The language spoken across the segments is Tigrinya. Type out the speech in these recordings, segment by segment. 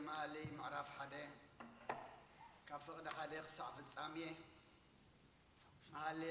መሃሌ ምዕራፍ ሓደ ካብ ፍቕዲ ሓደ ክሳዕ ፍጻሜ። መሃሌ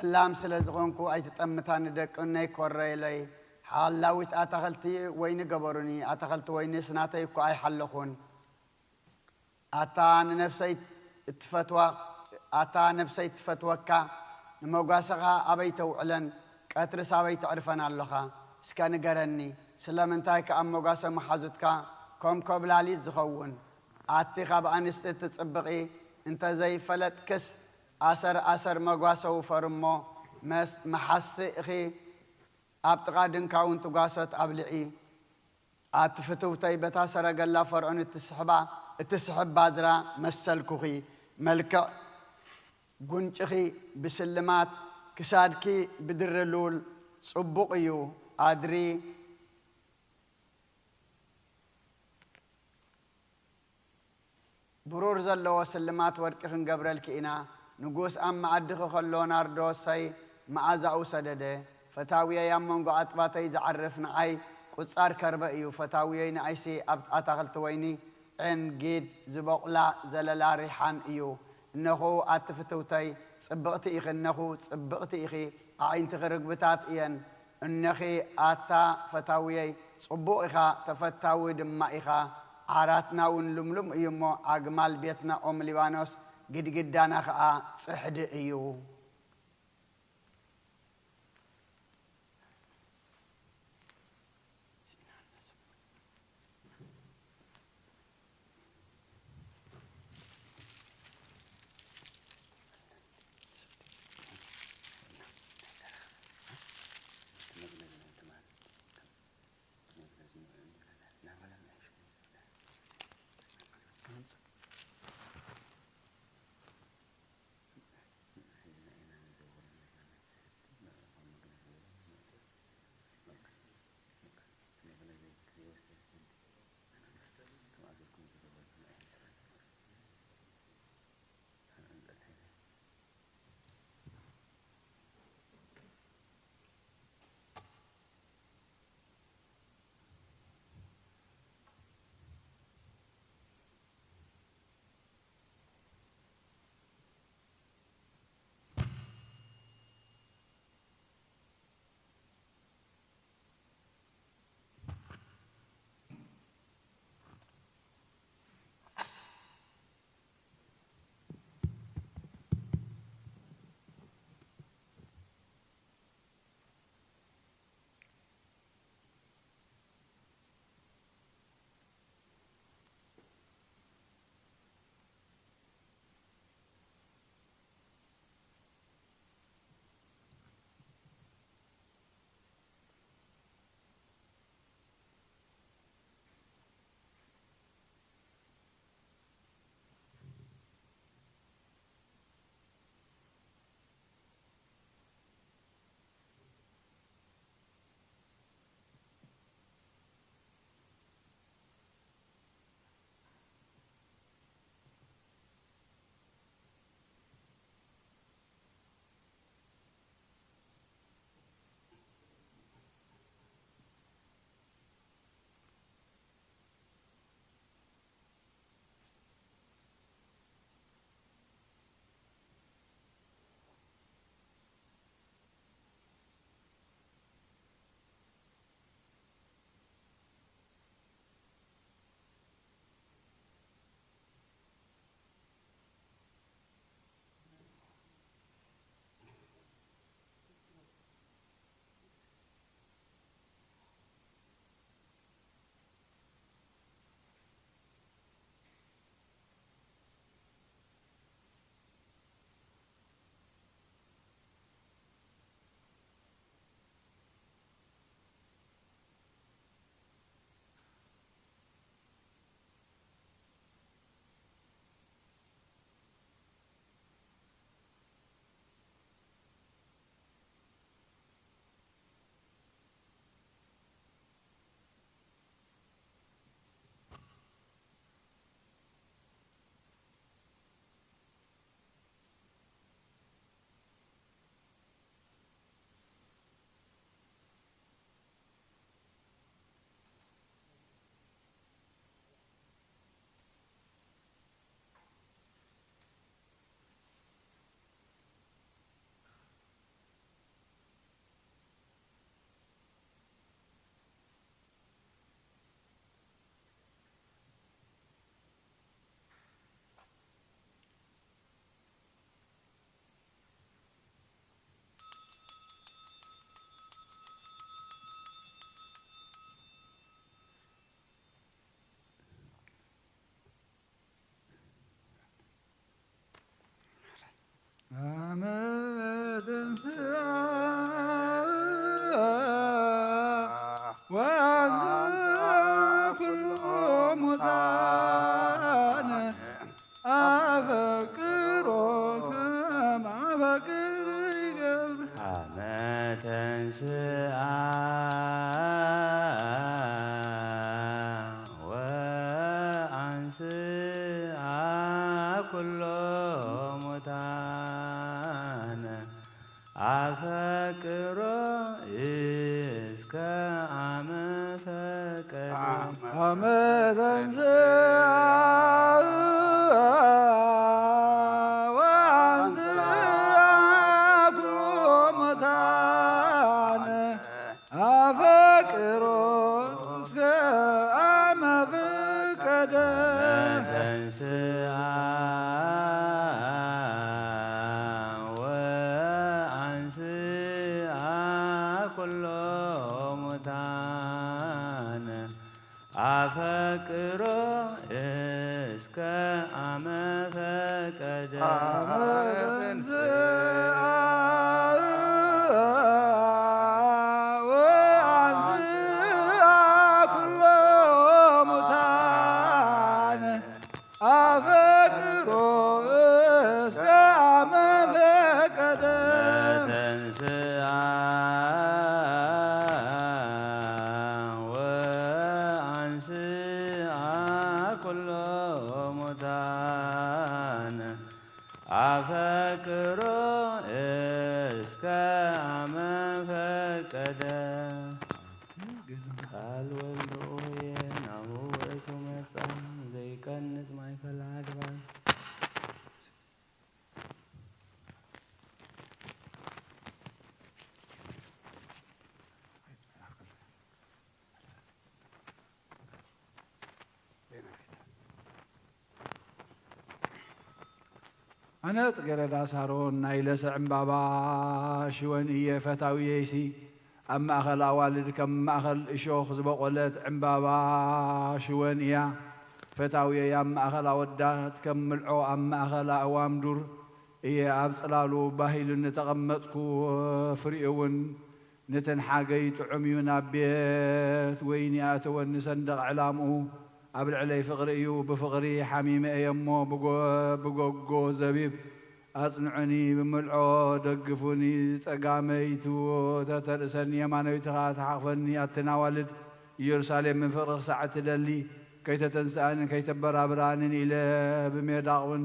ዕላም ስለ ዝኾንኩ ኣይትጠምታኒ ደቂ እነይ ኮረይለይ። ሓላዊት ኣታኽልቲ ወይኒ ገበሩኒ፣ ኣታኽልቲ ወይኒስ ናተይ እኮ ኣይሓለኹን። ኣታ ንነፍሰይ እትፈትዋ፣ ኣታ ነፍሰይ እትፈትወካ፣ ንመጓሰኻ ኣበይ ተውዕለን፣ ቀትርስ ኣበይ ተዕርፈን ኣሎኻ? እስከ ንገረኒ፣ ስለምንታይ ከ ኣብ መጓሰ መሓዙትካ ከም ኮብላሊት ዝኸውን? ኣቲ ካብ ኣንስቲ እትጽብቒ እንተ ዘይፈለጥክስ፣ ኣሰር ኣሰር መጓሰ ውፈር እሞ፣ መስ-፣ መሓስእኺ ኣብ ጥቓ ድንካውንቲ ጓሶት ኣብልዒ። ኣቲ ፍትውተይ በታ ሰረገላ ፈርዖን እትስሕባ፣ እትስሕብ ባዝራ መሰልኩኺ። መልክዕ ጉንጭኺ ብስልማት፣ ክሳድኪ ብድሪ ሉል ጽቡቕ እዩ። ኣድሪ ብሩር ዘለዎ ስልማት ወርቂ ክንገብረልኪ ኢና። ንጉስ ኣብ መኣድኺ ከሎ ናርዶሰይ መኣዛኡ ሰደደ። ፈታውየይ ኣብ መንጎ ኣጥባተይ ዝዓርፍ ንዓይ ቁጻር ከርበ እዩ። ፈታውየይ ንኣይሲ ኣብ ኣታኽልቲ ወይኒ ዔን ጊድ ዝበቑላ ዘለላ ሪሓን እዩ። እነኹ ኣቲ ፍትውተይ ጽብቕቲ ኢኺ፣ እነኹ ጽብቕቲ ኢኺ፣ ኣዒንትኺ ርግብታት እየን። እነኺ ኣታ ፈታውየይ፣ ጽቡቕ ኢኻ፣ ተፈታዊ ድማ ኢኻ። ዓራትና እውን ልምሉም እዩ እሞ፣ ኣግማል ቤትና ኦም ሊባኖስ፣ ግድግዳና ኸኣ ጽሕዲ እዩ። ስአ ወአንስአ ኩሎ ሙታነ አፈቅሮ እስከ አመ ፈቀደ። አመ ተንሥአ ወአንስአ ኩሎ ሙታነ አፈቅሮ እስከ አመ ፈቀደ። ተንሥአ ወአንስአ ኩሎ ሙታነ አፈቅሮ እስከ አመ ፈቀደ። አመ ተንሥአ ወአንስአ ኩሎ ሙታነ አፈቅሮ እስከ አመ ፈቀደ። ተንሥአ ወአንስአ ኩሎ ሙታነ አፈቅሮ እስከ አመ ፈቀደ። ቃል ወልድ ሆየ ናሁ ውእቱ መጻ ዘይቀንስ ማእከለ አድባር። ኣነ ጽጌረዳ ሳሮን ናይ ለሰ ዕምባባ ሽወን እየ ፈታውየይሲ ኣብ ማእከል ኣዋልድ ከም ማእከል እሾኽ ዝበቖለት ዕምባባ ሽወን እያ ፈታውየይ ኣብ ማእከል ኣወዳት ከም ምልዖ ኣብ ማእከል ኣእዋም ዱር እየ ኣብ ጽላሉ ባሂሉኒ ተቐመጥኩ ፍሪኡ እውን ንተን ሓገይ ጥዑም እዩ ናብ ቤት ወይኒ ኣተወኒ ሰንደቕ ዕላምኡ ኣብ ልዕለይ ፍቕሪ እዩ ብፍቕሪ ሓሚመ እየ እሞ ብጎ- ብጎጎ ዘቢብ ኣጽንዑኒ ብምልዖ ደግፉኒ ጸጋመይቱ ተተርእሰኒ የማነይቲ ኸኣ ተሓቕፈኒ ኣትን ኣዋልድ ኢየሩሳሌም ብፍቕሪ ክሳዕ እትደሊ ከይተተንስኣንን ከይተበራብራንን ኢለ ብሜዳቕውን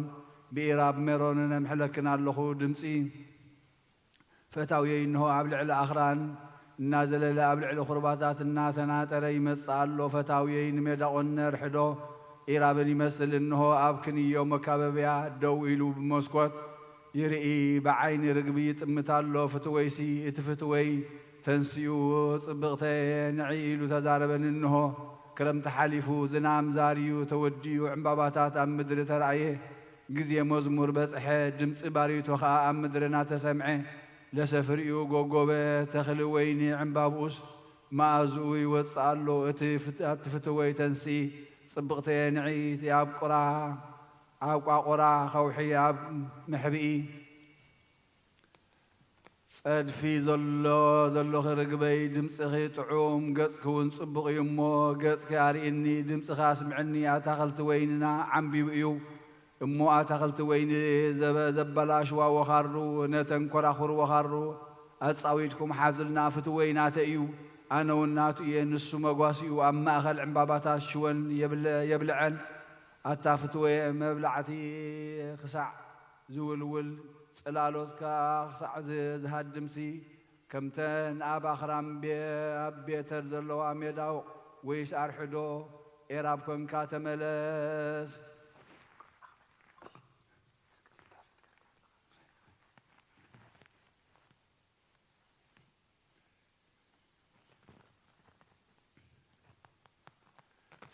ብኢራብ ሜሮንን እምሕለክን ኣለኹ ድምጺ ፈታውየይ እንሆ ኣብ ልዕሊ ኣኽራን እናዘለለ ኣብ ልዕሊ ኹርባታት እናተናጠረ ይመጽእ ኣሎ። ፈታውየይ ንሜዳ ቆነር ሕዶ ኢራብን ይመስል። እንሆ ኣብ ክንዮ መካበብያ ደው ኢሉ ብመስኮት ይርኢ፣ ብዓይኒ ርግቢ ይጥምት ኣሎ። ፍትወይሲ እቲ ፍትወይ ተንሲኡ ጽብቕተየ ንዒ ኢሉ ተዛረበኒ። እንሆ ክረምቲ ሓሊፉ፣ ዝናም ዛርዩ ተወዲኡ፣ ዕምባባታት ኣብ ምድሪ ተራእየ። ግዜ መዝሙር በጽሐ፣ ድምጺ ባሪቶ ኸኣ ኣብ ምድርና ተሰምዐ። ለሰፍሪኡ ጎጎበ፣ ተኽሊ ወይኒ ዕምባብኡስ መኣዝኡ ይወጽእ ኣሎ። እቲ ፍት- ኣቲ ፍትወይ ተንስኢ፣ ጽብቕተየ ንዒ፣ እቲ ኣብ ቁራ ኣብ ቋቑራ ኸውሒ ኣብ መሕብኢ ጸድፊ ዘሎ ዘሎኺ ርግበይ፣ ድምጽኺ ጥዑም፣ ገጽኪ እውን ጽቡቕ እዩ እሞ፣ ገጽኪ ኣርእይኒ፣ ድምጽኺ ኣስምዕኒ። ኣታኽልቲ ወይንና ዓምቢቡ እዩ እሞ፣ ኣታኽልቲ ወይኒ ዘበ- ዘበላሽዋ ወኻሩ፣ ነተን ኮራኹር ወኻሩ ኣጻዊድኩም ሓዙልና። ፍትወይ ናተይ እዩ፣ ኣነ እውን ናቱ እየ፣ ንሱ መጓሲኡ ኣብ ማእከል ዕምባባታት ሽወን የብለ- የብልዐን። ኣታ ፍትወየ መብላዕቲ ክሳዕ ዝውልውል ጽላሎትካ ክሳዕ ዝ- ዝሃድምሲ፣ ከምተን ኣብ ኣኽራን ቤ- ኣብ ቤተር ዘለዋ ሜዳ ወይስ ኣርሕዶ ኤራብ ኮንካ ተመለስ።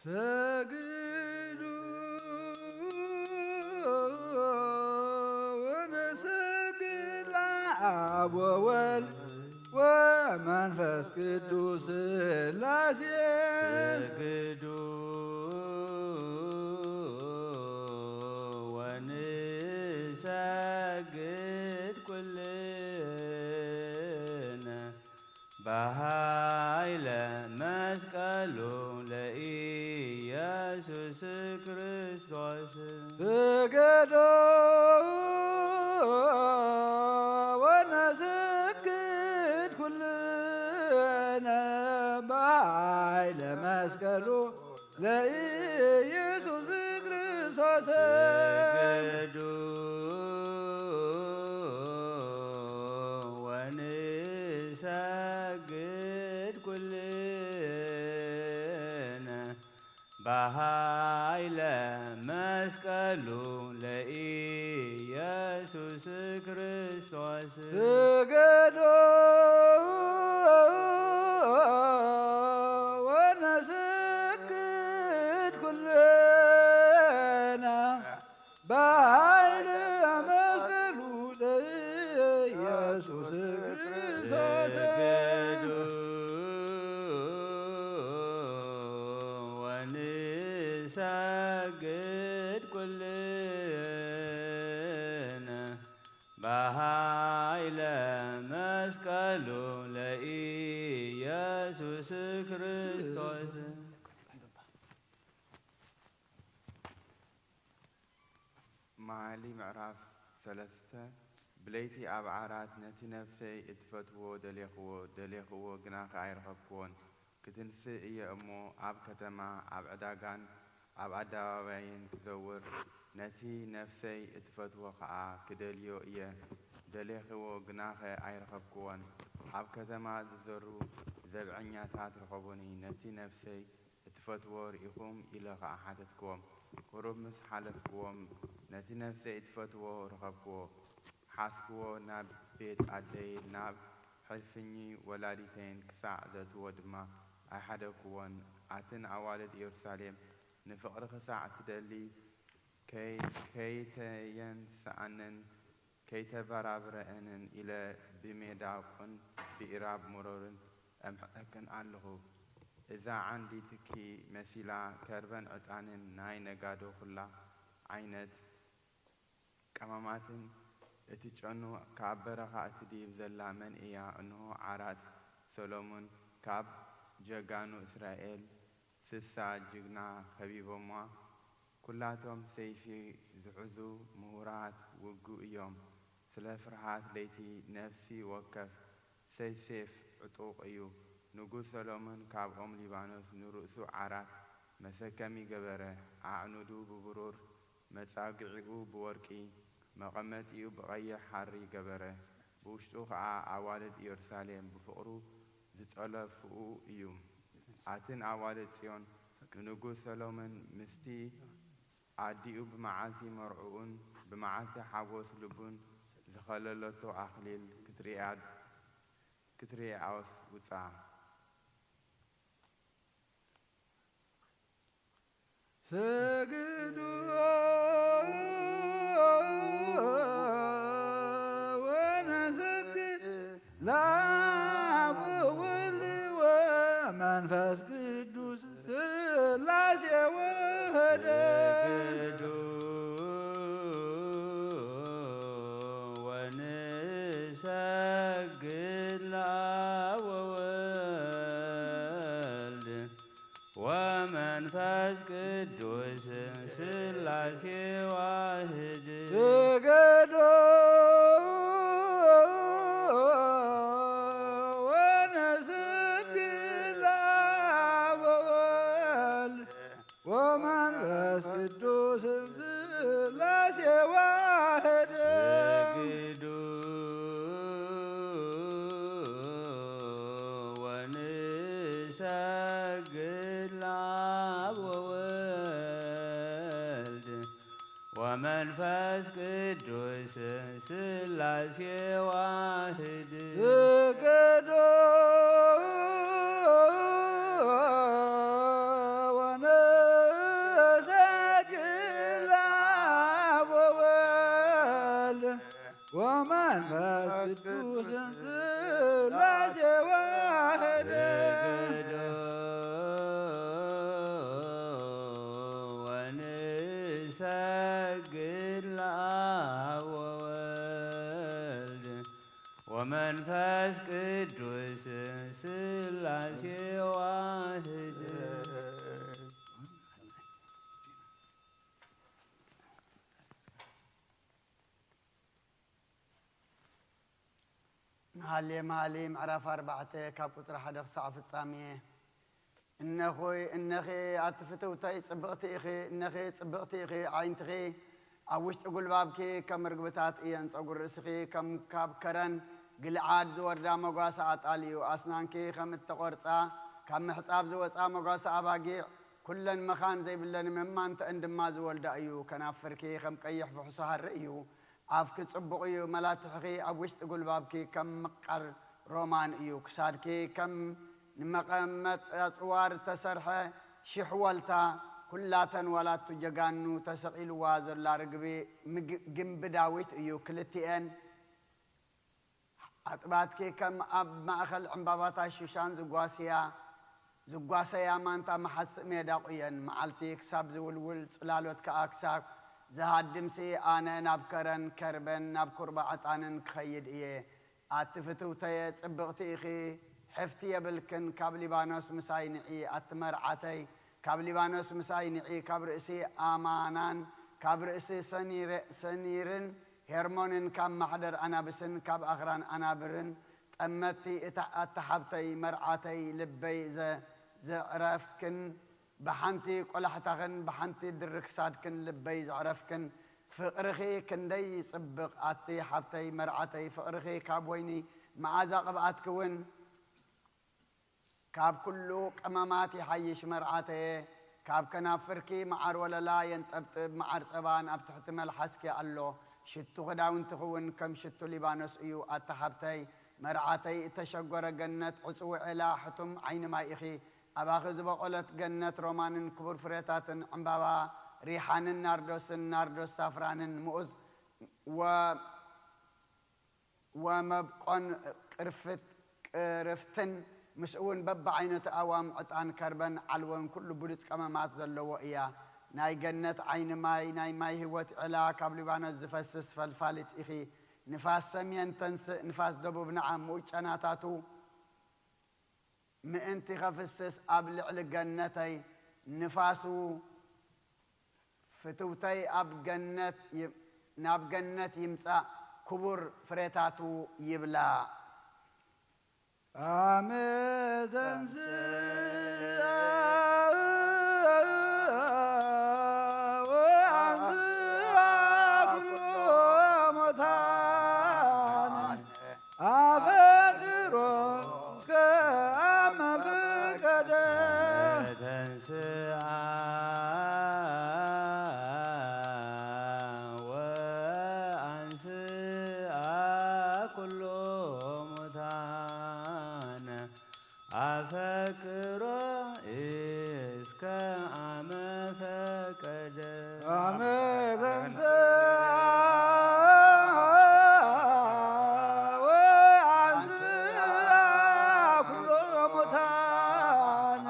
ሰግዱ ወነሰግድ ለአብ ወወልድ ወመንፈስ ቅዱስ ሥላሴ። ሰግዱ ወንሰግድ ኩልነ በኃይለ መስቀሉ ለኢየሱስ ክርስቶስ። ስገዶ ወነስግድ ኩልነ ለኢየሱስ ክርስቶስ። ስግዱ ወንሰግድ ኩልነ በኃይለ መስቀሉ ለኢየሱስ ክርስቶስ። ስገዶ ወነስግድ ኩልነ በኃይለ መስቀሉ ለኢየሱስ ክርስቶስ። ስገዱ ወንሰግድ ኩልነ በኃይለ መስቀሉ ለኢየሱስ ክርስቶስ። መኃልይ ምዕራፍ ሰለስተ። ብለይቲ ኣብ ዓራት ነቲ ነፍሰይ እትፈትዎ ደሌኽዎ፣ ደሌኽዎ ግናኸ ኣይረኸብክዎን። ክትንስእ እየ እሞ ኣብ ከተማ፣ ኣብ ዕዳጋን ኣብ ኣደባባይን ክዘውር፣ ነቲ ነፍሰይ እትፈትዎ ኸኣ ክደልዮ እየ። ደሌኽዎ ግናኸ ኣይረኸብክዎን። ኣብ ከተማ ዝዘሩ ዘብዐኛታት ረኸቡኒ። ነቲ ነፍሰይ እትፈትዎ ርኢኹም? ኢለ ኸዓ ሓተትክዎም። ቁሩብ ምስ ሓለፍክዎም፣ ነቲ ነፍሰይ እትፈትዎ ረኸብክዎ። ሓዝክዎ፣ ናብ ቤት ኣደይ፣ ናብ ሕልፍኚ ወላዲተይን ክሳዕ ዘእትዎ ድማ ኣይሓደግክዎን። ኣትን ኣዋልድ ኢየሩሳሌም፣ ንፍቕሪ ክሳዕ ትደሊ፣ ከይ-፣ ከይተየንስኣንን ከይተበራብረአንን ኢለ ብሜዳ ቁን ብኢራብ መሮርን እምሕጸክን ኣለኹ። እዛ ዓንዲ ትኪ መሲላ ከርበን ዕጣንን ናይ ነጋዶ ኩላ ዓይነት ቀማማትን እትጨኑ ካብ በረኻ እትድይብ ዘላ መን እያ? እንሆ ዓራት ሰሎሞን ካብ ጀጋኑ እስራኤል ስሳ ጅግና ከቢቦማ። ኩላቶም ሰይፊ ዝሕዙ ምሁራት ውጉእ እዮም። ስለ ፍርሃት ለይቲ ነፍሲ ወከፍ ሰይፍ ዕጡቕ እዩ። ንጉስ ሰሎሞን ካብ ኦም ሊባኖስ ንርእሱ ዓራት መሰከሚ ገበረ። ኣዕኑዱ ብብሩር፣ መጻግዒኡ ብወርቂ፣ መቐመጢኡ ብቐይሕ ሓሪ ገበረ። ብውሽጡ ኸኣ ኣዋልድ ኢየሩሳሌም ብፍቕሩ ዝጠለፍኡ እዩ። ኣትን ኣዋልድ ጽዮን ንንጉስ ሰሎሞን ምስቲ ኣዲኡ ብመዓልቲ መርዕኡን ብመዓልቲ ሓጎስ ልቡን ዝኸለለቶ ኣኽሊል ክትርእያ፣ ክትርእያስ ውጻ። ስግዱ ወነሰግድ ለአብ ወወልድ ወመንፈስ ቅዱስ ሥላሴ ወህደ። ስግዱ ወንሰግድ ለአብ ወወልድ ወመንፈስ ቅዱስ ሥላሴ ዋህድ። ስገዶ ወነስግድ ለአብ ወወልድ ወመንፈስ ቅዱስ ሥላሴ ዋህድ። ስግዱ ወንሰግድ ለአብ ወወልድ ወመንፈስ ቅዱስ ሥላሴ ዋህድ። ስገዶ ወንሰግድ ለአብ ወወልድ ወመንፈስ ቅዱስ ሥላሴ ዋህድ። ስግዶ ወንሰግድ ለአብ ወወልድ ወመንፈስ ቅዱስ ሥላሴ ዋህድ። መኃልየ መኃልይ ምዕራፍ ኣርባዕተ ካብ ቁጽሪ ሓደ ክሳዕ ፍጻሜ። እነኹይ፣ እነኺ ኣቲ ፍትውተይ ጽብቕቲ ኢኺ፣ እነኺ ጽብቕቲ ኢኺ ኣዒንትኺ፣ ኣብ ውሽጢ ጉልባብኪ ከም ርግብታት እየን፣ ጸጉሪ ርእስኺ ከም ካብ ከረን ግልዓድ ዝወርዳ መጓሰ ኣጣል እዩ፣ ኣስናንኪ ከም እተቖርጻ ካብ ምሕጻብ ዝወጻ መጓሰ ኣባጊዕ፣ ኩለን መኻን ዘይብለን መማንተአን ድማ ዝወልዳ እዩ፣ ከናፍርኪ ከም ቀይሕ ፍሕሶ ሃሪ እዩ። ኣፍኪ ጽቡቕ እዩ፣ መላትሕኺ ኣብ ውሽጢ ጉልባብኪ ከም ምቃር ሮማን እዩ፣ ክሳድኪ ከም ንመቐመጥ ኣጽዋር እተሰርሐ ሽሕ ዋልታ፣ ኩላተን ዋላቱ ጀጋኑ ተሰቒልዋ ዘላ ርግቢ ምግ-፣ ግምቢ ዳዊት እዩ። ክልቲኤን ኣጥባትኪ ከም ኣብ ማእከል ዕምባባታት ሹሻን ዝጓስያ፣ ዝጓሰያ ማንታ መሓስእ ሜዳ ቑየን፣ መዓልቲ ክሳብ ዝውልውል፣ ጽላሎት ከኣ ክሳብ ዝሃድምሲ፣ ኣነ ናብ ከረን ከርበን ናብ ኩርባ ዕጣንን ክኸይድ እየ። ኣቲ ፍትውተየ፣ ጽብቕቲ ኢኺ፣ ሕፍቲ የብልክን፣ ካብ ሊባኖስ ምሳይ ንዒ፣ ኣቲ መርዓተይ፣ ካብ ሊባኖስ ምሳይ ንዒ፣ ካብ ርእሲ ኣማናን ካብ ርእሲ ሰኒረ-፣ ሰኒርን ሄርሞንን ካብ ማሕደር ኣናብስን ካብ ኣኽራን ኣናብርን ጠመትቲ፣ እታ ኣታ ሓብተይ መርዓተይ ልበይ ዘ-፣ ዘዕረፍክን ብሓንቲ ቆላሕታኽን ብሓንቲ ድሪ ክሳድክን ልበይ ዘዕረፍክን ፍቕርኺ ክንደይ ይጽብቕ ኣቲ ሓብተይ መርዓተይ ፍቕርኺ ካብ ወይኒ መኣዛ ቅብኣትኪ እውን ካብ ኩሉ ቀመማት ይሓይሽ መርዓተየ፣ ካብ ከናፍርኪ መዓር ወለላ የንጠብጥብ፣ መዓር ጸባን ኣብ ትሕቲ መልሓስኪ ኣሎ። ሽቱ ክዳውንትኺ እውን ከም ሽቱ ሊባኖስ እዩ። ኣታ ሓብተይ መርዓተይ፣ እተሸጎረ ገነት ዕጽዊ ዔላ ሕቱም ዓይኒ ማይ ኢኺ። ኣባኺ ዝበቖለት ገነት ሮማንን ክቡር ፍሬታትን ዕምባባ ሪሓንን ናርዶስን ናርዶስ ሳፍራንን ምኡዝ ወ-፣ ወመብቆን ቅርፍት-፣ ቅርፍትን፣ ምስኡ እውን በብዓይነቱ ኣዋም፣ ዕጣን፣ ከርበን፣ ዓልቦን ኩሉ ብሉጽ ቀመማት ዘለዎ እያ። ናይ ገነት ዓይኒ ማይ፣ ናይ ማይ ህይወት ዔላ፣ ካብ ሊባኖስ ዝፈስስ ፈልፋሊት ኢኺ። ንፋስ ሰሜን ተንስእ፣ ንፋስ ደቡብ ንዓ፣ ምኡዝ ጨናታቱ ምእንቲ ኸፍስስ ኣብ ልዕሊ ገነተይ ንፋሱ ፍትውተይ ኣብ ገነት ይ-፣ ናብ ገነት ይምጻእ ክቡር ፍሬታቱ ይብላዕ። ኣመ ተንሥአ ወአንሥአ ኩሎ ሙታን አፈቅሮ እስከ አመ ፈቀደ። ተንሥአ ወአንሥአ ኩሎ ሙታን አፈቅሮ እስከ አመ ፈቀደ። አመ ተንሥአ ወአንሥአ ኩሎ ሙታን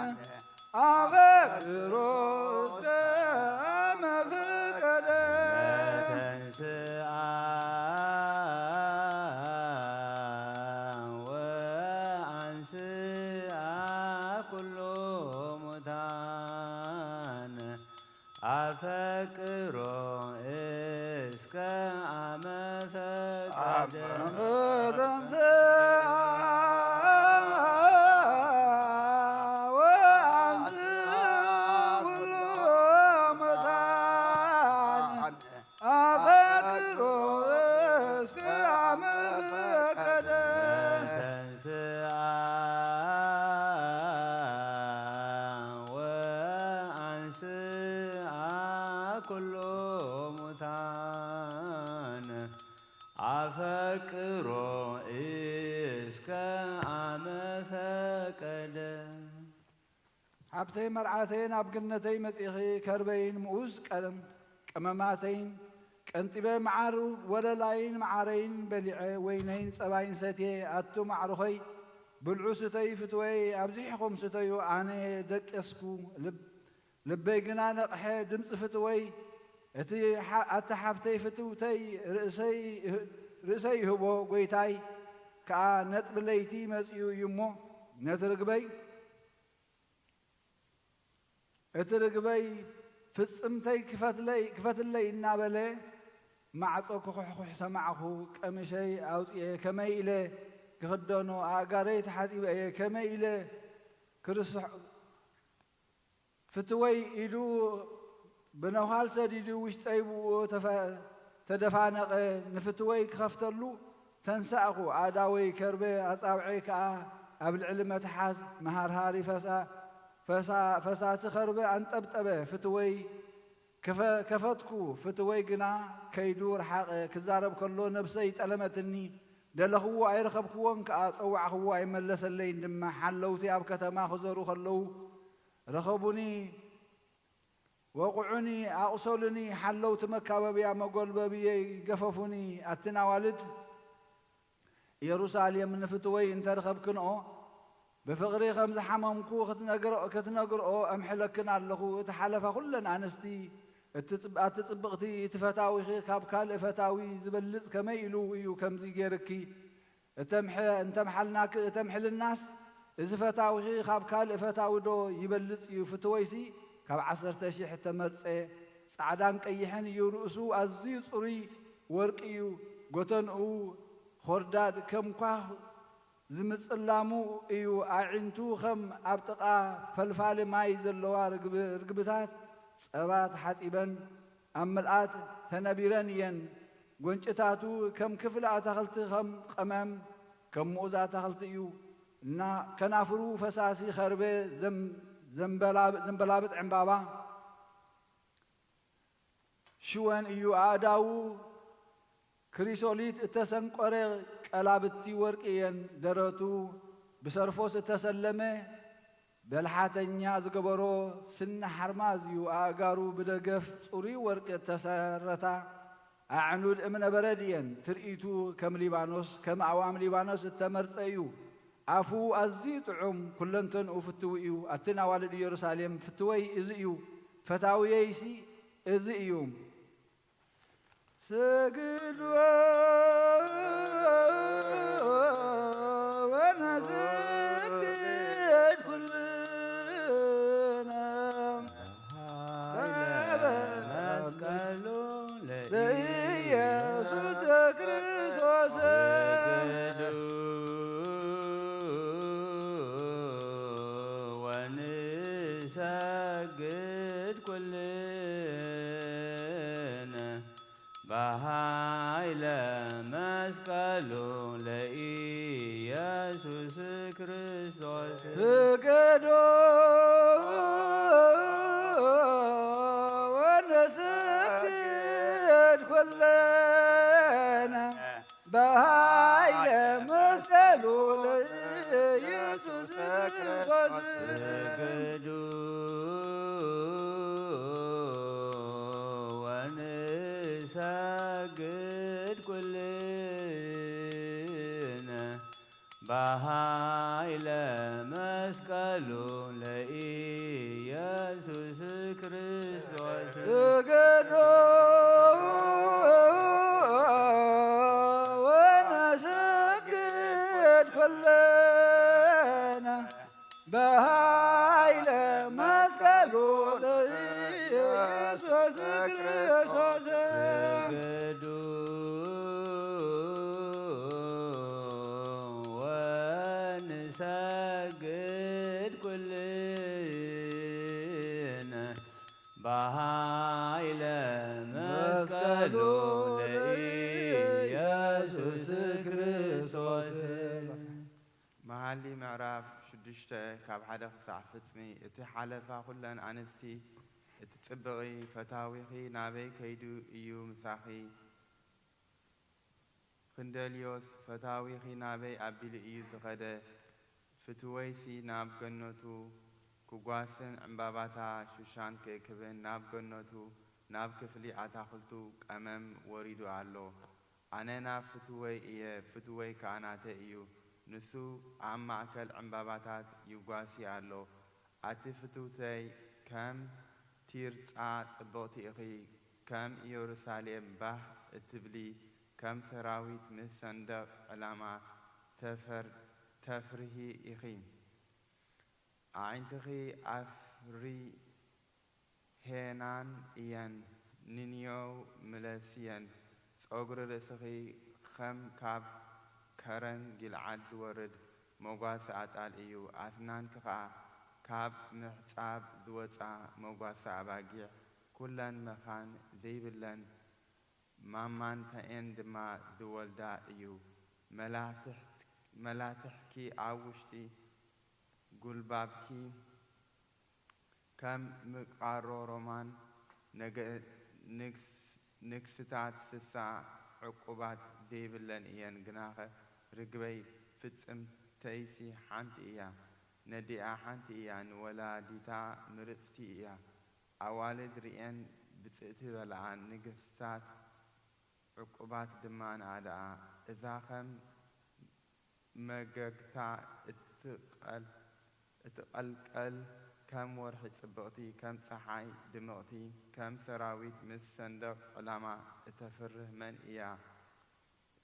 አፈቅሮ እስከ አመ ፈቀደ። ተንሥአ ወአንሥአ ኩሎ ሙታን አፈቅሮ እስከ አመ ፈቀደ። አመ ተንሥአ ወአንሥአ ኩሎ ሙታን አፈቅሮ እስከ አመ ፈቀደ። ተንሥአ ወአንሥአ ኩሎ ሙታን አፈቅሮ እስከ አመ ፈቀደ። ሓብተይ መርዓተይን ኣብ ገነተይ መጺኺ ከርበይን ምኡዝ ቀለም ቀመማተይን ቀንጢበ መዓር ወለላይን መዓረይን በሊዐ ወይነይን ጸባይን ሰትየ ኣቱ ማዕርኾይ ብልዑ ስተዩ ፍትወይ ኣብዚሕኹም ስተዩ ኣነ ደቀስኩ ልብ ልበይ ግና ነቕሐ ድምጺ ፍትወይ እቲ ሓ-፣ ኣቲ ሓብተይ ፍትውተይ ርእሰይ፣ ርእሰይ ይህቦ ጎይታይ ከኣ ነጥቢ ለይቲ መጺኡ እዩ እሞ ነቲ ርግበይ እቲ ርግበይ ፍጽምተይ ክፈትለይ፣ ክፈትለይ እናበለ ማዕጾ ክኹሕኩሕ ሰማዕኹ። ቀሚሸይ ኣውጽኤ ከመይ ኢለ ክኽደኖ፣ ኣእጋረይ ተሓጺበ እየ ከመይ ኢለ ክርስ-፣ ፍትወይ ኢሉ ብነዃል ሰዲዱ ውሽጠይ ብኡ ተፈ-፣ ተደፋነቐ። ንፍትወይ ክኸፍተሉ ተንሳእኹ። ኣእዳወይ ከርበ፣ ኣጻብዐይ ከኣ ኣብ ልዕሊ መትሓዝ መሃርሃሪ ፈሳ-፣ ፈሳ-፣ ፈሳሲ ከርበ ኣንጠብጠበ። ፍትወይ ከፈ-፣ ከፈትኩ። ፍትወይ ግና ከይዱ ረሓቐ። ክዛረብ ከሎ ነብሰይ ጠለመትኒ። ደለኽዎ ኣይረኸብክዎን ከኣ፣ ጸዋዕኽዎ ኣይመለሰለይን ድማ። ሓለውቲ ኣብ ከተማ ክዞሩ ከለዉ ረኸቡኒ፣ ወቕዑኒ፣ ኣቑሰሉኒ። ሓለውቲ መካበብያ መጎልበብየይ ገፈፉኒ። ኣትን ኣዋልድ ኢየሩሳሌም ንፍትወይ እንተ ረኸብክንኦ፣ ብፍቕሪ ከም ዝሓመምኩ ክትነግር-፣ ክትነግርኦ እምሕለክን ኣለኹ። እቲ ሓለፋ ኩለን ኣንስቲ፣ እቲ ጽብ-፣ ኣቲ ጽብቕቲ፣ እቲ ፈታዊኺ ካብ ካልእ ፈታዊ ዝበልጽ ከመይ ኢሉ እዩ ከምዚ ገይርኪ? እተምሐ-፣ እንተምሓልናክ-፣ እተምሕልናስ፣ እዚ ፈታዊኺ ካብ ካልእ ፈታዊ ዶ ይበልጽ እዩ? ፍትወይሲ ካብ ዓሰርተ ሺሕ እተመርጸ ጻዕዳን ቀይሕን እዩ። ርእሱ ኣዝዩ ጽሩይ ወርቂ እዩ። ጎተንኡ ኾርዳድ ከም ኳኽ ዝምጽላሙ እዩ። ኣዒንቱ ኸም ኣብ ጥቓ ፈልፋሊ ማይ ዘለዋ ርግብ-፣ ርግብታት ጸባ ተሓጺበን ኣብ ምልኣት ተነቢረን እየን። ጐንጭታቱ ከም ክፍሊ ኣታኽልቲ፣ ከም ቀመም፣ ከም ምኡዝ ኣታኽልቲ እዩ። እና-፣ ከናፍሩ ፈሳሲ ኸርቤ ዘም-፣ ዘምበላብ-፣ ዘምበላብጥ ዕምባባ ሽወን እዩ። ኣእዳዉ ክሪሶሊት እተሰንቆረ ቀላብቲ ወርቂ እየን። ደረቱ ብሰርፎስ እተሰለመ በልሓተኛ ዝገበሮ ስኒ ሓርማዝ እዩ። ኣእጋሩ ብደገፍ ጽሩይ ወርቂ እተሰረታ፣ ኣዕኑድ እምነ በረድ እየን። ትርኢቱ ከም ሊባኖስ፣ ከም ኣእዋም ሊባኖስ እተመርጸ እዩ። ኣፉ ኣዝዩ ጥዑም፣ ኩለንተንኡ ፍትው እዩ። ኣትን ኣዋልድ ኢየሩሳሌም፣ ፍትወይ እዚ እዩ፣ ፈታውየይሲ እዚ እዩ። ስግድ ወነስግድ ኩልና በበ መስቀሉ ለኢየሱስ ክርስቶስ። ስግድ ወንሰግድ ኩልነ በሃይለ መስቀሉ ለኢየሱስ ክርስቶስ። ስገዶ ወነሰግድ ኩለነ በሃይለ መስቀሉ ለኢየሱስ ክርስቶስ። ስገዱ ወንሰግድ ኩልነ በሃይለ መስቀሉ ለኢየሱስ ክርስቶስ። ስገዱ ወነሰግድ ኩለነ በሃይለ መስቀሉ ለኢየሱስ ክርስቶስ። ስገዱ ወንሰግድ ኩልነ በሃይለ መስቀሉ ለኢየሱስ ክርስቶስ። መሃሊ ምዕራፍ ሽዱሽተ ካብ ሓደ ክሳዕ ፍጽሚ። እቲ ሓለፋ ኩለን ኣንስቲ፣ እቲ ጽብቒ ፈታዊኺ ናበይ ከይዱ እዩ ምሳኺ? ክንደልዮስ ፈታዊኺ ናበይ ኣቢሉ እዩ ዝኸደ? ፍትወይሲ ናብ ገነቱ ክጓስን ዕምባባታ ሹሻን ክእክብን ናብ ገነቱ ናብ ክፍሊ ኣታኽልቱ ቀመም ወሪዱ ኣሎ። ኣነ ናብ ፍትወይ እየ፣ ፍትወይ ከኣ ናተይ እዩ። ንሱ ኣብ ማእከል ዕምባባታት ይጓሲ ኣሎ። ኣቲ ፍትውተይ ከም ቲርጻ ጽብቕቲ ኢኺ፣ ከም ኢየሩሳሌም ባህ እትብሊ፣ ከም ሰራዊት ምስ ሰንደቕ ዕላማ ተፈር-፣ ተፍርሂ ኢኺ። ኣዒንትኺ ኣፍሪ ሄናን እየን፣ ንኔው ምለስየን። ጸጉሪ ርእስኺ ኸም ካብ ከረን ጊልዓድ ዝወርድ መጓሰ ኣጣል እዩ፣ ኣስናንኪ ኸኣ ካብ ምሕጻብ ዝወጻ መጓሰ ኣባጊዕ፣ ኩለን መኻን ዘይብለን ማማንተኤን ድማ ዝወልዳ እዩ። መላትሕት-፣ መላትሕኪ ኣብ ውሽጢ ጉልባብኪ ከም ምቃሮ ሮማን ነገ-፣ ንግስ-፣ ንግስታት ስሳ ዕቁባት ዘይብለን እየን። ግናኸ ርግበይ ፍጽምተይሲ ሓንቲ እያ፣ ነዲኣ ሓንቲ እያ፣ ንወላዲታ ምርጽቲ እያ። ኣዋልድ ርእየን ብጽእቲ በልዓ፣ ንግስታት ዕቁባት ድማ ንኣድኣ። እዛ ከም መገግታ እትቐል-፣ እትቐልቀል፣ ከም ወርሒ ጽብቕቲ፣ ከም ጸሓይ ድምቕቲ፣ ከም ሰራዊት ምስ ሰንደቕ ዕላማ እተፍርህ መን እያ?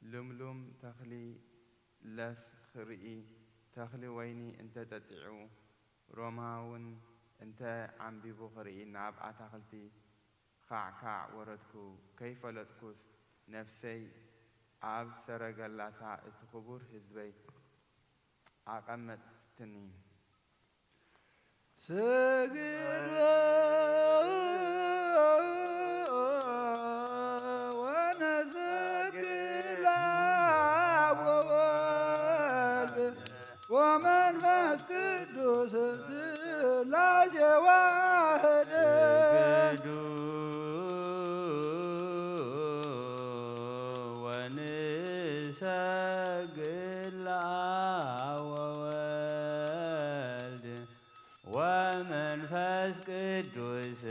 ልምሉም ተኽሊ ለስ ክርኢ፣ ተኽሊ ወይኒ እንተ ጠጢዑ፣ ሮማውን እንተ ዓምቢቡ ክርኢ፣ ናብ ኣታኽልቲ ኻዕካዕ ወረድኩ። ከይፈለጥኩስ ነፍሰይ ኣብ ሰረገላታ እቲ ክቡር ህዝበይ ኣቐመጥትኒ። ሰግድ ወነሰግድ ለአብ ወወልድ ወመንፈስ ቅዱስ ሥላሴ ዋህድ። ሰግድ ወንሰግድ ለአብ ወወልድ ወመንፈስ ቅዱስ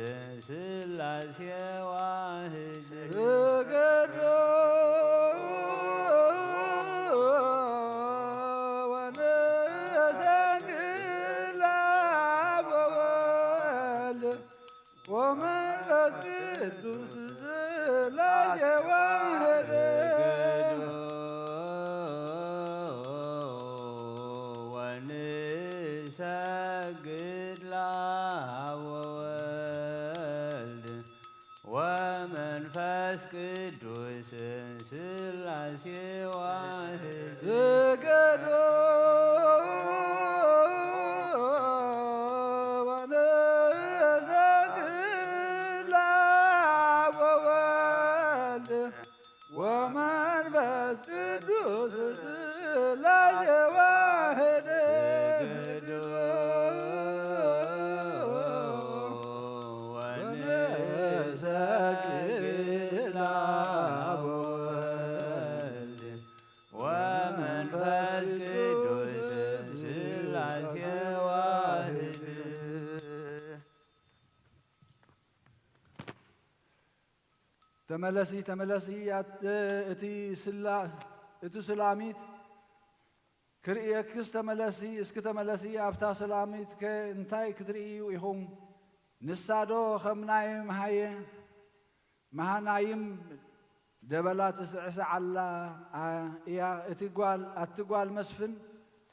ሥላሴ ዋህድ። ሰግድ ወንሰግድ ለአብ ወወልድ ወመንፈስ ቅዱስ ሥላሴ ዋህድ። ወንሰግድ ለአብ ወወልድ ወመንፈስ ቅዱስ ሥላሴ ዋህድ። ስግድ ወንሰግድ ለአብ ወወልድ ወመንፈስ ቅዱስ ሥላሴ ዋህድ። ስግድ ወንሰግድ ለአብ ወወልድ ወመንፈስ ቅዱስ ሥላሴ ዋህድ። ተመለሲ፣ ተመለሲ፣ ኣት-፣ እቲ ስላ-፣ እቲ ሱላሚት ክርእየክስ ተመለሲ፣ እስኪ ተመለሲ፣ ኣብታ ሱላሚትከ እንታይ ክትርእዩ ኢኹም? ንሳዶ ከም ናይ መሃየ-፣ መሃናይም ደበላ ትስዕስዕ ኣላ፣ ኣ-፣ እያ። እቲ ጓል፣ ኣቲ ጓል መስፍን፣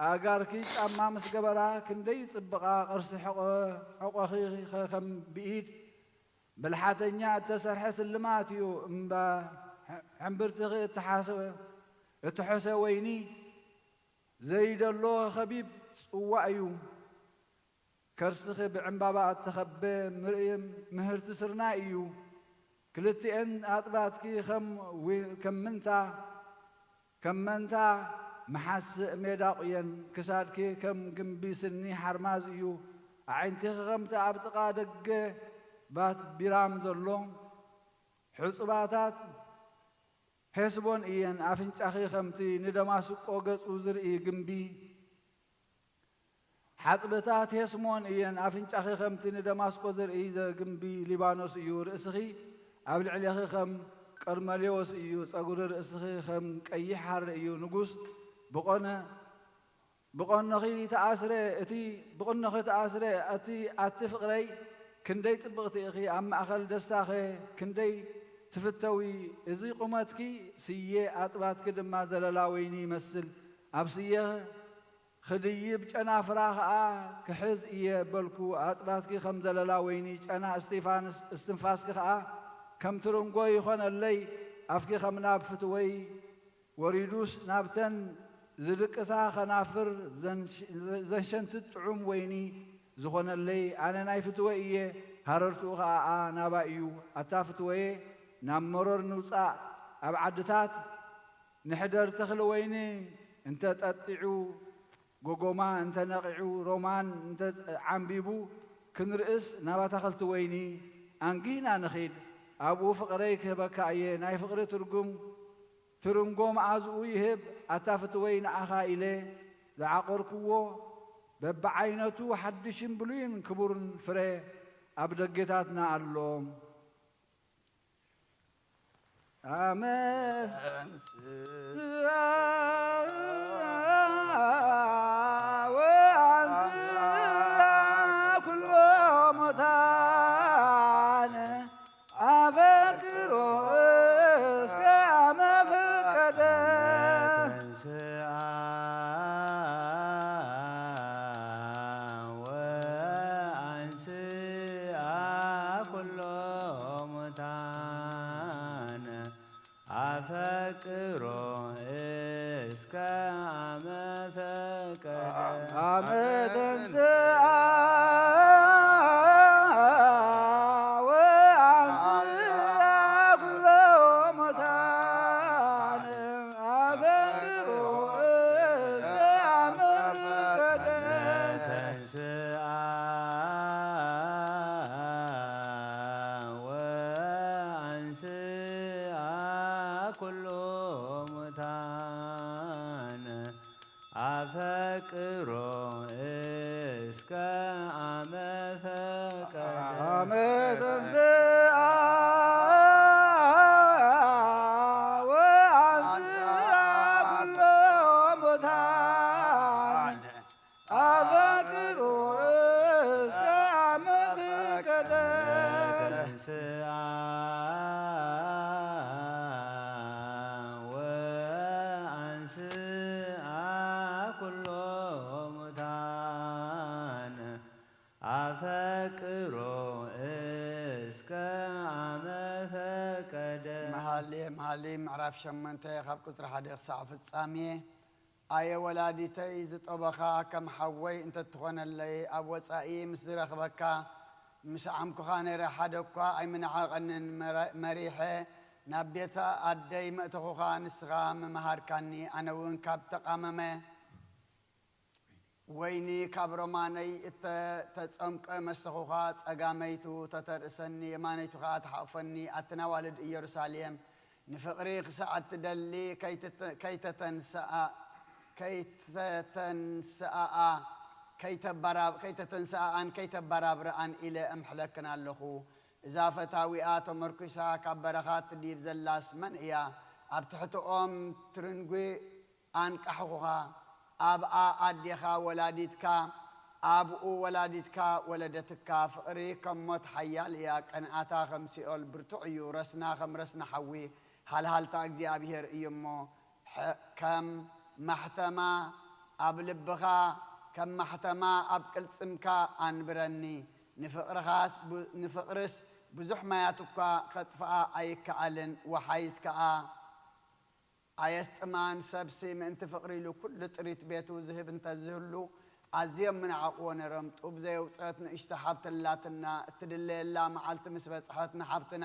ኣእጋርኪ ጫማ ምስ ገበራ ክንደይ ይጽብቓ፣ ቅርሲ ሕቖ-፣ ሕቖኺ ኸ ከም ብኢድ ብልሓተኛ እተሰርሐ ስልማት እዩ እምባ፣ ሕምብርትኺ እተሓሰወ፣ እተሖሰ ወይኒ ዘይደሎ ኸቢብ ጽዋእ እዩ። ከርስኺ ብዕምባባ እተኸበ ምርእየ ምህርቲ ስርናይ እዩ። ክልቲኤን ኣጥባትኪ ከም ዊ-፣ ከም ምንታ ከም መንታ መሓስእ ሜዳ ቁየን፣ ክሳድኪ ከም ግምቢ ስኒ ሓርማዝ እዩ። ኣዒንቲኺ ከምቲ ኣብ ጥቓ ደገ ባት ቢራም ዘሎ ሕጹባታት ሄስቦን እየን። ኣፍንጫኺ ከምቲ ንደማስቆ ገጹ ዝርኢ ግምቢ ሓጽብታት ሄስሞን እየን። ኣፍንጫኺ ከምቲ ንደማስቆ ዘርኢ ዘ-፣ ግምቢ ሊባኖስ እዩ። ርእስኺ ኣብ ልዕሌኺ ከም ቀርመሌዎስ እዩ። ጸጉሪ ርእስኺ ከም ቀይሕ ሃሪ እዩ። ንጉስ ብቆነ-፣ ብቆኖኺ ተኣስረ፣ እቲ ብቁኖኺ ተኣስረ፣ እቲ ኣቲ ፍቕረይ ክንደይ ጽብቕቲ ኢኺ፣ ኣብ ማእከል ደስታኸ ክንደይ ትፍተዊ። እዚ ቁመትኪ ስየ፣ ኣጥባትኪ ድማ ዘለላ ወይኒ ይመስል። ኣብ ስየ ክድይብ ጨናፍራ ኸኣ ክሕዝ እየ በልኩ። ኣጥባትኪ ከም ዘለላ ወይኒ ጨና እስቲፋንስ፣ እስትንፋስኪ ኸኣ ከም ትርንጎ ይኾነለይ። ኣፍኪ ከም ናብ ፍትወይ ወሪዱስ ናብተን ዝድቅሳ ኸናፍር ዘንሽ-፣ ዘንሸንትት ጥዑም ወይኒ ዝኾነለይ፣ ኣነ ናይ ፍትወይ እየ፣ ሃረርትኡ ኸኣ ናባይ እዩ። ኣታ ፍትወየ፣ ናብ መሮር ንውጻእ፣ ኣብ ዓድታት ንሕደር። ተኽሊ ወይኒ እንተ ጠጢዑ፣ ጎጎማ እንተ ነቒዑ፣ ሮማን እንተ ዓምቢቡ ክንርእስ፣ ናብ ኣታኽልቲ ወይኒ ኣንጊህና ንኺድ። ኣብኡ ፍቕረይ ክህበካ እየ። ናይ ፍቕሪ ትርጉም ትርንጎ መኣዝኡ ይህብ። ኣታ ፍትወይ፣ ንዓኻ ኢለ ዝዓቖርክዎ በብዓይነቱ ሓድሽን ብሉይን ክቡርን ፍረ ኣብ ደገታትና ኣሎ። ኣመ ወአንስአ ኩሎ ሙታነ ኣፈቅሮ እስከ አመ ፈቀደ። ተንሥአ ወአንስአ ኩሎ ሙታነ አፈቅሮ እስከ አመ ፈቀደ። አመ ተንሥአ ወአንስአ ኩሎ ሙታነ አፈቅሮ እስከ አመ ፈቀደ። ተንሥአ ወአንስአ ኩሎ ሙታነ አፈቅሮ እስከ አመ ፈቀደ። አመ ተንሥአ ወአንስአ ኩሎ ሙታነ አፈቅሮ እስከ አመ ፈቀደ። ተንሥአ ወአንስአ ኩሎ ሙታነ አፈቅሮ እስከ አመ ፈቀደ። መሃሌ መሃሌ ምዕራፍ ሸሞንተ ካብ ቁጽሪ ሓደ ክሳዕ ፍጻሜ። ኣየ ወላዲተይ ዝጠበኻ ከም ሓወይ እንተትኾነለይ ኣብ ወጻኢ ምስ ዝረኽበካ ምሰዓምኩኻ ነይረ ሓደ እኳ ኣይምነዓቐንን መረ- መሪሐ ናብ ቤት ኣደይ መእተኹኻ ንስኻ ምምሃርካኒ ኣነ እውን ካብ ተቓመመ ወይኒ ካብ ሮማነይ እተተጸምቀ መሰኹኻ ጸጋመይቱ ተተርእሰኒ የማነይቱ ኸኣ ትሓቑፈኒ ኣትን ኣዋልድ ኢየሩሳሌም ንፍቕሪ ክሳዕ እትደሊ ከይተተንስኣ ከይተተንስኣኣ ከይተተንስኣኣን ከይተበራብርኣን ኢለ እምሕለክን ኣለኹ። እዛ ፈታዊኣ ተመርኲሳ ካብ በረኻ ትድይብ ዘላስ መን እያ? ኣብ ትሕቲ ኦም ትርንጒ ኣንቃሕኹኻ። ኣብኣ ኣዴኻ ወላዲትካ ኣብኡ ወላዲትካ ወለደትካ። ፍቕሪ ከም ሞት ሓያል እያ። ቅንኣታ ከም ሲኦል ብርቱዕ እዩ። ረስና ከም ረስና ሓዊ ሃልሃልታ እግዚኣብሄር እዩ እሞ ከም ማሕተማ ኣብ ልብኻ ከም ማሕተማ ኣብ ቅልጽምካ ኣንብረኒ። ንፍቕርኻስ ንፍቕርስ ብዙሕ ማያት እኳ ከጥፍኣ ኣይከኣልን። ወሓይዝ ከኣ ኣየስጥማን። ሰብሲ ምእንቲ ፍቕሪ ኢሉ ኩሉ ጥሪት ቤቱ ዝህብ እንተዝህሉ ኣዝዮም ምነዓቕዎ ነይሮም። ጡብ ዘየውጸት ንእሽቶ ሓብቲ ኣላትና። እትድለየላ መዓልቲ ምስ በጽሐት ንሓብትና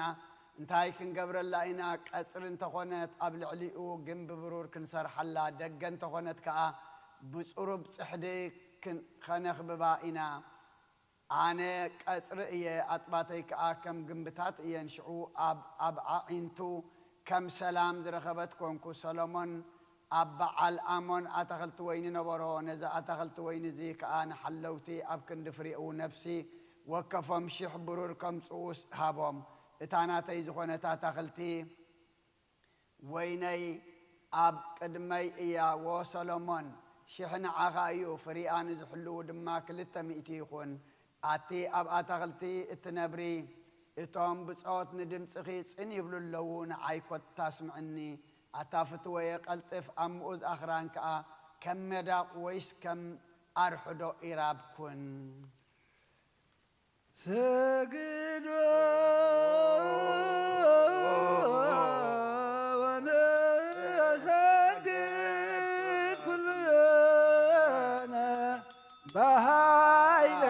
እንታይ ክንገብረላ ኢና? ቀጽሪ እንተኾነት ኣብ ልዕሊኡ ግንቢ ብሩር ክንሰርሓላ፣ ደገ እንተኾነት ከኣ ብጽሩብ ጽሕዲ ከነኽብባ ኢና። ኣነ ቀጽሪ እየ፣ ኣጥባተይ ከኣ ከም ግንብታት እየን። ሽዑ ኣብ ኣብ ኣዒንቱ ከም ሰላም ዝረኸበት ኰንኩ። ሰሎሞን ኣብ በዓል ኣሞን ኣታኽልቲ ወይኒ ነበሮ። ነዚ ኣታኽልቲ ወይኒ እዚ ከኣ ንሓለውቲ ኣብ ክንዲ ፍሬኡ ነፍሲ ወከፎም ሽሕ ብሩር ከምጽኡ ሃቦም። እታ ናተይ ዝኾነት ኣታኽልቲ ወይነይ ኣብ ቅድመይ እያ። ዎ ሰሎሞን፣ ሽሕ ንዓኻ እዩ፣ ፍሪኣ ንዝሕልዉ ድማ ክልተ ሚእቲ ይኹን። ኣቲ ኣብ ኣታኽልቲ እትነብሪ፣ እቶም ብጾት ንድምጽኺ ጽን ይብሉ ኣለዉ፣ ንዓይ ኮታ ስምዕኒ። ኣታ ፍትወየ፣ ቀልጥፍ ኣብ ምኡዝ ኣኽራን ከኣ ከም ሜዳቕ ወይስ ከም ኣርሕዶ ኢራብ ኩን። ሰግዶ ወነሰግድ ኩልነ በሃይለ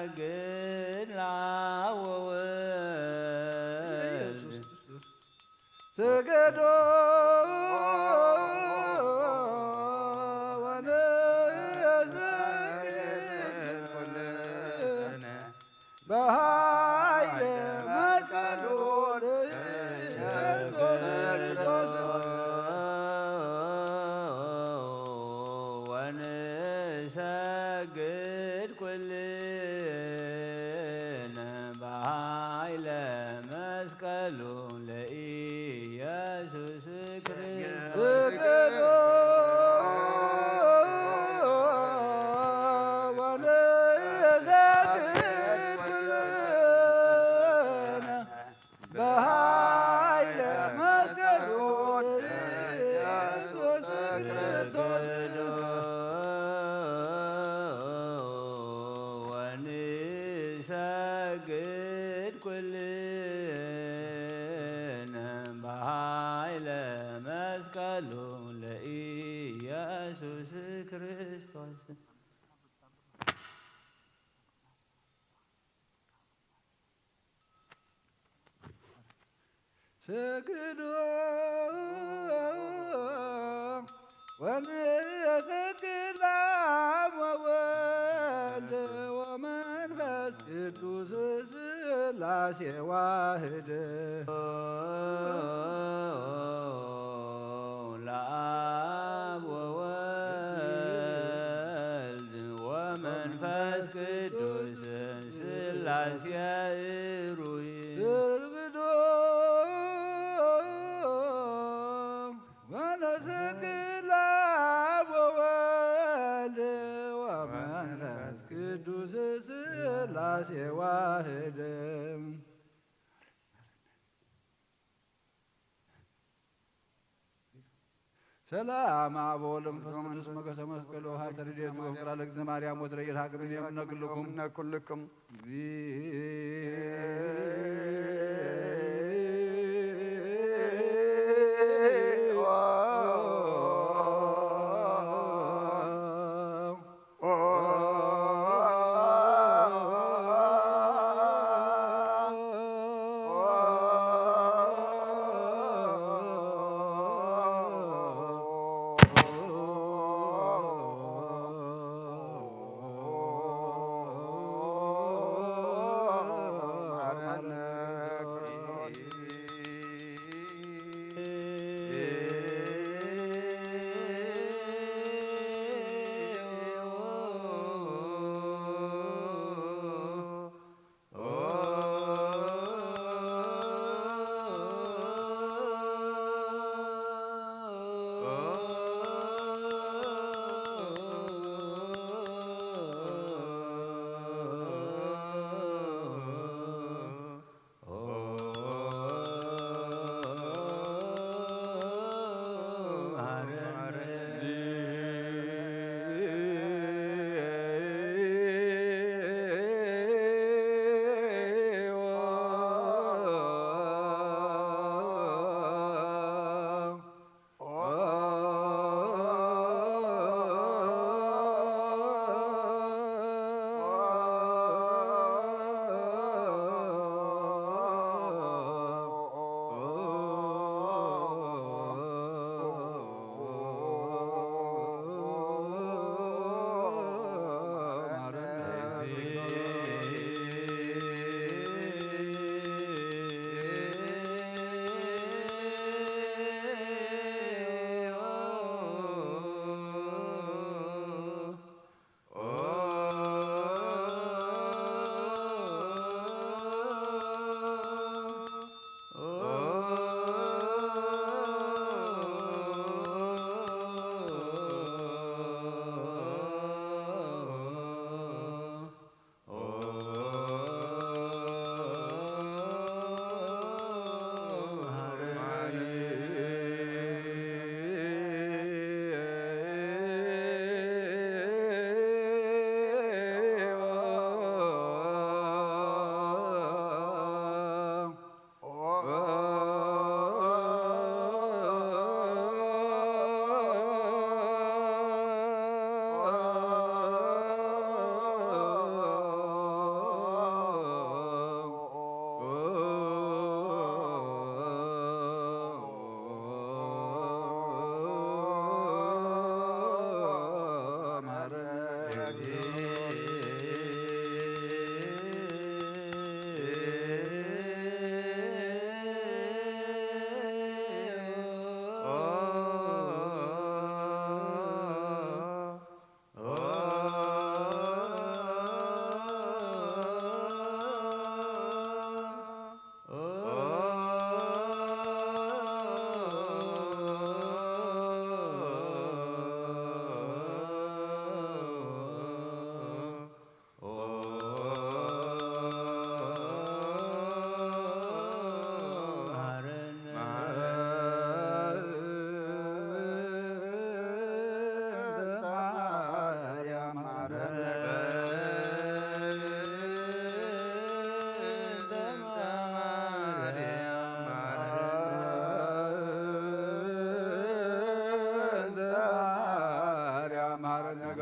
ሰግድ ለአብ ወወልድ ስግዶ ወንሰግድ ኩልነ በኃይለ መስቀሉ ለኢየሱስ ክርስቶስ ወንሰግድ ኩልነ በኃይለ መስቀሉ ለኢየሱስ ክርስቶስ። በኃይለ መስቀሉ ኢየሱስ ክርስቶስ ወንሰግድ ኩልነ በኃይለ መስቀሉ ለኢየሱስ ክርስቶስ። ስግዱ ወንስግድ ለአብ ወወልድ ወመንፈስ ቅዱስ ሥላሴ ዋህድ። ለአብ ወወልድ ወመንፈስ ቅዱስ ሥላሴ እሩይ። ስግዱ ወንስግድ ለአብ ወወልድ ወመንፈስ ቅዱስ ሥላሴ ዋህድ። ሰላም አብ ወወልድ ወመንፈስ ቅዱስ። ሞገሰ መስቀሉ ሀብተ ረድኤቱ ወፍቅራ ለእግዝእትነ ማርያም ወትረ ይርሐቅም እምነ ኩልኩም። እምነ ኩልኩም።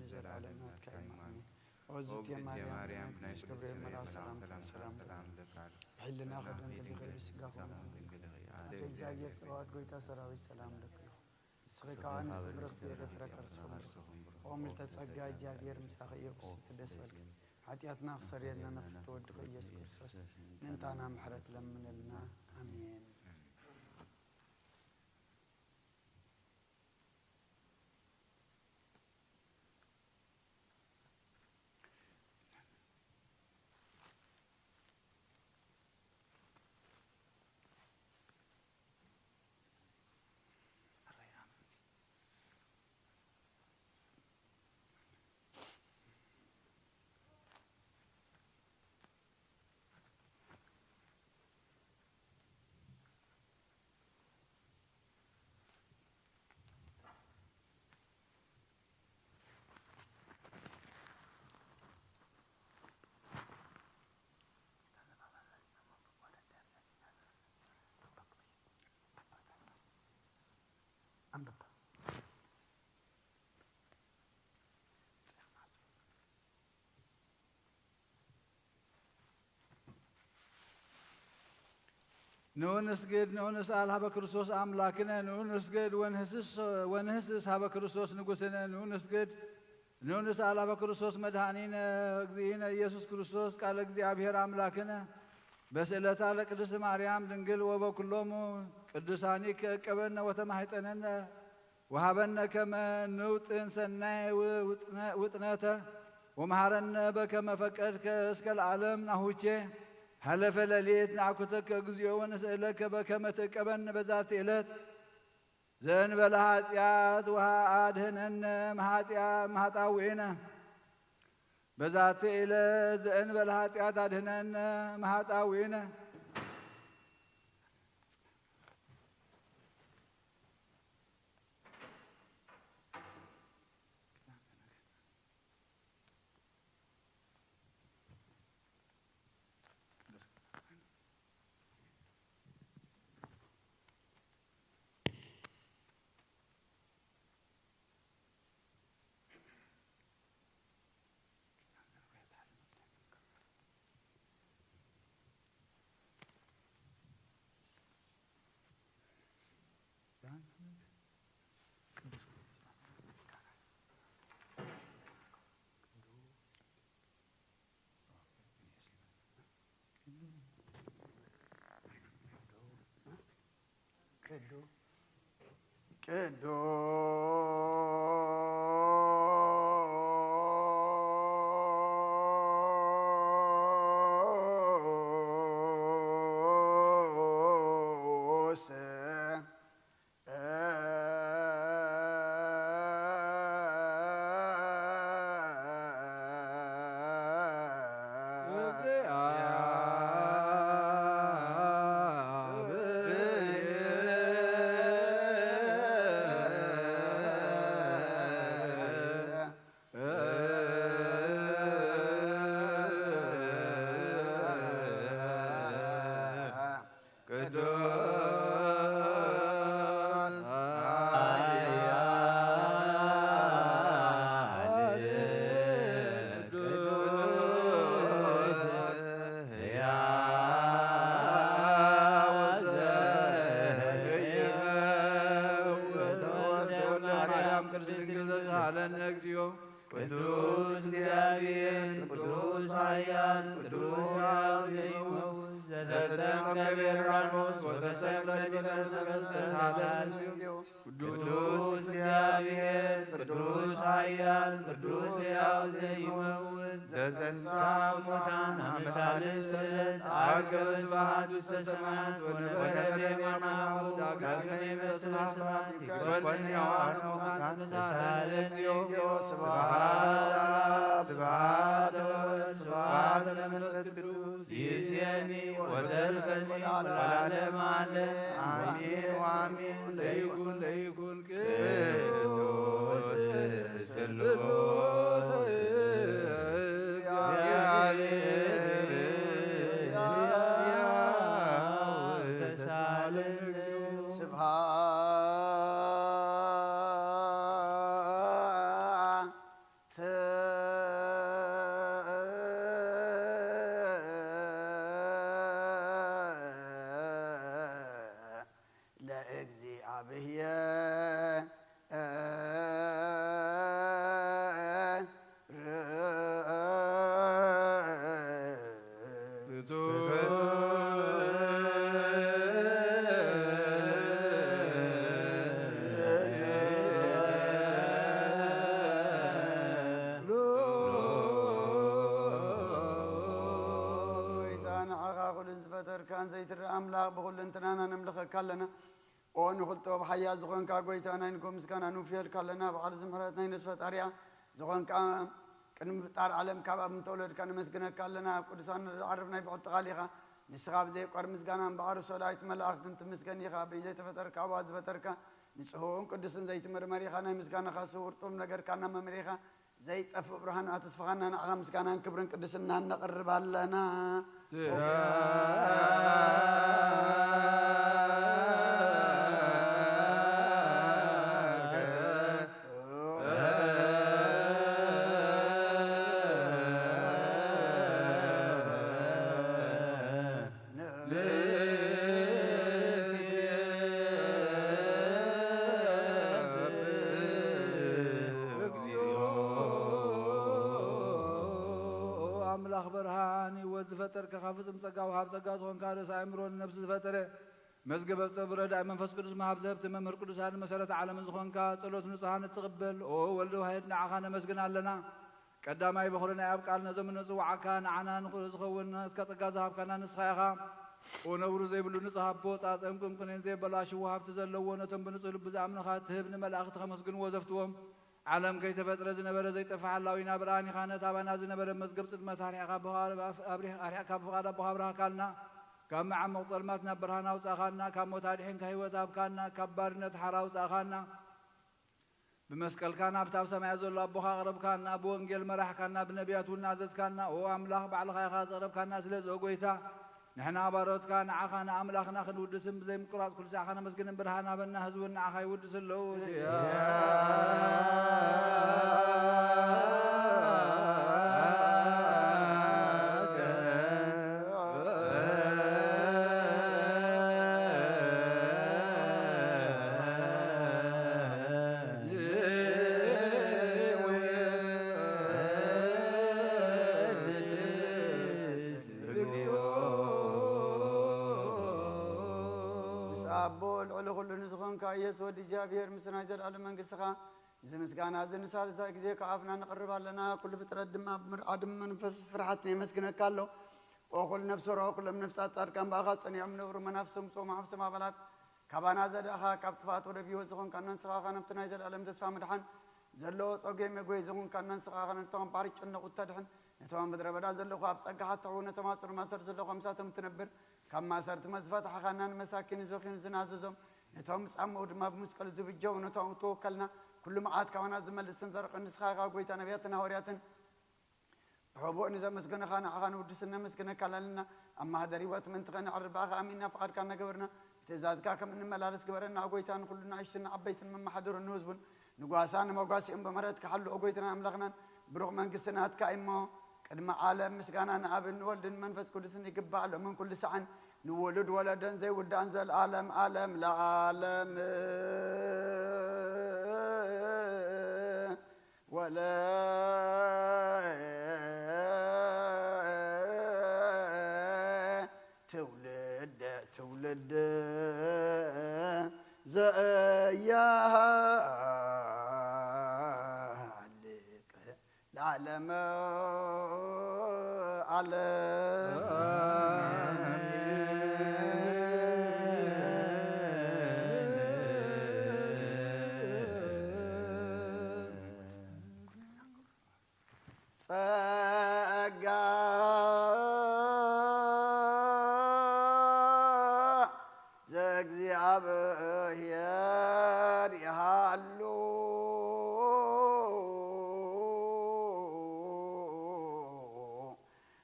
ንዘለዓለም ናትካ እዩ። ኣሜን። ኦ እግዝእትየ ማርያም፣ ብናይ ቅዱስ ገብርኤል መልኣክ ሰላምታ ሰላም እብለኪ። ብሕልናኺ ድንግል ኢኺ፣ ብስጋኺ እውን ድንግል ኢኺ። ኣደ እግዚኣብሔር ጽባኦት ጎይታ ሰራዊት ሰላም እብለኪ ኣለኹ። ንስኺ ከኣ ንፍረ ከርሥኺ ብሩኽቲ ኢኺ። ኦ ምልዕተ ጸጋ እግዚኣብሔር ምሳኺ እዩ። ፍስሕቲ ደስ በልኪ። ሓጢኣትና ክሰርየልና ንፍትወ ወድኺ ኢየሱስ ክርስቶስ ምእንታና ምሕረት ለምነልና። ኣሜን። ንኡ ንስግድ፣ ንኡ ንስኣል ሀበ ክርስቶስ ኣምላክነ፣ ንኡ ንስግድ ወንህስስ፣ ወንህስስ ሀበ ክርስቶስ ንጉስነ፣ ንኡ ንስግድ፣ ንኡ ንስኣል ሀበ ክርስቶስ መድኃኒነ፣ እግዚእነ ኢየሱስ ክርስቶስ ቃለ እግዚኣብሔር ኣምላክነ፣ በስእለታ ለቅድስት ማርያም ድንግል ወበኩሎሙ ቅዱሳኒከ እቀበነ ወተማሕፀነነ፣ ወሃበነ ከመ ንውጥን ሰናይ ውጥነ-፣ ውጥነተ፣ ወመሃረነ በከመ ፈቀድከ እስከ ለዓለም ናሁቼ። ሐለፈ ሌሊት ነአኩተከ እግዚኦ ወንስእለከ በከመ ትእቀበነ በዛቲ ዕለት። ዘእንበለ ኃጢአት ወአድህነነ እምኃጢአ-፣ እምኃጣውኢነ። በዛቲ ዕለት ዘእንበለ ኃጢአት አድህነነ እምኃጣውኢነ። ቅዱስ ቅዱስ ቅዱስ ኃያል ቅዱስ ሕያው ዘኢይመውት ተወልደ ማርያም ቅድስት ድንግል ዘሳለነ እግዚኦ። ቅዱስ እግዚአብሔር ቅዱስ ኃያል ቅዱስ ሕያው ዘይመውት ዘተጠምቀ በዮርዳኖስ ወተሰቅለ ዲበ መስቀል ተሳለነ። ቅዱስ እግዚአብሔር ቅዱስ ኃያል ቅዱስ ሕያው ዘይመውት ዘተንሥአ እሙታን አመ ሣልስት ዕለት ዐርገ በስብሐት ውስተ ሰማያት ወነበረ በየማነ አቡሁ ዳግመ ይመጽእ በስብሐት ይኮንን ሕያዋን ሙታን ተሳለነ። እግዚኦ ስብሐት ለአብ ስብሐት ለወልድ ስብሐት ለመንፈስ ቅዱስ ይእዜኒ ወዘልፈኒ ወለዓለመ ዓለም አሜን ወአሜን። ለይኩን ለይኩን ቅዱስ ስሉስ እግዚአብሔር ሕያው ተሳለነ። ስብሐት ለእግዚአብሔር ጎይታ ንዓኻ ኩሉ ዝፈጠርካን ዘይትረኣ ኣምላኽ ብኹሉ እንትናና ነምልኸካ ኣለና። ኦ ንኹሉ ጥበብ ሓያል ዝኾንካ ጎይታ ናይ ንጎ ምስጋና ንውፍየልካ ኣለና። በዓል ዝምሕረት ናይ ነፍሲ ፈጣሪያ ዝኾንካ ቅድሚ ምፍጣር ዓለም ካብ ኣብ ምተወለድካ ነመስግነካ ኣለና። ኣብ ቅዱሳን ዝዓርፍ ናይ ብሕቲ ቃል ኢኻ። ንስኻ ብዘይቋር ምስጋናን ብዓርሶ ላይት መላእኽትን ትምስገን ኢኻ። ብዘይተፈጠርካ ኣብኣ ዝፈጠርካ ንጽሁውን ቅዱስን ዘይትምርመር ኢኻ። ናይ ምስጋናኻ ስውር ጥዑም ነገርካ እናመምሬኻ ዘይጠፍእ ብርሃን ኣተስፍኻና ንዓኻ ምስጋናን ክብርን ቅድስናን ነቕርብ ኣለና። ኣምላኽ ብርሃን ህይወት ዝፈጠርካ፣ ካብ ፍጹም ጸጋ ወሃብ ጸጋ ዝኾንካ፣ ርእሰ ኣእምሮ ንነፍሲ ዝፈጠረ፣ መዝገበ ጥበብ ረዳኢ መንፈስ ቅዱስ መሃብ ዘህብቲ መምህር ቅዱሳን መሰረተ ዓለምን ዝኾንካ፣ ጸሎት ንጹሃን እትቕበል፣ ኦ ወልድ ዋሕድ፣ ንዓኻ ነመስግን ኣለና። ቀዳማይ በኹሪ ናይ ኣብ ቃል ነዞም እንጽውዓካ ንዓና ንኹሉ ዝኸውን ናትካ ጸጋ ዝሃብካና ንስኻ ኢኻ። ኦ ነውሪ ዘይብሉ ንጹህ ኣቦ፣ ጻጸን ቁንቁኔን ዘይበላሽዎ ሃብቲ ዘለዎ፣ ነቶም ብንጹህ ልቢ ዝኣምኑኻ ትህብ ንመላእኽቲ ከመስግንዎ ዘፍትዎም። ዓለም ከይተፈጥረ ዝነበረ ዘይጠፍእ ሓላዊና ብርሃን ኢኻ። ነቲ ኣባና ዝነበረ መዝገብ ጽልመት ኣርሒቕካ ብኻ-፣ ኣብሪኽ-፣ ኣርሒቕካ ብፍቓድ ኣቦኻ ኣብርሃካልና። ካብ መዓሙቕ ጸልማት ናብ ብርሃን ኣውጻእኻና። ካብ ሞት ኣድሒንካ ህይወት ሃብካና። ካብ ባርነት ሓራ ኣውጻእኻና። ብመስቀልካ ናብቲ ኣብ ሰማያት ዘሎ ኣቦኻ ኣቕረብካና። ብወንጌል መራሕካና፣ ብነቢያት እውን ኣዘዝካና። ኦ ኣምላኽ፣ ባዕልኻ ኢኻ ዘቕረብካና። ስለዚ ኦ ጐይታ፣ ንሕና ባሮትካ ንዓኻ ንኣምላኽና ክንውድስን ብዘይምቁራጽ ኩሉ ሳዕ ከነመስግንን ብርሃን ሃበና። ህዝቢ እውን ንዓኻ ይውድስ ኣለዉ። ኢየሱስ ወዲ እግዚኣብሔር፣ ምስ ናይ ዘለኣለም መንግስትኻ፣ እዚ ምስጋና እዚ ንሳልሳይ ግዜ ካብ ኣፍና ነቕርብ ኣለና። ኩሉ ፍጥረት ድማ ብምርዓድን መንፈስ ፍርሓትን የመስግነካ ኣሎ። ኦ ኩሉ ነፍሲ ሮ፣ ኩሎም ነፍሳት ጻድቃን ብኣኻ ጸኒዖም ነብሩ፣ መናፍሶም ጾም ሓፍሶም ኣባላት ካባና ዘዳእኻ፣ ካብ ጥፋት ወደ ህይወት ዝኾንካና ንስኻ ኸዓ፣ ነብቲ ናይ ዘለኣለም ተስፋ ምድሓን ዘለዎ ጸጉ መጎይ ዝኾንካና ንስኻ ኸዓ፣ ነቶም ባሕሪ ጨነቑ እተድሕን፣ ነቶም ኣብ ምድረ በዳ ዘለኹ ኣብ ጸጋኻ እተሕው፣ ነቶም ኣብ ጽኑዕ ማእሰርቲ ዘለኹ ኣብ ምሳቶም እትነብር፣ ካብ ማእሰርቲ መዝፈታሕኻና ንመሳኪን ህዝብኺ ንዝናዘዞም፣ ነቶም ዝጻምኡ ድማ ብመስቀል ዝብጀው፣ ነቶም እተወከልና፣ ኩሉ መዓት ካባና ዝመልስን ዘርቕን ንስኻ ኢኻ። ጎይታ ነቢያትን ሃዋርያትን ብሕቡእ ንዘመስገንኻ ንዓኻ ንውድስን ነመስግነካ ኣለና። ኣብ ማህደር ህይወት ምእንቲ ኸነዕርፍ ብኣኻ ኣሚንና ፍቓድካ እናገበርና ብትእዛዝካ ከም እንመላለስ ግበረና። ጎይታ ንኹሉ ንኣሽቱን ንዓበይትን መማሓደሩን ንህዝቡን ንጓሳ ንመጓሲኡን ብምሕረትካ ሓሉ። ጎይታና ኣምላኽናን ብሩኽ መንግስቲ ናትካ እሞ ቅድሚ ዓለም ምስጋና ንኣብን ንወልድን መንፈስ ቅዱስን ይግባእ፣ ሎምን ኩሉ ሰዓን ንውሉድ ወለደን ዘይውዳእን ዘልኣለም ዓለም ለዓለም። ወለ ትውልድ ትውልድ ዘያሃልቅ ለዓለመ ዓለም። ጸጋ ዘእግዚኣብሔር ይሃሉ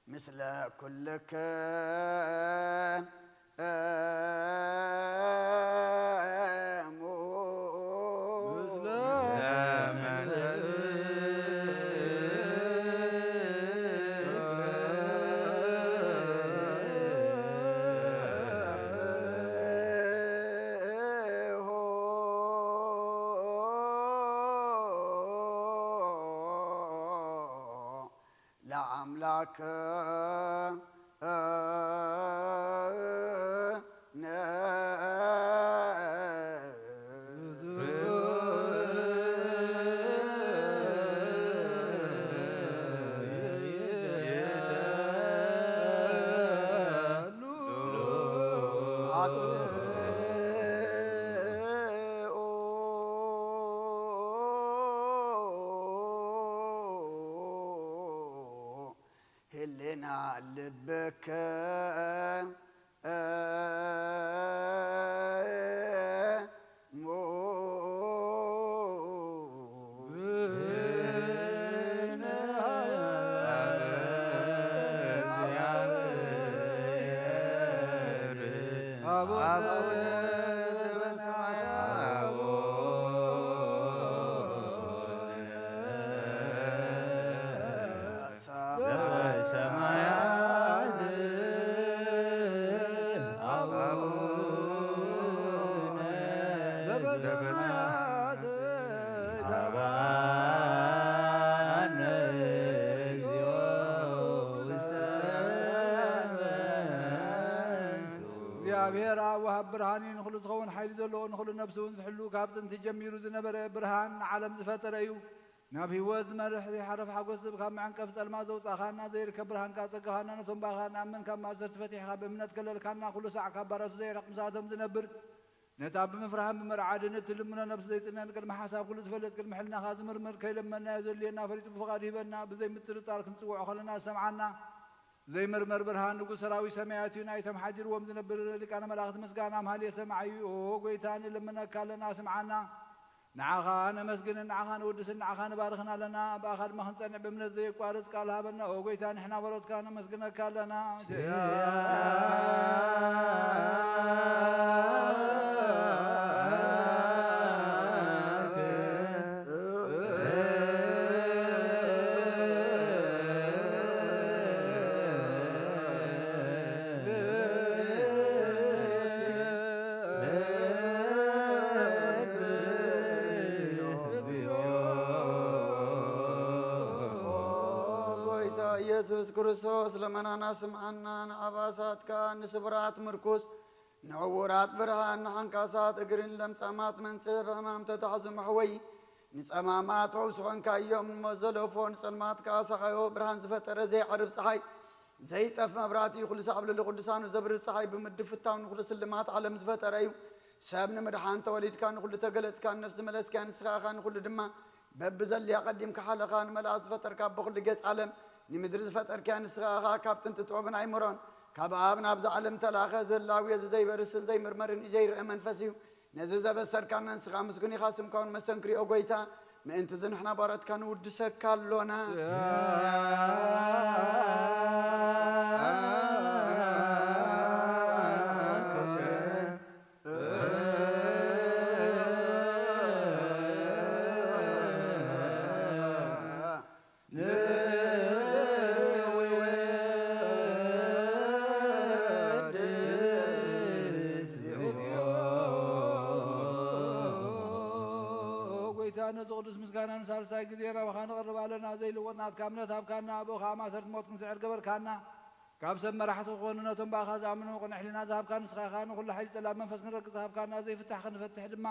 ምስለ ኩልክን ለአምላክ ህልና ልብክ እግዚኣብሔር ኣብ ወሃብ ብርሃን እዩ። ንኹሉ ዝኸውን ሓይሊ ዘለዎ፣ ንኹሉ ነፍሲ እውን ዝሕሉ፣ ካብ ጥንቲ ጀሚሩ ዝነበረ፣ ብርሃን ንዓለም ዝፈጠረ እዩ። ናብ ህይወት ዝመርሕ ዘይሓርፍ ሓጎስ ካብ መዐንቀፍ ጸልማት ዘውጻእኻና፣ ዘይርከብ ብርሃንካ ኣጸጋኻና፣ ነቶም ብኣኻ ንኣምን ካብ ማእሰርቲ ፈቲሕኻ ብእምነት ከለልካና፣ ኩሉ ሳዕ ካብ ባራቱ ዘይርሕቕ ምሳቶም ዝነብር፣ ነታ ብምፍርሃን ብምርዓድን እትልምኖ ነፍሲ ዘይጽነን ቅድሚ ሓሳብ ኩሉ ዝፈልጥ ቅድሚ ሕልናኻ ዝምርምር ከይለመንናዮ ዘድልየና ፈሊጡ ብፍቓዱ ሂበና፣ ብዘይ ምጥርጣር ክንጽውዖ ከለና ዝሰምዓና ዘይምርመር ብርሃን ንጉሥ ሰራዊት ሰማያት እዩ። ናይቶም ሓዲርዎም ዝነብር ሊቃነ መላእኽቲ ምስጋና ማህሌ ሰማዒ እዩ። ኦ ጎይታ ንልምነካ ኣለና ስምዓና። ንዓኻ ነመስግንን ንዓኻ ነወድስን ንዓኻ ንባርኽን ኣለና። ብኣኻ ድማ ክንጸንዕ ብእምነት ዘየቋርጽ ቃል ሃበና። ኦ ጎይታ ንሕና በሮትካ ነመስግነካ ኣለና። ጎይታ ኢየሱስ ክርስቶስ ለመናና ስምዓና፣ ንኣባሳትካ ንስቡራት ምርኩስ ንዕውራት ብርሃን፣ ንሓንካሳት እግርን ለምጻማት መንጽህ ብሕማም ተታሕዙ መሕወይ፣ ንጸማማት ፈውሲ ኾንካዮም። ንሞት ዘለፎ ንጸልማት ከኣ ሰቓዮ ብርሃን ዝፈጠረ ዘይዓርብ ጸሓይ፣ ዘይጠፍ መብራህቲ፣ ኩሉ ሳዕ ኣብ ልዕሊ ቅዱሳኑ ዘብርህ ጸሓይ ብምድፍታው ንኹሉ ስልማት ዓለም ዝፈጠረ እዩ። ሰብ ንምድሓን ተወሊድካ ንኹሉ ተገለጽካ፣ ነፍሲ መለስካ ንስኻ ኢኻ ንኹሉ ድማ በብዘድልያ ቀዲምካ ሓለኻ ንመላእኽቲ ዝፈጠርካ በኹሉ ገጽ ዓለም ንምድሪ ዝፈጠርካያ ንስኻ ኢኻ። ካብ ጥንቲ ጥበብን ኣይምሮን ካብ ኣብ ናብዛ ዓለም ተላኸ ዝህላው እዚ ዘይበርስን ዘይምርመርን እዩ ዘይርአ መንፈስ እዩ። ነዚ ዘበሰርካና ንስኻ ምስጉን ኢኻ። ስምካ እውን መሰንክሪኦ ጎይታ። ምእንቲ እዚ ንሕና ባሮትካ ንውድሰካ ኣሎና። ጎይታ፣ ነዚ ቅዱስ ምስጋና ንሳልሳይ ግዜ ናባኻ ንቐርብ ኣለና። ዘይልወጥ ናትካ እምነት ሃብካና፣ ኣብኡ ኸዓ ማእሰርቲ ሞት ክንስዕር ገበርካና። ካብ ሰብ መራሕቲ ክኾኑ ነቶም ብኣኻ ዝኣምኑ ቅኑዕ ሕሊና ዝሃብካ ንስኻ ኢኻ። ንኹሉ ሓይሊ ጸላም መንፈስ ክንረግጽ ዝሃብካና፣ ዘይፍታሕ ክንፈትሕ ድማ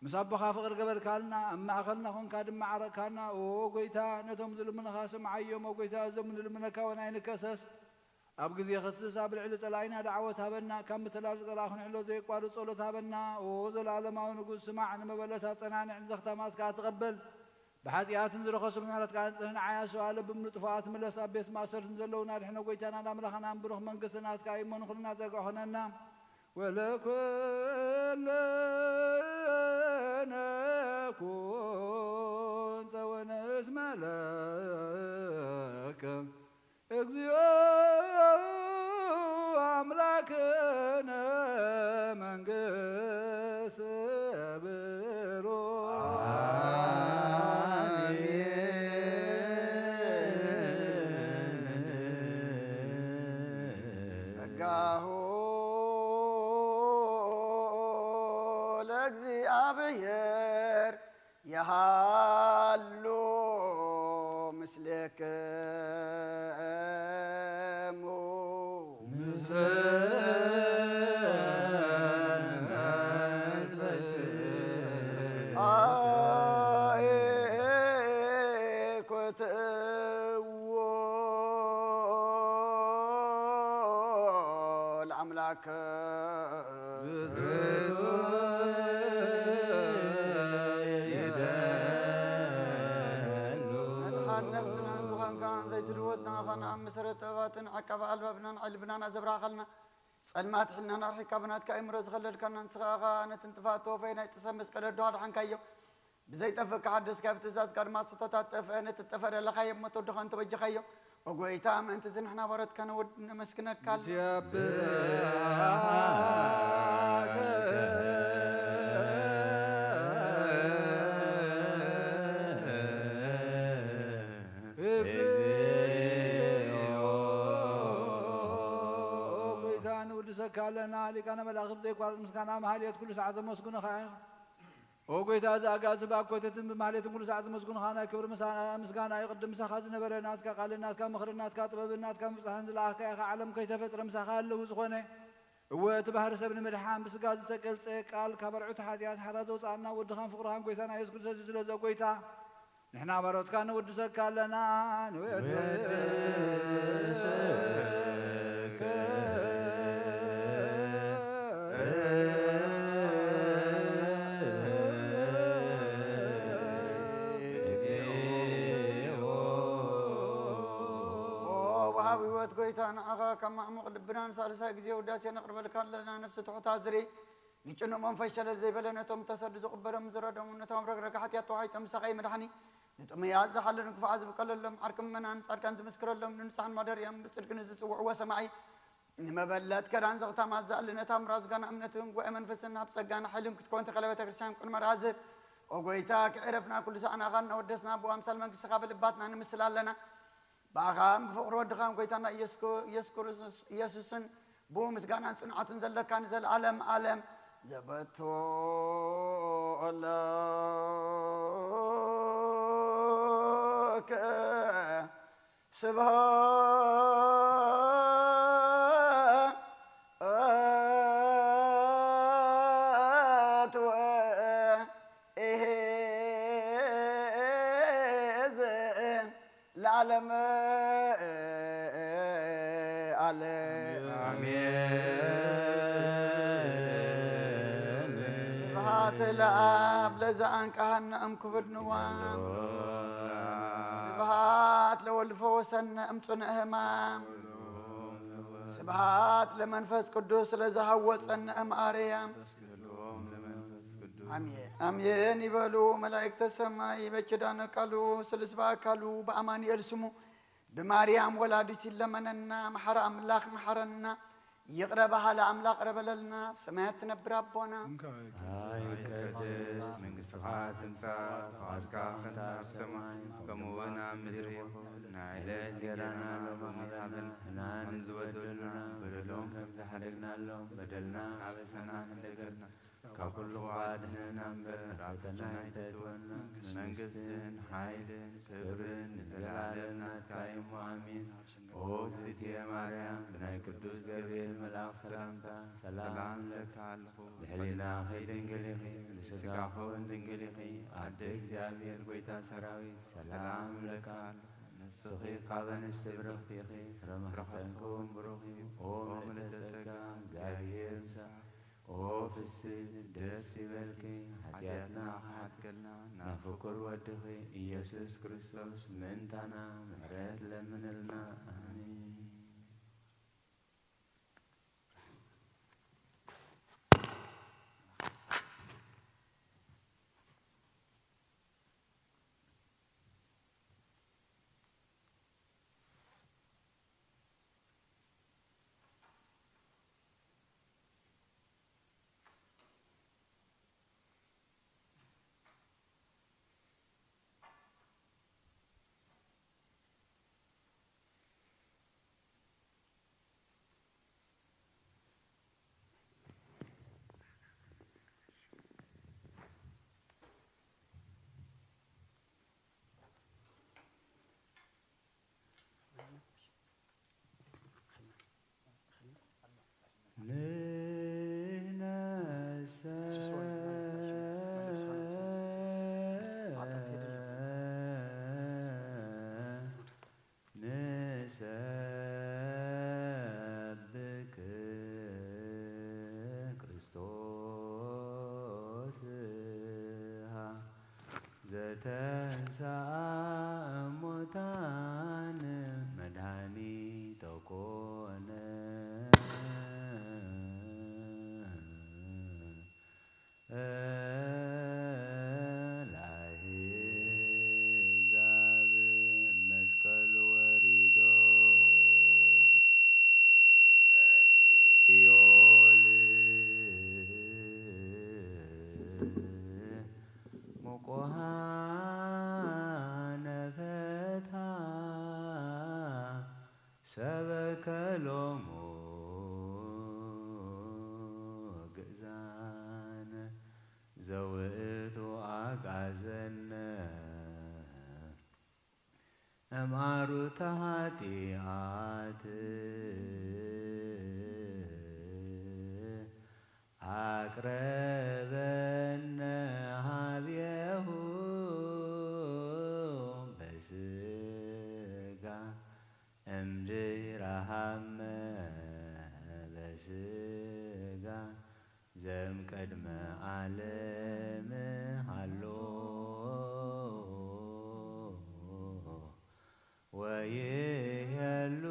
ምስ ኣቦኻ ፍቕሪ ገበርካልና። ኣብ ማእኸልና ኾንካ ድማ ዓረቕካና። ኦ ጎይታ፣ ነቶም ዝልምኑኻ ስምዓዮም። ኦ ጎይታ፣ እዞም ንልምነካ እውን ኣይንከሰስ። ኣብ ግዜ ክስስ ኣብ ልዕሊ ጸላኢና ደዓወት ሃበና። ካብ ምትላል ጸላኢ ክንሕሎ ዘየቋርጽ ጸሎት ሃበና። ኦ ዘለኣለማዊ ንጉስ፣ ስማዕ፣ ንመበለት ኣጸናንዕ፣ ንዘኽታማት ከኣ ተቐበል። ብሓጢኣትን ዝረኸሱ ብምሕረትካ ኣንጽህ፣ ንዓይ ኣስዋእ ልብም ንጥፉኣት ምለስ፣ ኣብ ቤት ማእሰርትን ዘለዉና ኣድሕኖ። ጎይታናን ኣምላኽናን ብሩኽ መንግስቲ ናትካ እዩ እሞ ንኹልና ጸግዒ ኹነና። ወለኩልነ ኩን ጸወነ እስመ ለከ እግዚኦ ኣምላክነ መንግስት ብሩክ። ጸጋሁ ለእግዚኣብሔር የሃሉ ምስሌክሙ። አእኩትዎ ለአምላክ። መድሓን ነብስናን ዝኾንካ ዘይትልወጥ ንዓኻ ንኣምስረት ጥበባትን ዓቃቢ ኣልባብናን ዕልብናን ኣዘብራኸልና። ጸልማት ሕልናና ኣርሒቕካ ብናትካ ኣእምሮ ዝኸለልካና ንስኻ ኢኻ። ነቲ ንጥፋት ተወፈየ ናይ ጥሰ መስቀል ኣዶ ኣድሓንካዮ። ብዘይጠፍእ ከሓደስካ ብትእዛዝካ ድማ ስሕተታት ጠፍአ። ነቲ ጠፈ ደለኻዮ እሞ ተወድኻ እንተበጀኻዮ። ኦ ጎይታ፣ ምእንቲ እዚ ንሕና ባሮትካ ነወድ-፣ ነመስግነካ ኣለና። ንስያብሃከ እግዚኦ። ኦ ጎይታ፣ ንውድሰካ ኣለና። ሊቃነ መላእክት ብዘይቋርጽ ምስጋና መሃልየት ኩሉ ሰዓት ዘመስግኑኻ እዮም። ኦ ጎይታ፣ እዚ ኣጋዚ ብኣኮተትን ብማህሌትን ኩሉ ሰዓት ዝመስጉንኻ ናይ ክብሪ ምሳ-፣ ምስጋና እዩ። ቅድም ምሳኻ ዝነበረ ናትካ ቃልን ናትካ ምኽርን ናትካ ጥበብን ናትካ ምብጻሕን ዝለኣኽካ ኢኻ። ዓለም ከይተፈጥረ ምሳኻ ኣለዉ ዝኾነ። እወ፣ እቲ ባህሪ ሰብ ንምድሓን ብስጋ ዝተገልጸ ቃል ካብ ኣርዑት ሓጢኣት ሓራ ዘውጽኣና ወድኻን ፍቕርኻን ጎይታና የሱስ ክርስቶስ እዩ። ስለዚ ኦ ጎይታ፣ ንሕና ባሮትካ ንውድሰካ ኣለና፣ ንወድሰከ። ኦ ወሃቢ ህይወት ጎይታ፣ ንዓኻ ካብ ማዕሙቕ ልብና ንሳልሳይ ግዜ ውዳሴ ነቕርበልካ ኣለና። ነፍሲ ትሑት ኣዝሪ ንጭኑቕ መንፈስ ሸለል ዘይበለ፣ ነቶም ተሰዱ ዝቕበሎም ዝረዶም፣ ነቶም ረግረግ ሓጢኣት ተዋሒጦም ምሳኻ መድሓኒ፣ ንጥሙያት ዝሓሉ ንክፉዓት ዝብቀለሎም፣ ዓርኪ ምእመናን ጻድቃን ዝምስክረሎም፣ ንንጹሓን ማደርያም ብጽድቂ ንዝጽውዕዎ ሰማዒ፣ ንመበለት ከዳን ዘኽታማት ዝኣሊ፣ ነታ ምራዙ ጋና እምነትን ጉባኤ መንፈስን ናብ ጸጋን ሓይልን ክትኮን ተኸለ ቤተ ክርስቲያን ቅድመ ራዝብ። ኦ ጎይታ፣ ክዕረፍና ኩሉ ሳዕ ንኣኻ እናወደስና ብኣምሳል መንግስትኻ ብልባትና ንምስል ኣለና። ብኣኻን ብፍቕሪ ወድኻን ጎይታና ኢየሱስ ክር-፣ ኢየሱስ ክርስቶስ፣ ኢየሱስን ብኡ ምስጋናን ጽንዓቱን ዘለካ ንዘለዓለም ዓለም ዘበቶ ለከ ስብሐ ዓለም ዓለም። ኣሜን። ስብሐት ለአብ ለዘአንቀሐነ እምክብድ ንዋም። ስብሐት ለወልድ ፈወሰነ እምጽኑዕ ሕማም። ስብሐት ለመንፈስ ቅዱስ ለዘሐወጸነ እምአርያም። ኣሜን ኣሜን ይበሉ መላእክተ ሰማይ። በኪዳነ ቃሉ ስሉስ በአካሉ በአማኑኤል ስሙ ብማርያም ወላዲት ይለመነና። መሐረ አምላክ መሐረና። ይቅረ በሃለ አምላክ ይቅረ በለልና። ሰማያት ትነብር አቦና። ይቀደስ መንግስትኻ ትምጻእ፣ ፍቓድካ ከም ትገብር ሰማይ ከምኡ እውን ኣብ ምድሪ ይኹን። ናይ ዕለት እንጀራና ሎሚ ሃበና፣ ንሕና ንዝበደሉና በደሎም ከም ዝሓደግናሎም በደልና ኣበሳና እንደገርና ካብ ኩሉ ኣድህነና እምበር ናብ ፈተና ኣይተእትወና። መንግስትን ሓይልን ክብርን ንዘለዓለም ናትካ እዩ እሞ ኣሜን። ኦ እግዝእትየ ማርያም ብናይ ቅዱስ ገብርኤል መልኣኽ ሰላምታ ሰላም እለኪ ኣለኹ። ብሕሊናኺ ድንግል ኢኺ፣ ብስጋኺ እውን ድንግል ኢኺ። ኣደ እግዚኣብሔር ጐይታ ሰራዊት ሰላም እለኪ ኣለኹ። ንስኺ ካብ ኣንስቲ ብርኽቲ ኢኺ፣ ፍረ ማሕፀንኪ እውን ብሩኽ እዩ። ኦ ምልእተ ጸጋ እግዚኣብሔር ምሳኺ። ኦ ፍስሕቲ ደስ ይበልኪ፣ ሓጢኣትና ክሓትከልና ናብ ፍቁር ወድኺ ኢየሱስ ክርስቶስ ምእንታና ምሕረት ለምንልና። ኣሜን። ንሕነሰ ንሰብክ ክርስቶስሃ ዘተንሥአ እሙታን መድኃኒተ ኮነ። ለአሕዛብ መስቀል ወሪዶ ውስተ ሲኦል ሙቆሃነ ፈታ ሰበከ ሎሙ ግእዛነ ዘውእቱ አግአዘነ እምአሩተ ኃጢአት አቅረበነ ሀቤሁ በስጋ እምድራሃመ በስጋ ዘእምቅድመ ዓለም ሃሎ ወይሄሉ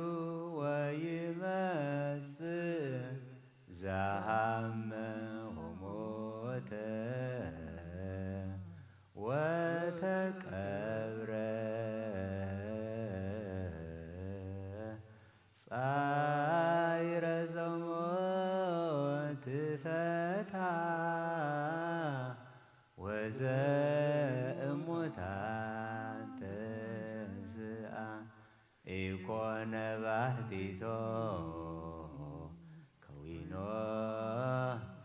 ወይመጽእ ዘሃመ ወሞተ ወተቀብረ ጻይረ ዘሞት ፈታ ወዘእሙታን ተንስአ ኢኮነ ባሕቲቶ ከዊኖ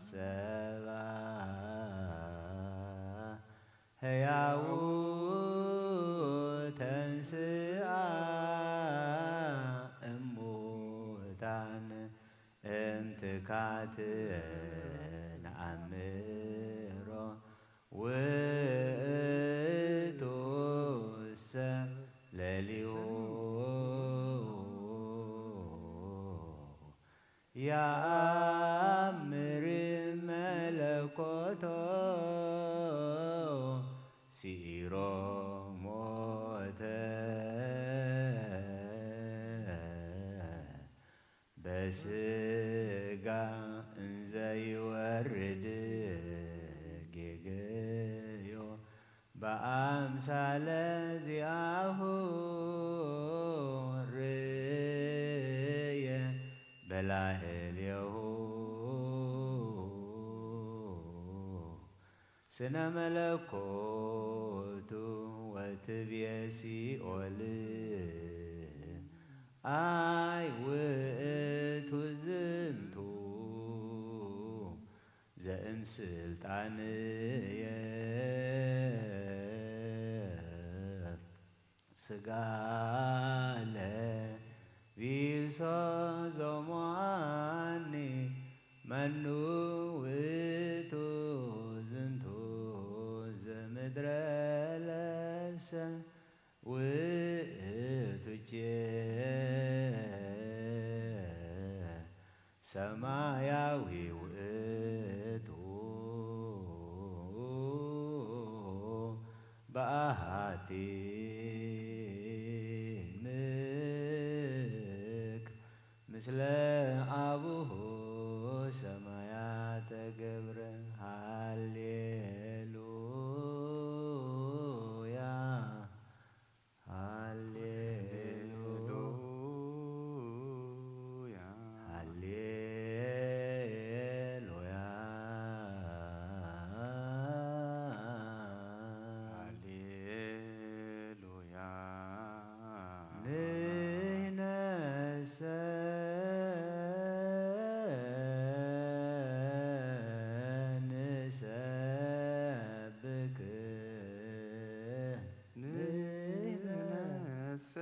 ሰባ ሕያው ተንስአ እሙታን እምትካት ነኣምሮ ውእቱሰ ለሊሁ ተኣምር መለኮቶ ስኢሮ ሞተ በስጋ እንዘይወርድ ጌገዮ በአምሳለ ዚአሁ ርእየ በላዕሌሁ ስነ መለኮቱ ወትብየ ሲኦል አይ ውእቱ ዝንቱ ዘእምስልጣንየ ስጋ ለቢሶ ዞሙአኒ መኑ ውእቱ ዝንቱ ዘምድረ ለብሰ ውእቱ እቼ ሰማያዊ ውእቱ በአሐቲ ምክ ምስለ አቡሁ ሰማያተ ገብረ ሃሌሉያ ሃሌሉያ ሃሌሉያ ሃሌሉያ ንሕነሰ ንሰብክ ንሕነሰ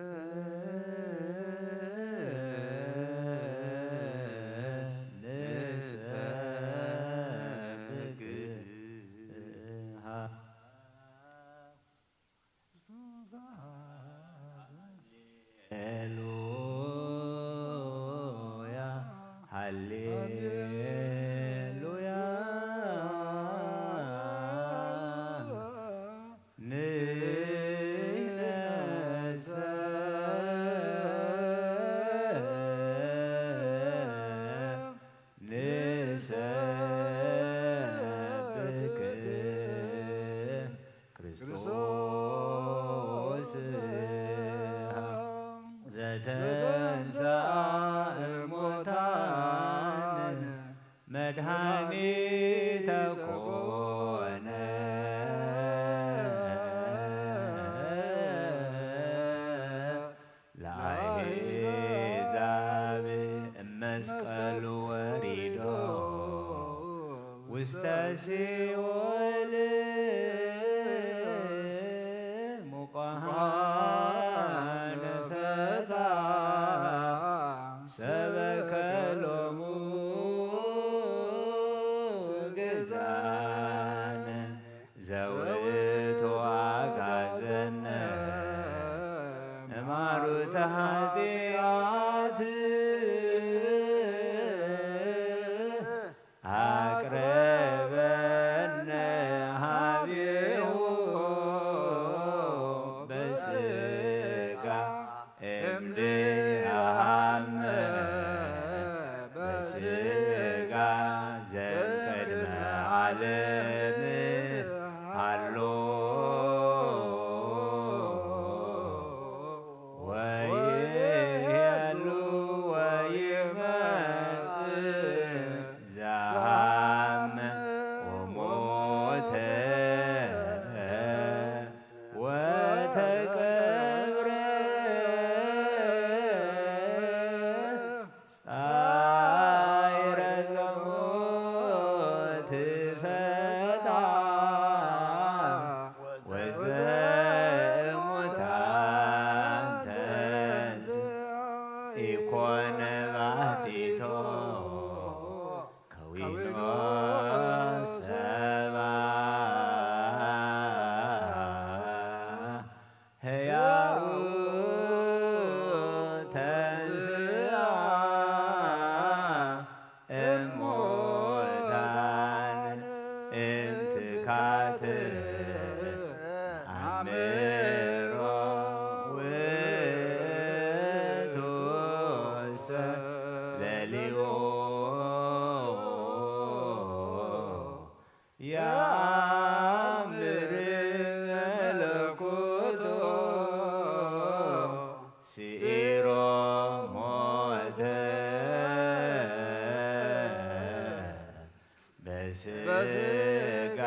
ንሰብክ ሃሌሉያ ሃሌሉያ ንሕነሰ ንሰብክ ክርስቶስ ዘተንሥአ እሙታን መድኃኒተ ኮነ ለአሕዛብ እመስቀሉ ወሪዶ ውስተ ሲኦል ሙቃነ ፈታ ሰበከ ሎሙ ግዛነ ዘውእቱ አግአዘነ እማሩተ ኃጢአት አቅረበነ ሀቤሁ በስጋ እምድሃመ በስጋ ዘእምቅድመ ዓለም ሃሎ ወይ ኣእምሮ ውእቱሰ ለሊኦ ያምር መለኮቶ ስኢሮ ሞተ በስጋ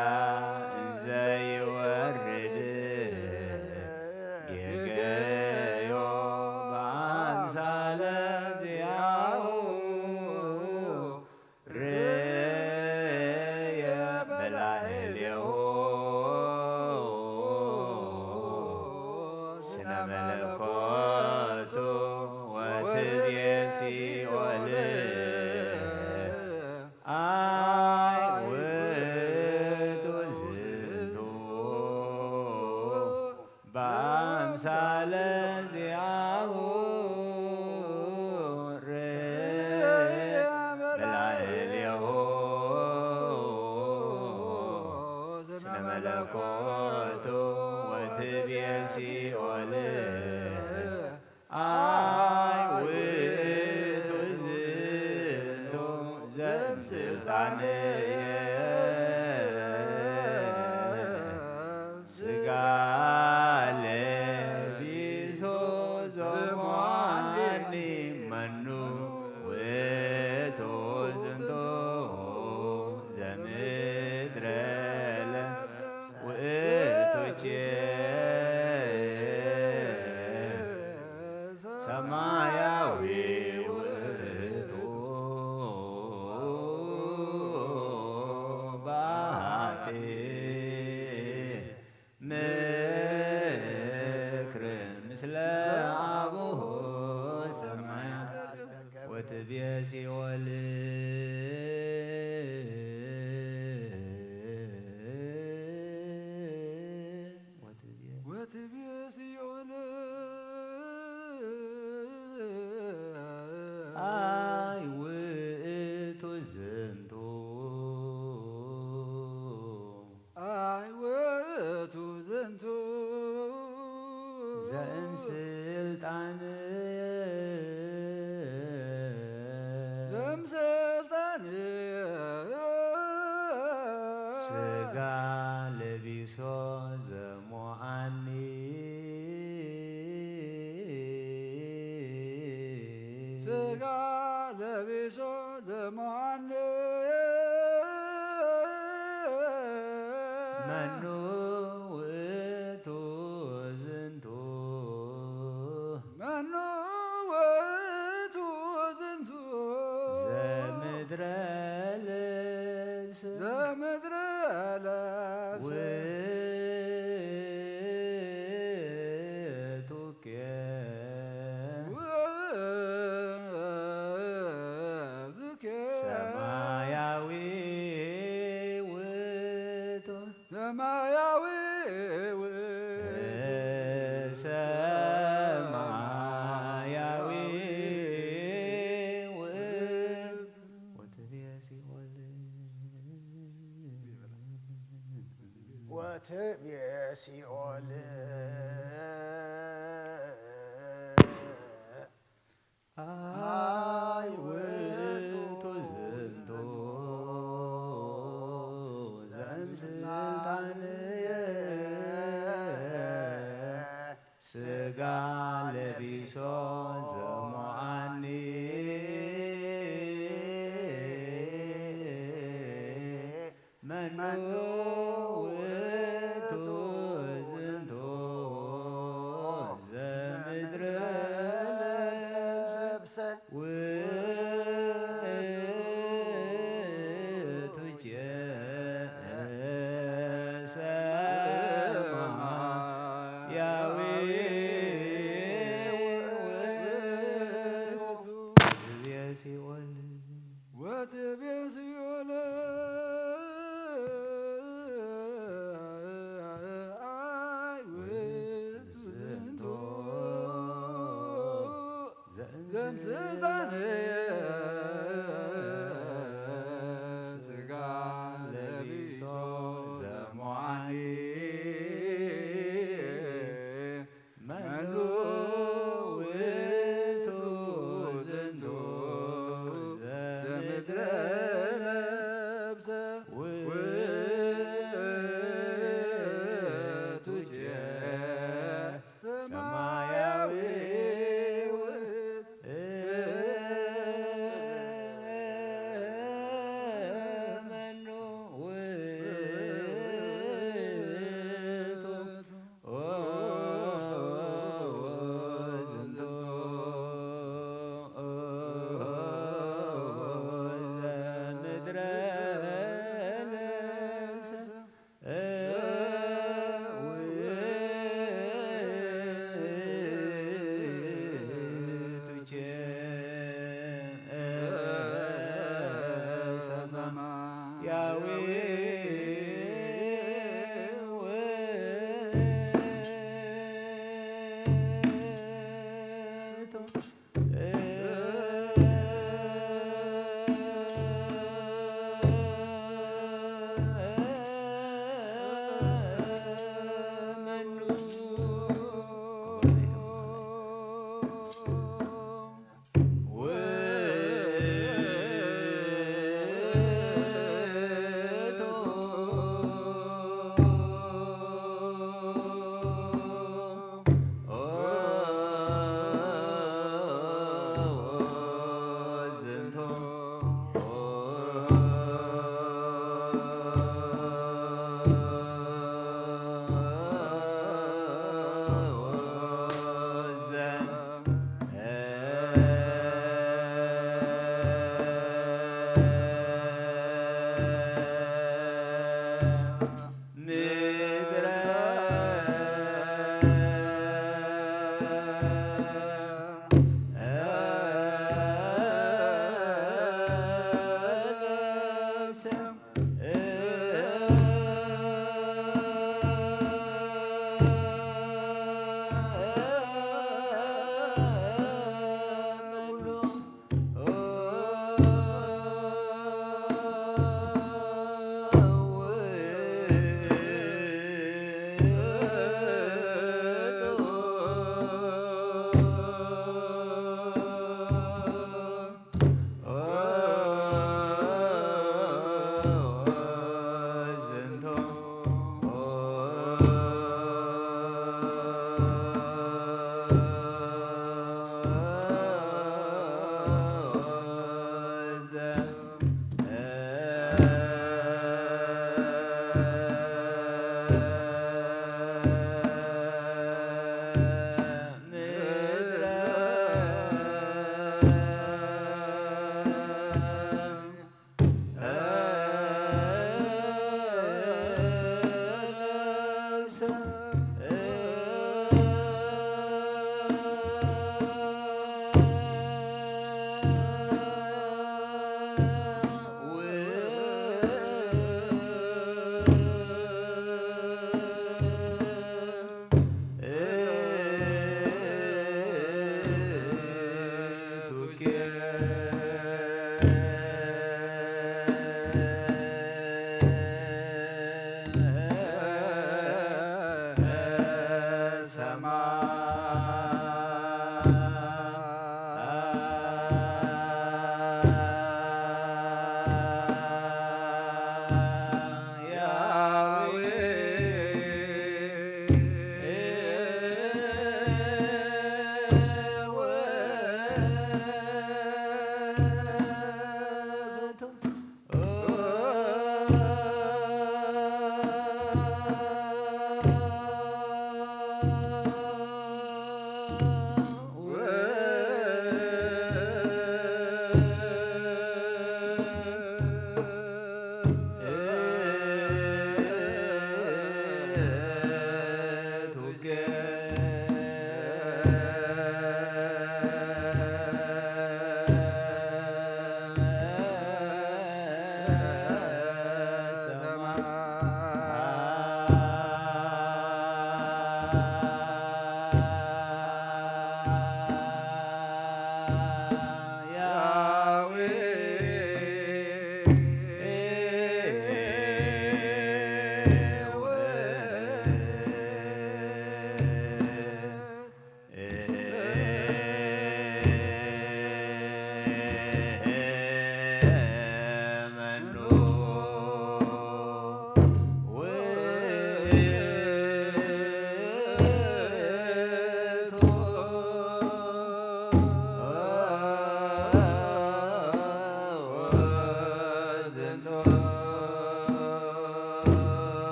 እንዘይወርድ ጌገዮ በአምሳለ ዚአሁ ርእየ በላዕሌሁ ስነ መለኮቱ ወትቤ ሲኦል አይ ውእቱ ዝንቱ በአምሳለ ዚአሁ ርእየ በላዕሌሁ ስነ መለኮቱ ወትቤ ሲኦል አይ ውእቱ ዝንቱ ዘምስልጣንየ ስጋ ለቢሶ ዘሞዓኒ መኑ ውእቱ ዝንቱ ዘምድረ ለብሰ ውእቱ ቼ ሰማያዊ ውእቱ ባቲ ምክር ምስለ አቡሁ ሰማያት ወትቤ ሲኦል ወትቤ ሲኦል አይ ውእቱ ዝንቱ አይ ውእቱ ዝንቱ ዘእምስልጣን ዘእምስልጣን ስጋ ለቢሶ ዘሞዓኒ ስጋ ለቢሶ ዘሞዓኒ መኑ ውእቱ ዝንቱ መኑ ውእቱ ዝንቱ ዘምድረ ልብስ ዘምድረ ልብስ ውእቱ ኬ ውእቱ ኬ ሰማያዊ ውእቱ ሰማያዊ ውእቱ ሰማያዊ ውእቱ ወትቤ ሲኦል ወትቤ ሲኦል አይ ውእቱ ዝንቱ ዘእምስልጣንየ ስጋ ለቢሶ ዘሞዓኒ መኑ ውእቱ ዝንቱ ዘምድረ ለብሰ ውእቱ ኬ ሰማያዊ ውእቱ ወትቤ ሲኦል ወትቤ ሲኦል አይ ውእቱ ዝንቱ ዘእምስልጣንየ ስጋ ለቢሶ ዘሞዓ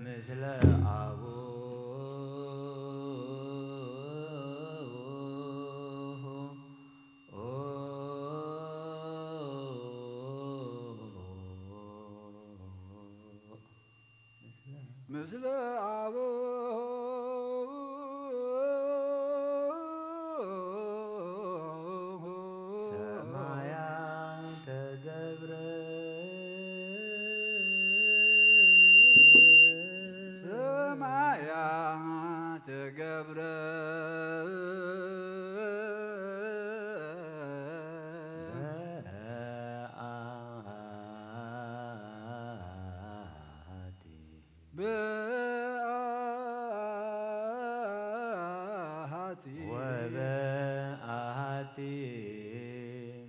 ምስለ አቡሁ ምስለ አቡሁ ሰማያት ተገብረ ሰማያት ተገብረ በአሐቲ በአሐቲ ወበአሐቲ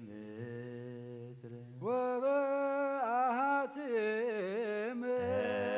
ምድር ወበአሐቲ ምድር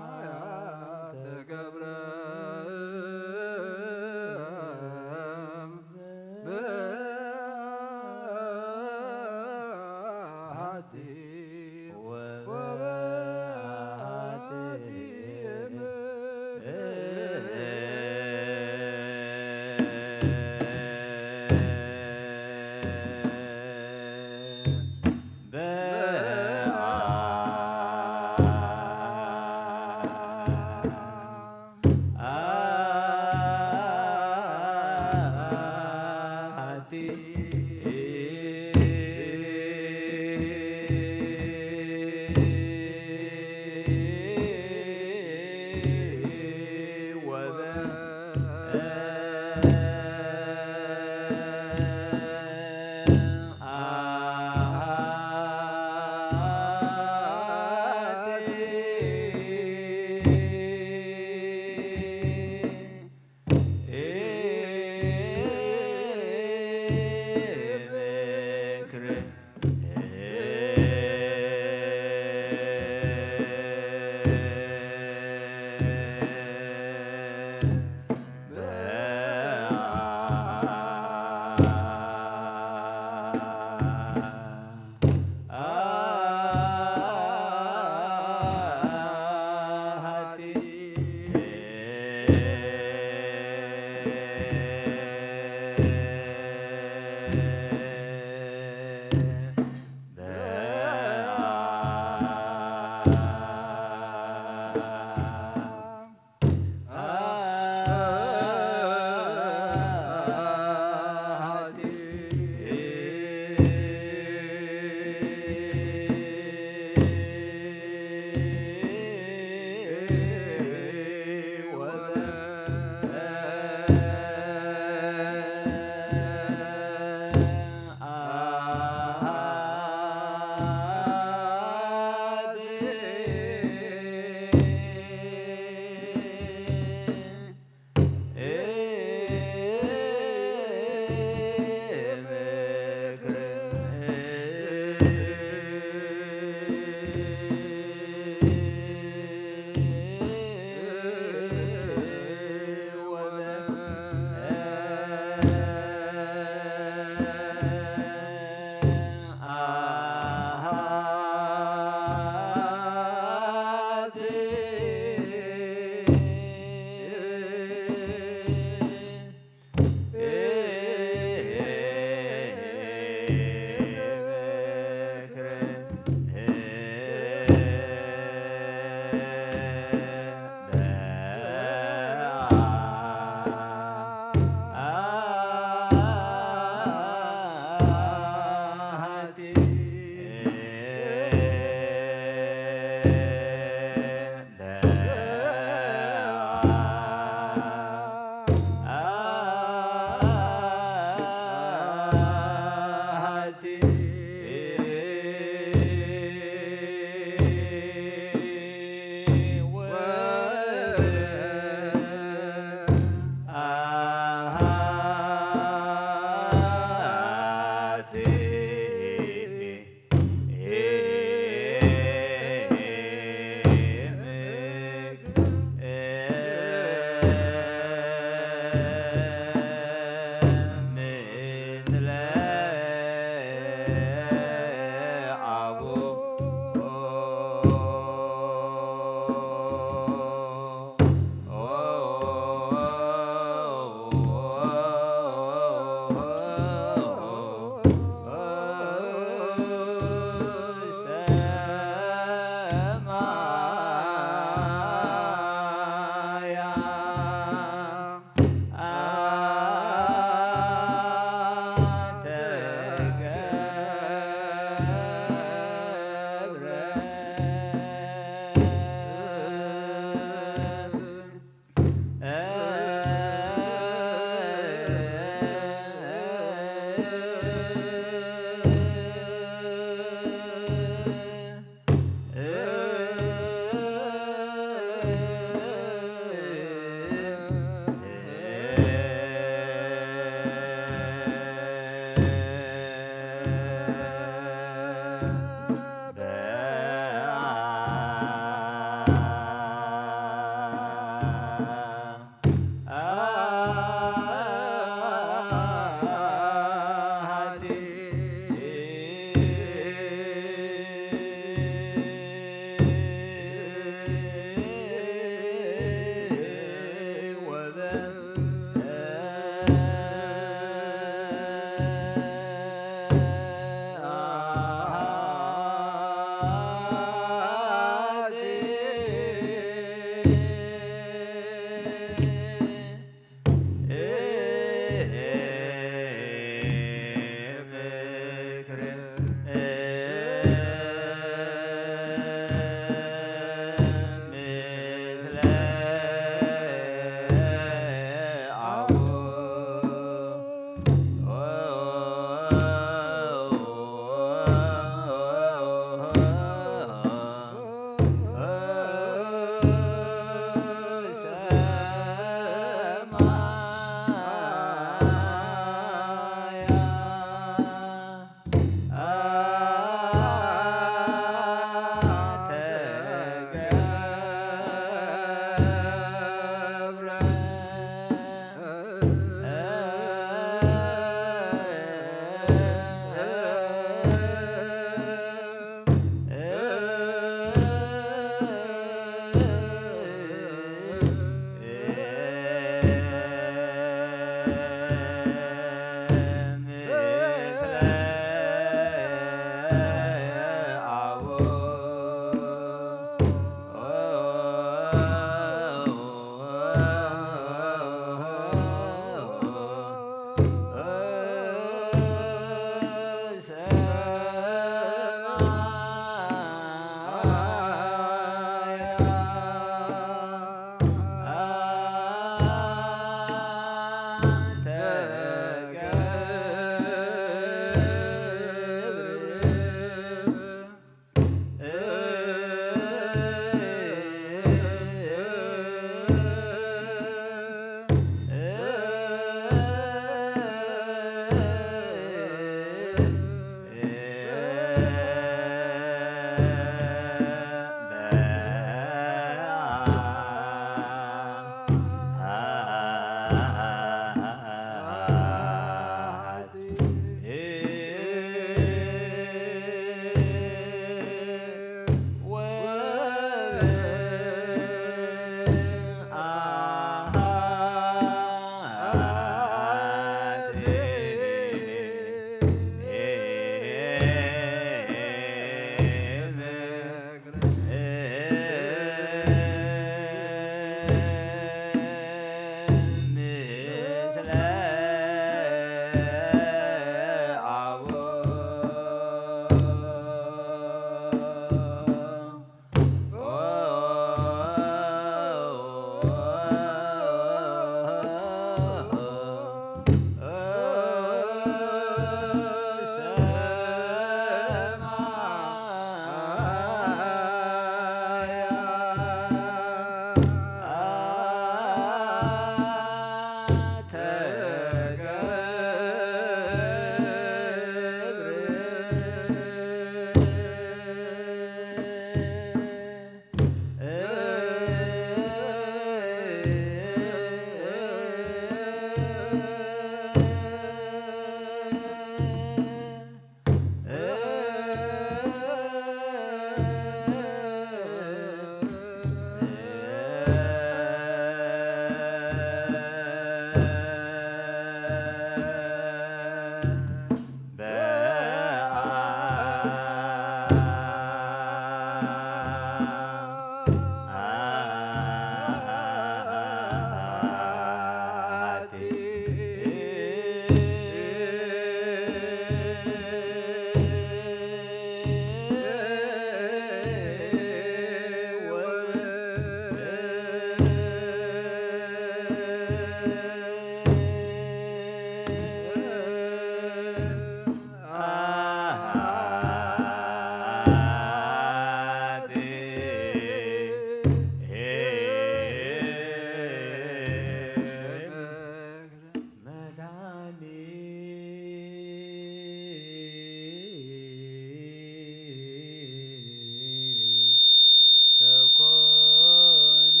ተኮነ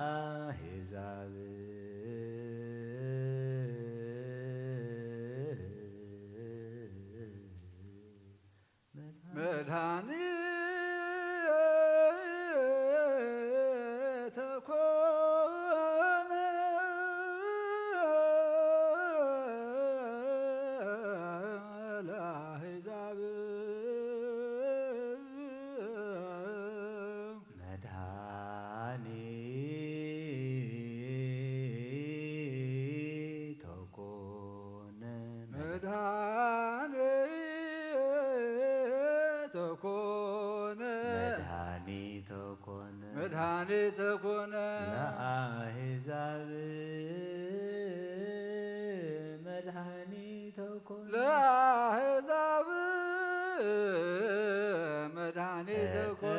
ለአሕዛብ። መድኃኒተ ኮነ ለአሕዛብ። መድኃኒተ ኮነ። መድኃኒተ ኮነ። መድኃኒተ ኮነ። መድኃኒተ ኮነ። ለአሕዛብ መድኃኒተ ኮነ። ለአሕዛብ መድኃኒተ ኮነ።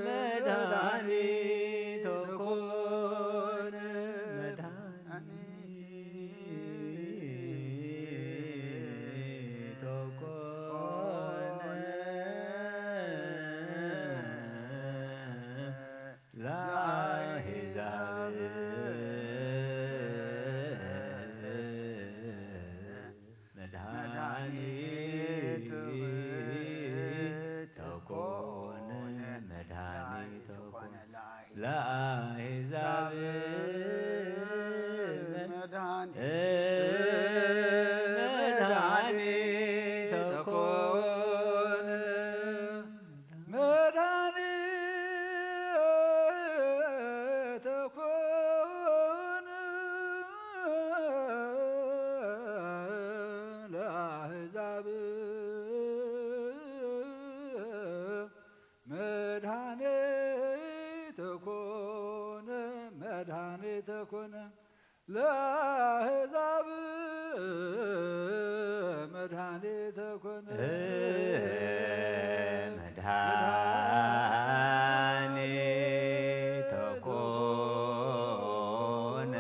መድኃኒተ ኮነ። መድኃኒተ ኮነ። ለአሕዛብ መድኃኒት ተኮነ። መድኃኒት ተኮነ። ለአሕዛብ መድኃኒት ተኮነ። መድኃኒተ ኮነ ለአሕዛብ። መድኃኒተ ኮነ። መድኃኒተ ኮነ ለአሕዛብ። መድኃኒተ ኮነ። መድኃኒተ ኮነ።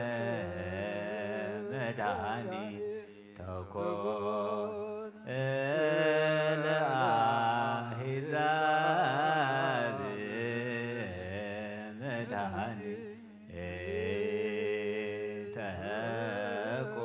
መድኃኒተ ኮነ ለአሕዛብ። መድኃኒተ ኮነ።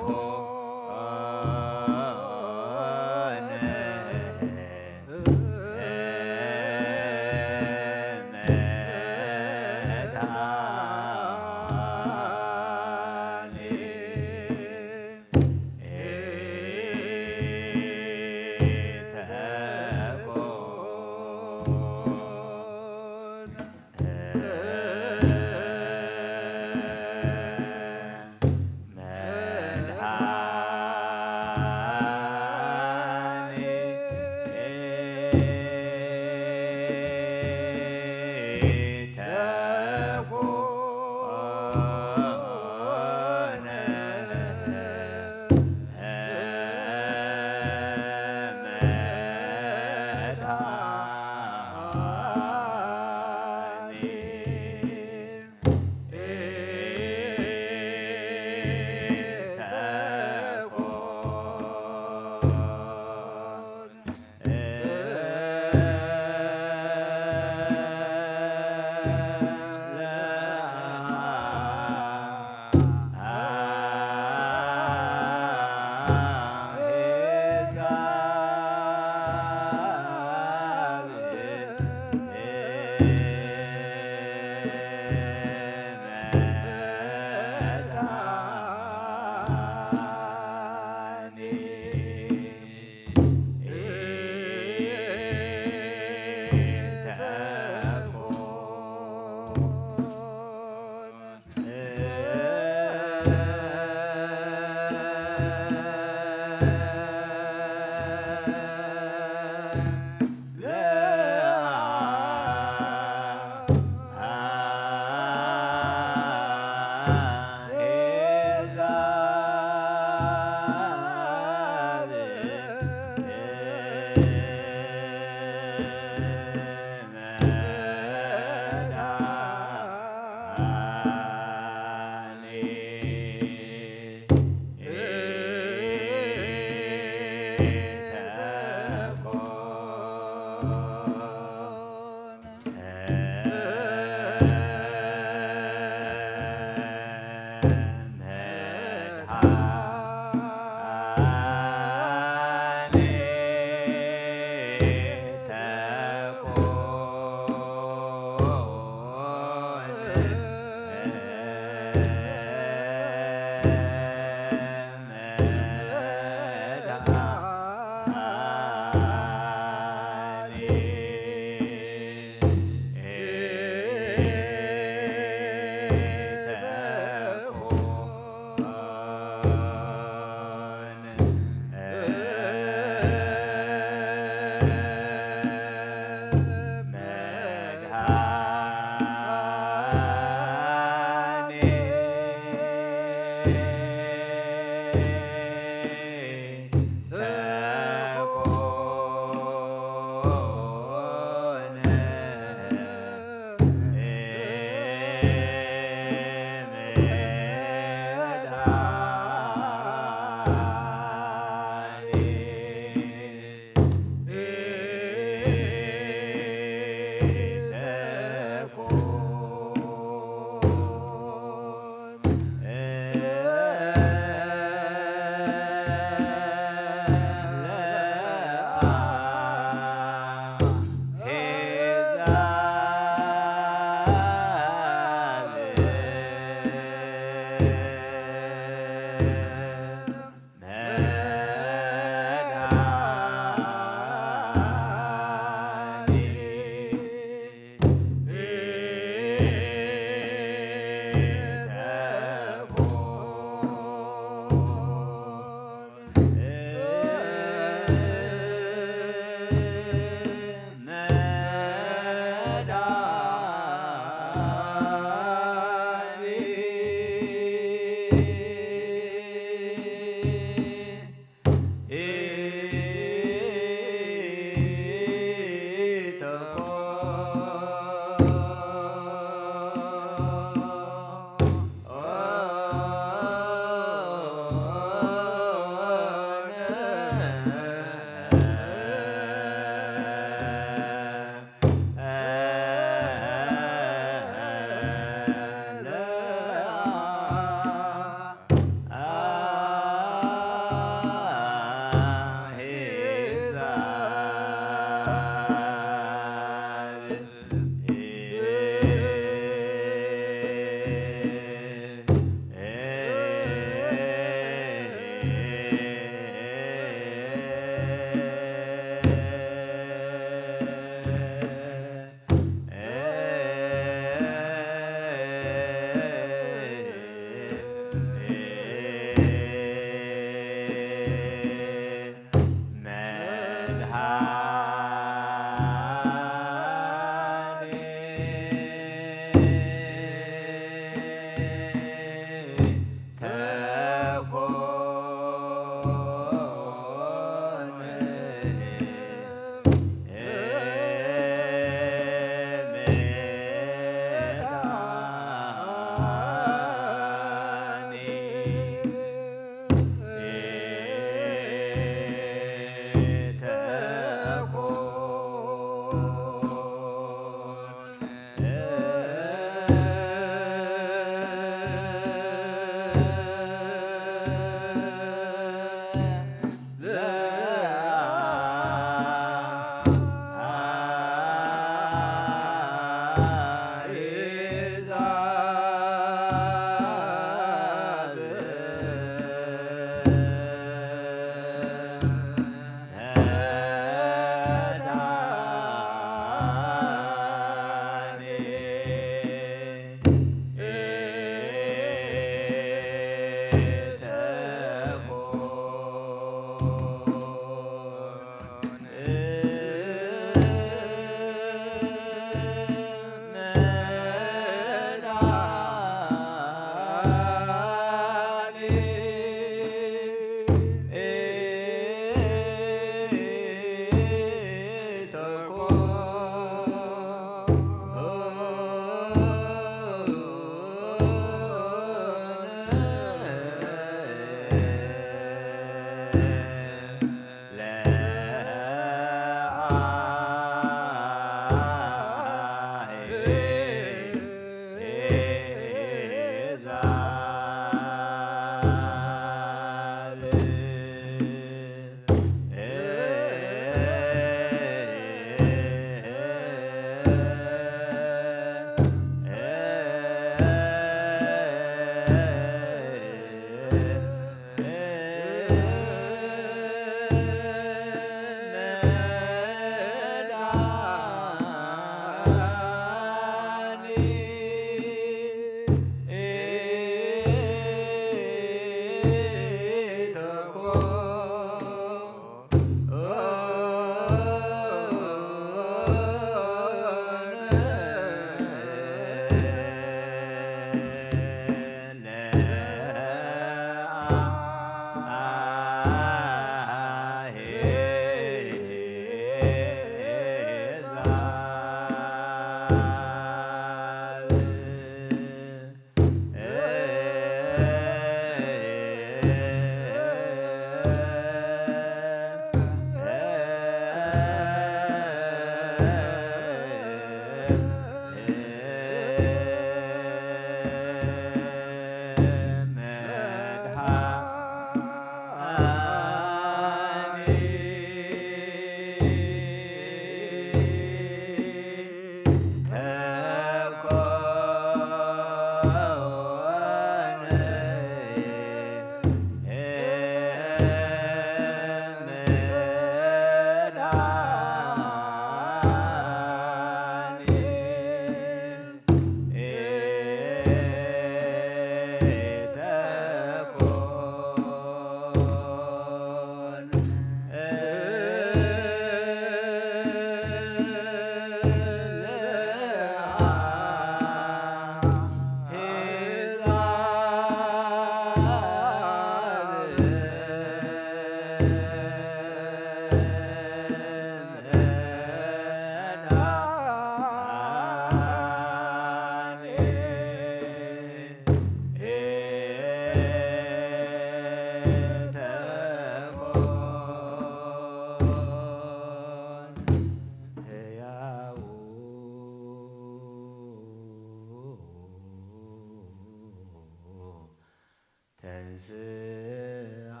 ተንስአ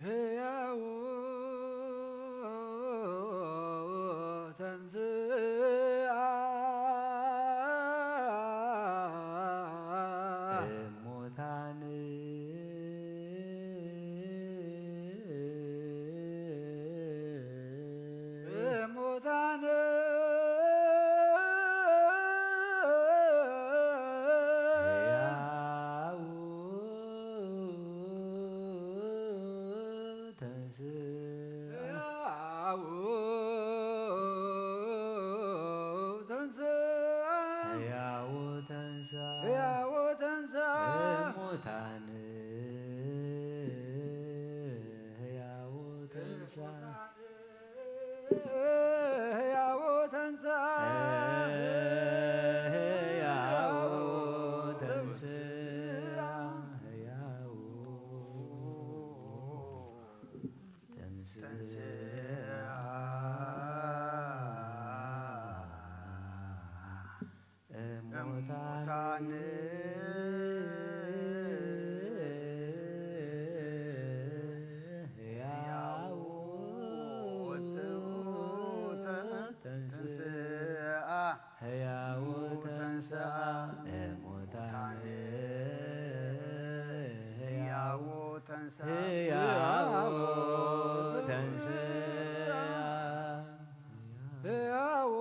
ህያው ተንስአ እሙታን እሙታን ህያው ተንስአ ህያው ተንስአ ህያው ተንስአ ህያው ተንስአ እሙታን ህያው ተንስአ ህያው ተንስአ ህያው ተንስአ ህያው ተንስአ እሙታን ህያው ተንስአ ህያው ተንስአ እሙታን ህያው ተንስአ ህያው ተንስአ ህያው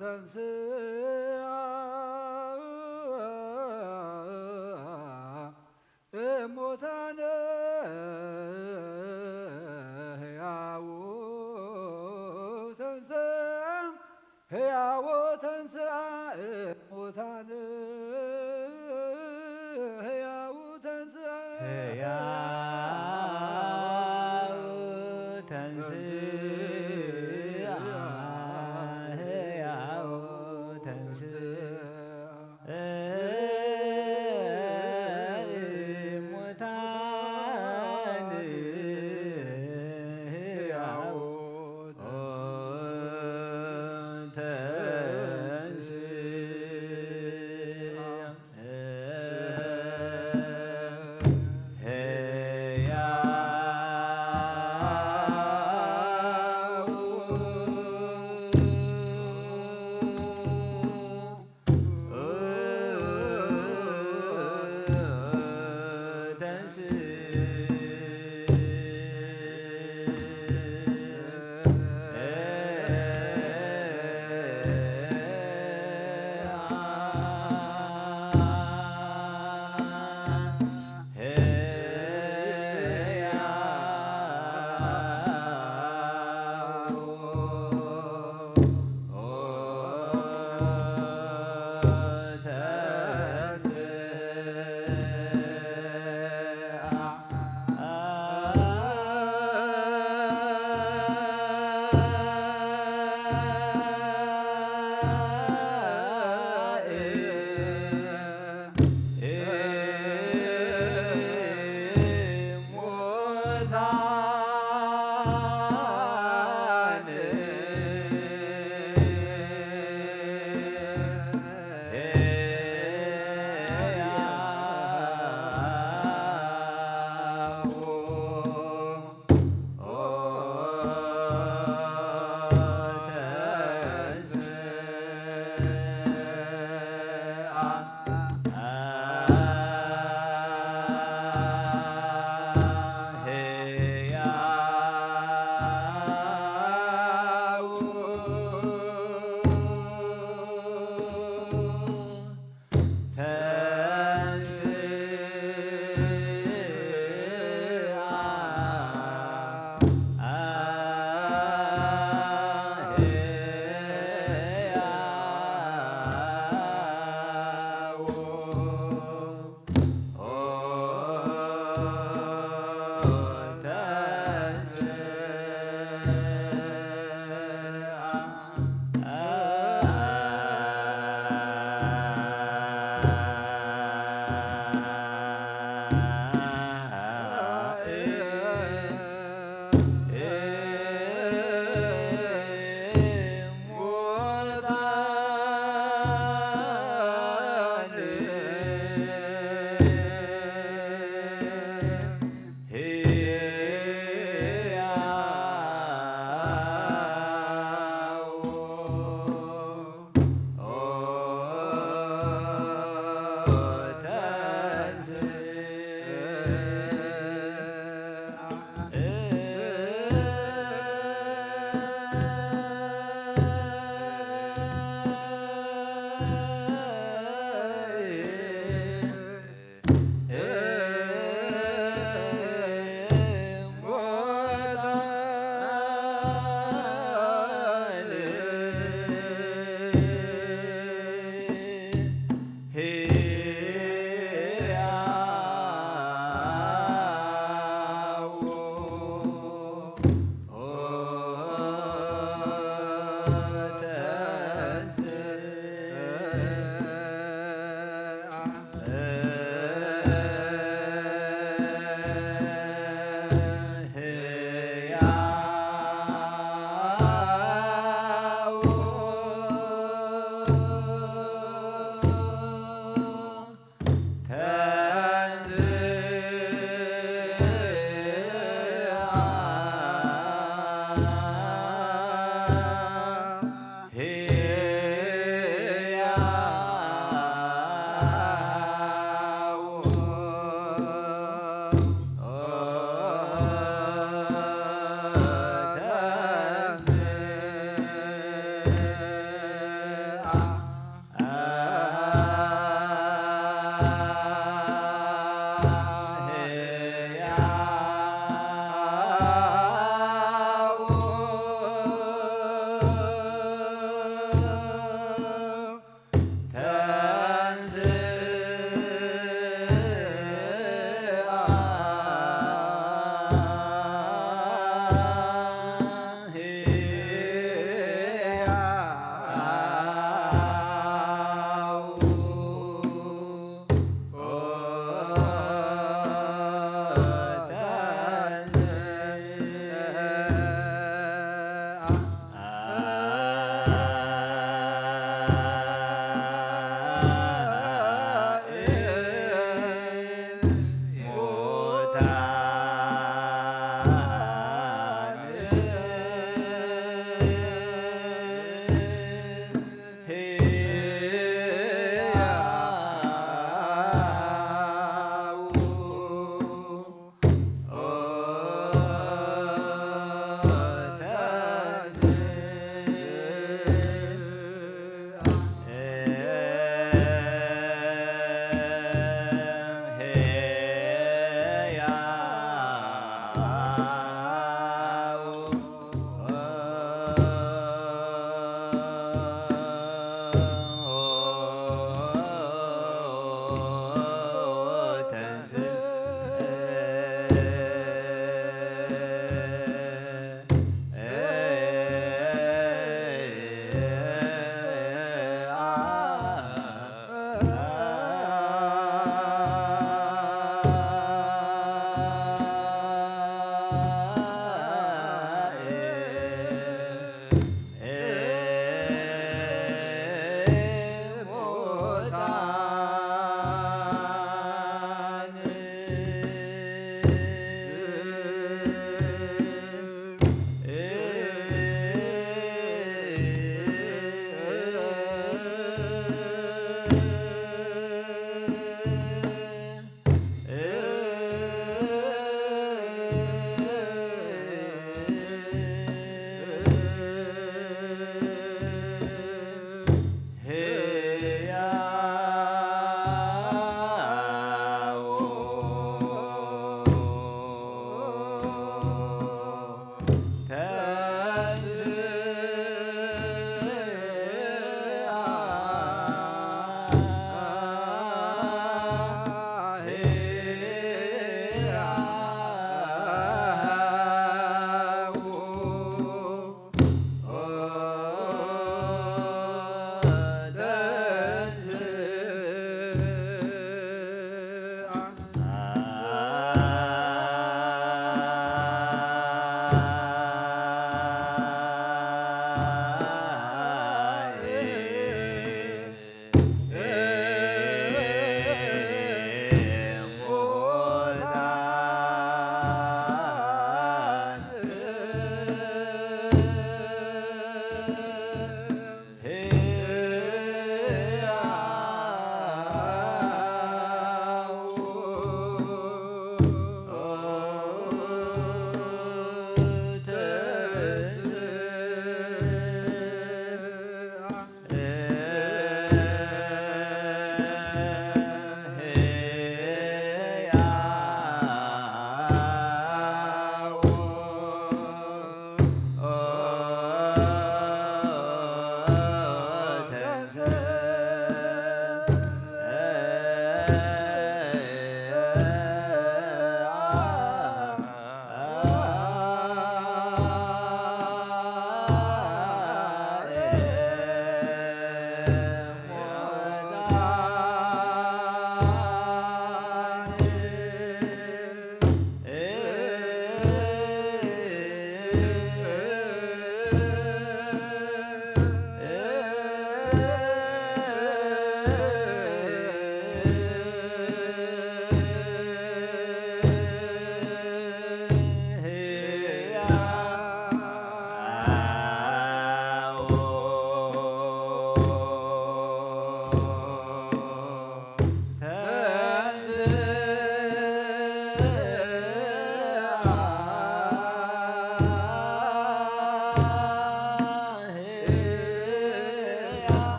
ተንስአ እሙታነ ሕያው ተንሥአ፣ ሕያው ተንሥአ እሙታን፣ ሕያው ተንሥአ። ሕያው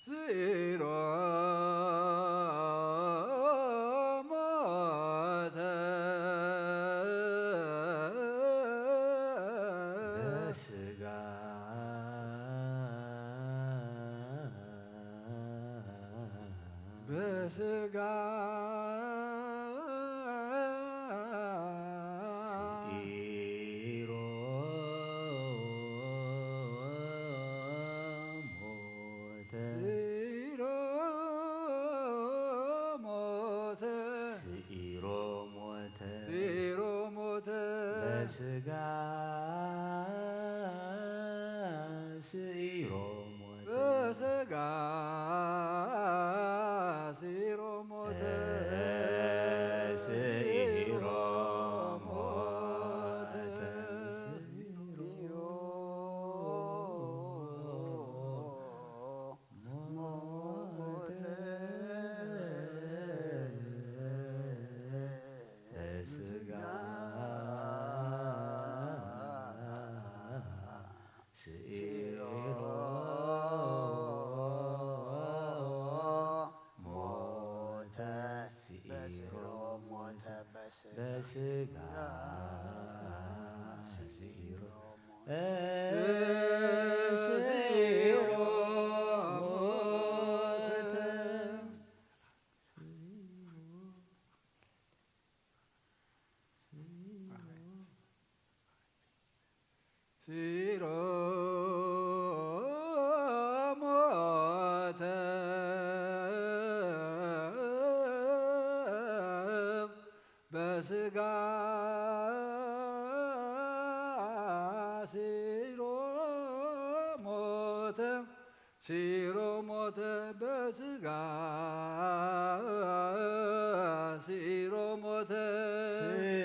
ስዒሮ ሞተ በስጋ በስጋ ስዒሮ ሞተ ስዒሮ ሞተ ስዒሮ ሞተ ስዒሮ ሞተ በስጋ ስዒሮ ሞተ በስጋ ስዒሮ ሞተ ስዒሮ ሞተ ስዒሮ ሞተ በስጋ ስዒሮ ሞተ ስዒሮ ሞተ በስጋ ስዒሮ ስዒሮ ሞተ ስዒሮ ስዒሮ ሞተ በስጋ ስዒሮ ሞተ ስዒሮ ሞተ በስጋ ስዒሮ ሞተ ስዒሮ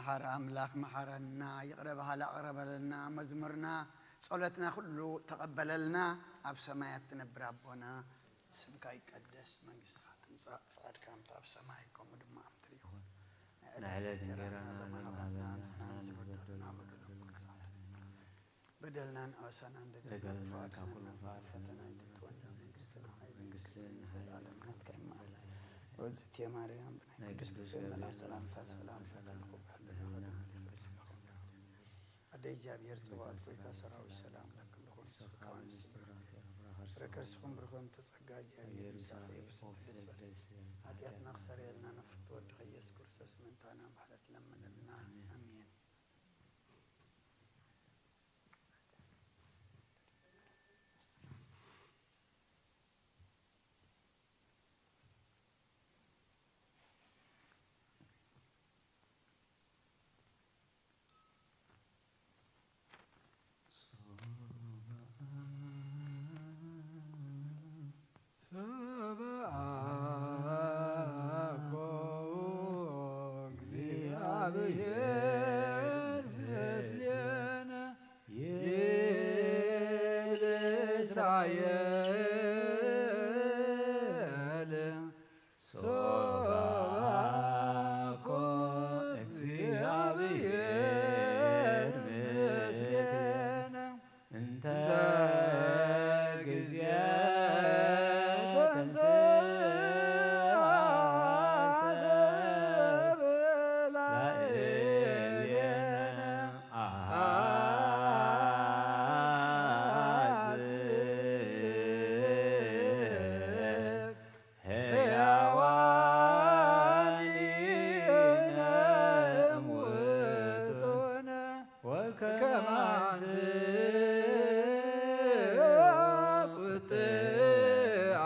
መሓሪ ኣምላኽ መሓረና፣ ይቕረ በሃሊ ኣቕረበለና፣ መዝሙርና ጸሎትና ኩሉ ተቐበለልና። ኣብ ሰማያት ትነብር ኣቦና ስምካ ይቀደስ፣ መንግስትኻ ትምጻእ፣ ፍቓድካ ከምቲ ኣብ ሰማይ ከምኡ ድማ ኣብ ምድሪ ይኹን። ናይ ዕለት ዕለት እንጀራና እንጀራና ሎሚ ሎሚ ሃበና፣ ሃበና፣ ንሕና ንሕና ንዝበደሉና ንዝበደሉና በደሎም በደሎም ክንሓልፍ። በደልናን ኣበሳናን ደገምና ደገምና ክፋ ካብ ኩሉ ኣድሕነና፣ ክፋ ናብ ፈተና ኣድሕነና፣ ኣይትእትወና፣ ፈተና መንግስትን ኣይትእትወና፣ ሓይልን መንግስትን ክብርን ሓይልን ዘለኣለም ናትካ እዩ። እመኣል። ክብርን ዘለኣለም። ወዝእቲ ማርያም፣ ብናይ ናይ ቅዱስ ቅዱስ ገብርኤል ገብርኤል መልኣክ ሰላምታ ሰላምታ ሰላም ሰላም ለክልኩም፣ ብሕልና ብሕልና ከደምልኩም፣ ብስጋኹም ደም። ኣደ እግዚኣብሔር ጸባኦት፣ ጎይታ ሰራዊት፣ ሰላም ለክልኹም፣ ስጋውን ስምርቲ፣ ፍረ ከርስኹም ብርኹም፣ ተጸጋ እግዚኣብሔር ምሳኺ፣ ፍስሕቲ ደስ በል። ኃጢአትና ክሰረየልና፣ ንፍትወ ወድኸ ኢየሱስ ክርስቶስ ምእንታና ምሕረት ለምንልና። ኣሜን። ሰብአኮ እግዚአብሔር ምስሌነ ይብል እስራኤል። ሶባኮ እግዚአብሔር ምስሌነ እንተ ጊዜ ተንሥአ ሰብ ላዕሌነ። አሐዝብ ሕያዋን ኢነ እሙቱነ ወከማንስ ቁጥዕ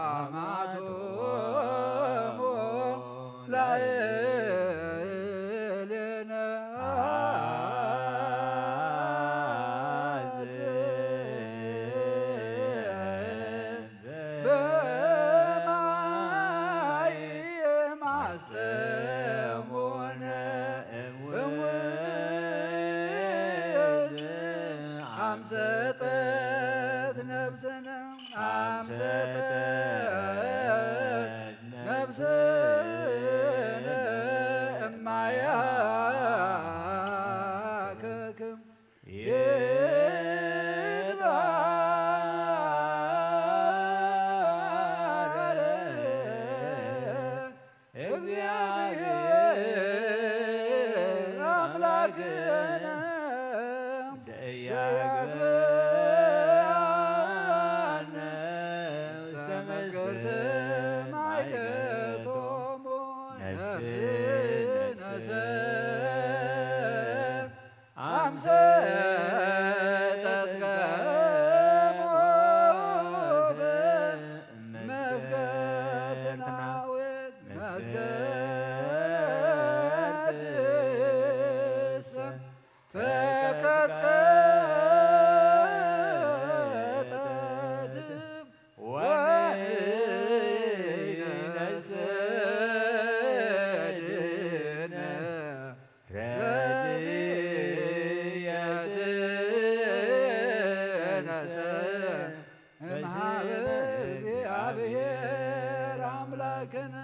አማቶሙ ላዕሌነ። አሐዝብ በማይ ማስጠሙነ እምውዝ አምሰጠት ነፍስነ አምሰጠት ነፍስነ እማያከክም ይትባረክ እግዚአብሔር አምላክነ ዘኢያግበነ ውስተ መስቀል ማይገቶሙ ነፍስነ ሰብ አምሰጠት ከመ ወፍ መስገትናዊት መስገትሰ ተቀጥቀጠት ወንነሰድነ ረድኤትነሰ እምሃበ እግዚአብሔር አምላክነ።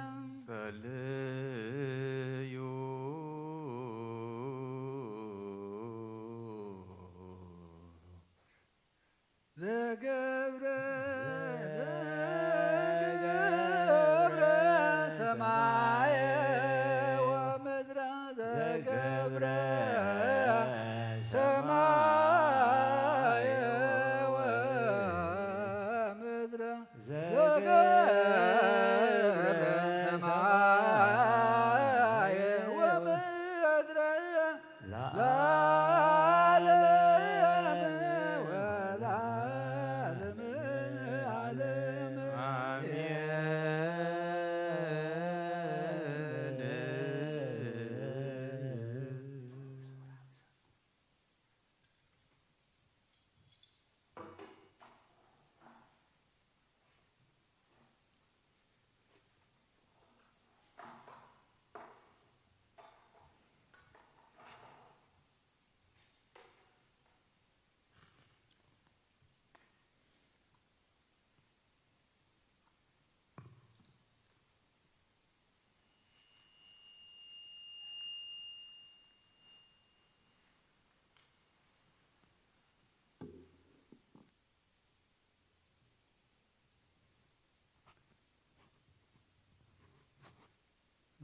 ጸልዩ ዘገብረ ዘገብረ ሰማየ ወምድረ ዘገብረ ሰማየ ወምድረ ዘገብረ ሰማየ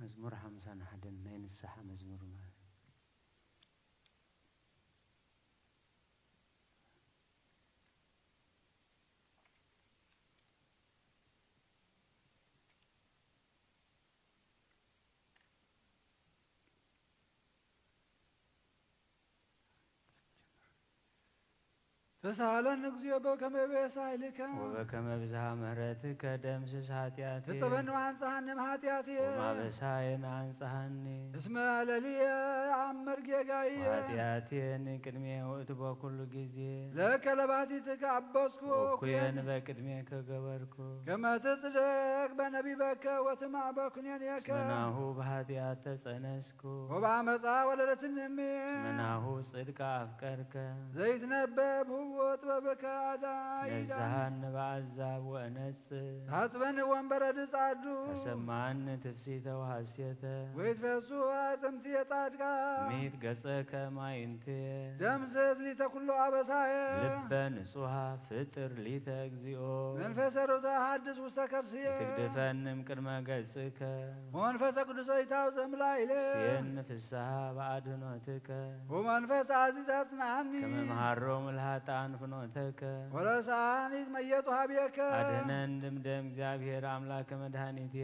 መዝሙር ሓምሳን ሓደን ናይ ንስሓ መዝሙር ማለት እዩ። ተሳሃለኒ እግዚኦ በከመ ብዛሓ ሓይልከ ወበከመ ብዝሃ ምሕረትከ ደምስስ ሓጢኣትየ። ተጸበኒ ወአንጽሐኒ እምኃጢአትየ። ወማበሳየን አንጽሐኒ። እስመ ለሊየ አምር ጌጋየ። ወኃጢአትየን ቅድሜ ውእቱ በኩሉ ጊዜ። ለከ ለባቲትከ አበስኩ ወኩየን ወኩየን በቅድሜከ ገበርኩ። ከመ ትጽድቅ በነቢበከ ወትማዕ በኩነኔከ። እስመ ናሁ በኃጢአት ተጸነስኩ። ወበአመፃ ወለደትኒ እሜ። እስመ ናሁ ጽድቀ አፍቀርከ። ዘይትነበብ ህዎ ጥበብከ አዳይ ነዝሃኒ በአዛብ ወእነጽ። ታጽበኒ ወንበረ ድጻዱ። ተሰማኒ ትፍሲተ ወሐሴተ። ወይትፈሱ አጽምቲ የጻድቃ። ሚት ገጸከ ማይንቴ። ደምስስ ሊተ ኩሎ አበሳየ። ልበ ንጹሃ ፍጥር ሊተ እግዚኦ። መንፈሰ ርቱዐ ሐድስ ውስተ ከርስየ። ትግድፈንም ቅድመ ገጽከ። ወመንፈሰ ቅዱስ ይታው ዘምላይለ። ስየን ፍስሃ በአድኖትከ። ወመንፈስ አዚዝ አጽንዓኒ። ከመ መሃሮሙ ለኃጥኣን ፍኖተከ። ወለሳኒ ይትመየጡ ሀቤከ። አድነን ድምደም እግዚአብሔር አምላከ መድኃኒቴ።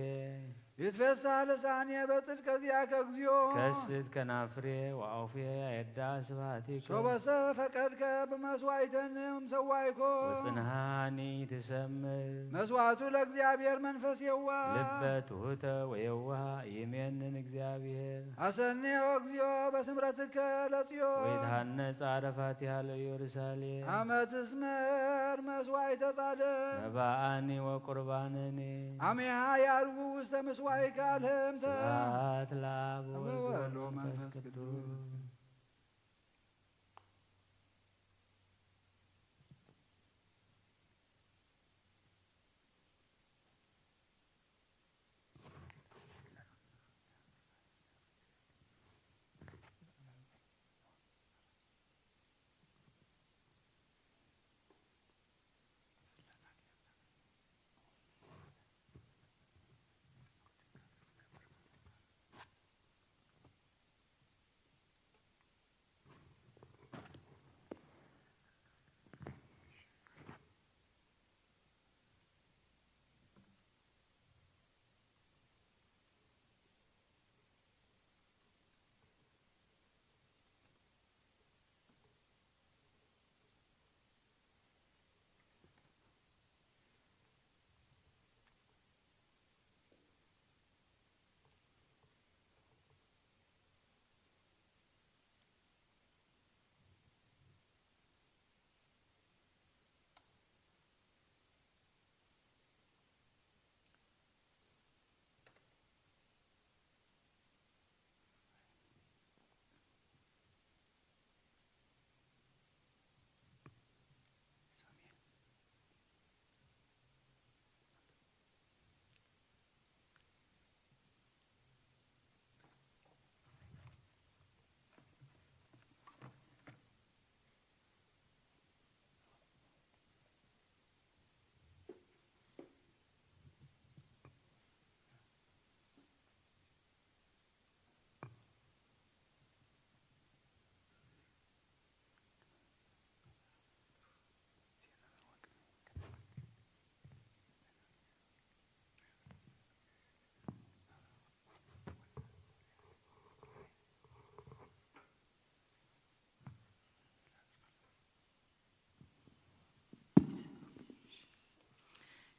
ይትፌሳ ልሳኔ በጽድቀ ዚአከ እግዚኦ። ከስት ከናፍሬ ወአውፌ አየዳ ስብሐቲከ። ሶበሰ ፈቀድከ ብመስዋዕተንም ሰዋይኮ። ወጽንሃኒ ትሰምር። መስዋዕቱ ለእግዚአብሔር መንፈስ የዋ። ልበ ትሑተ ወየዋህ ይሜንን እግዚአብሔር። አሰኔ እግዚኦ በስምረትከ ለጽዮን። ወይትሃነጽ አረፋቲሃ ለኢየሩሳሌም። አመ ትስመር መስዋዕተ ጻድቅ። መባአኒ ወቁርባንኒ። አሜሃ ያርጉ ውስተ ምስዋዕከ አልህምተ። ስብሐት ለአብ ወወልድ ወወልድ ወመንፈስ ወመንፈስ ቅዱስ። ቅዱስ።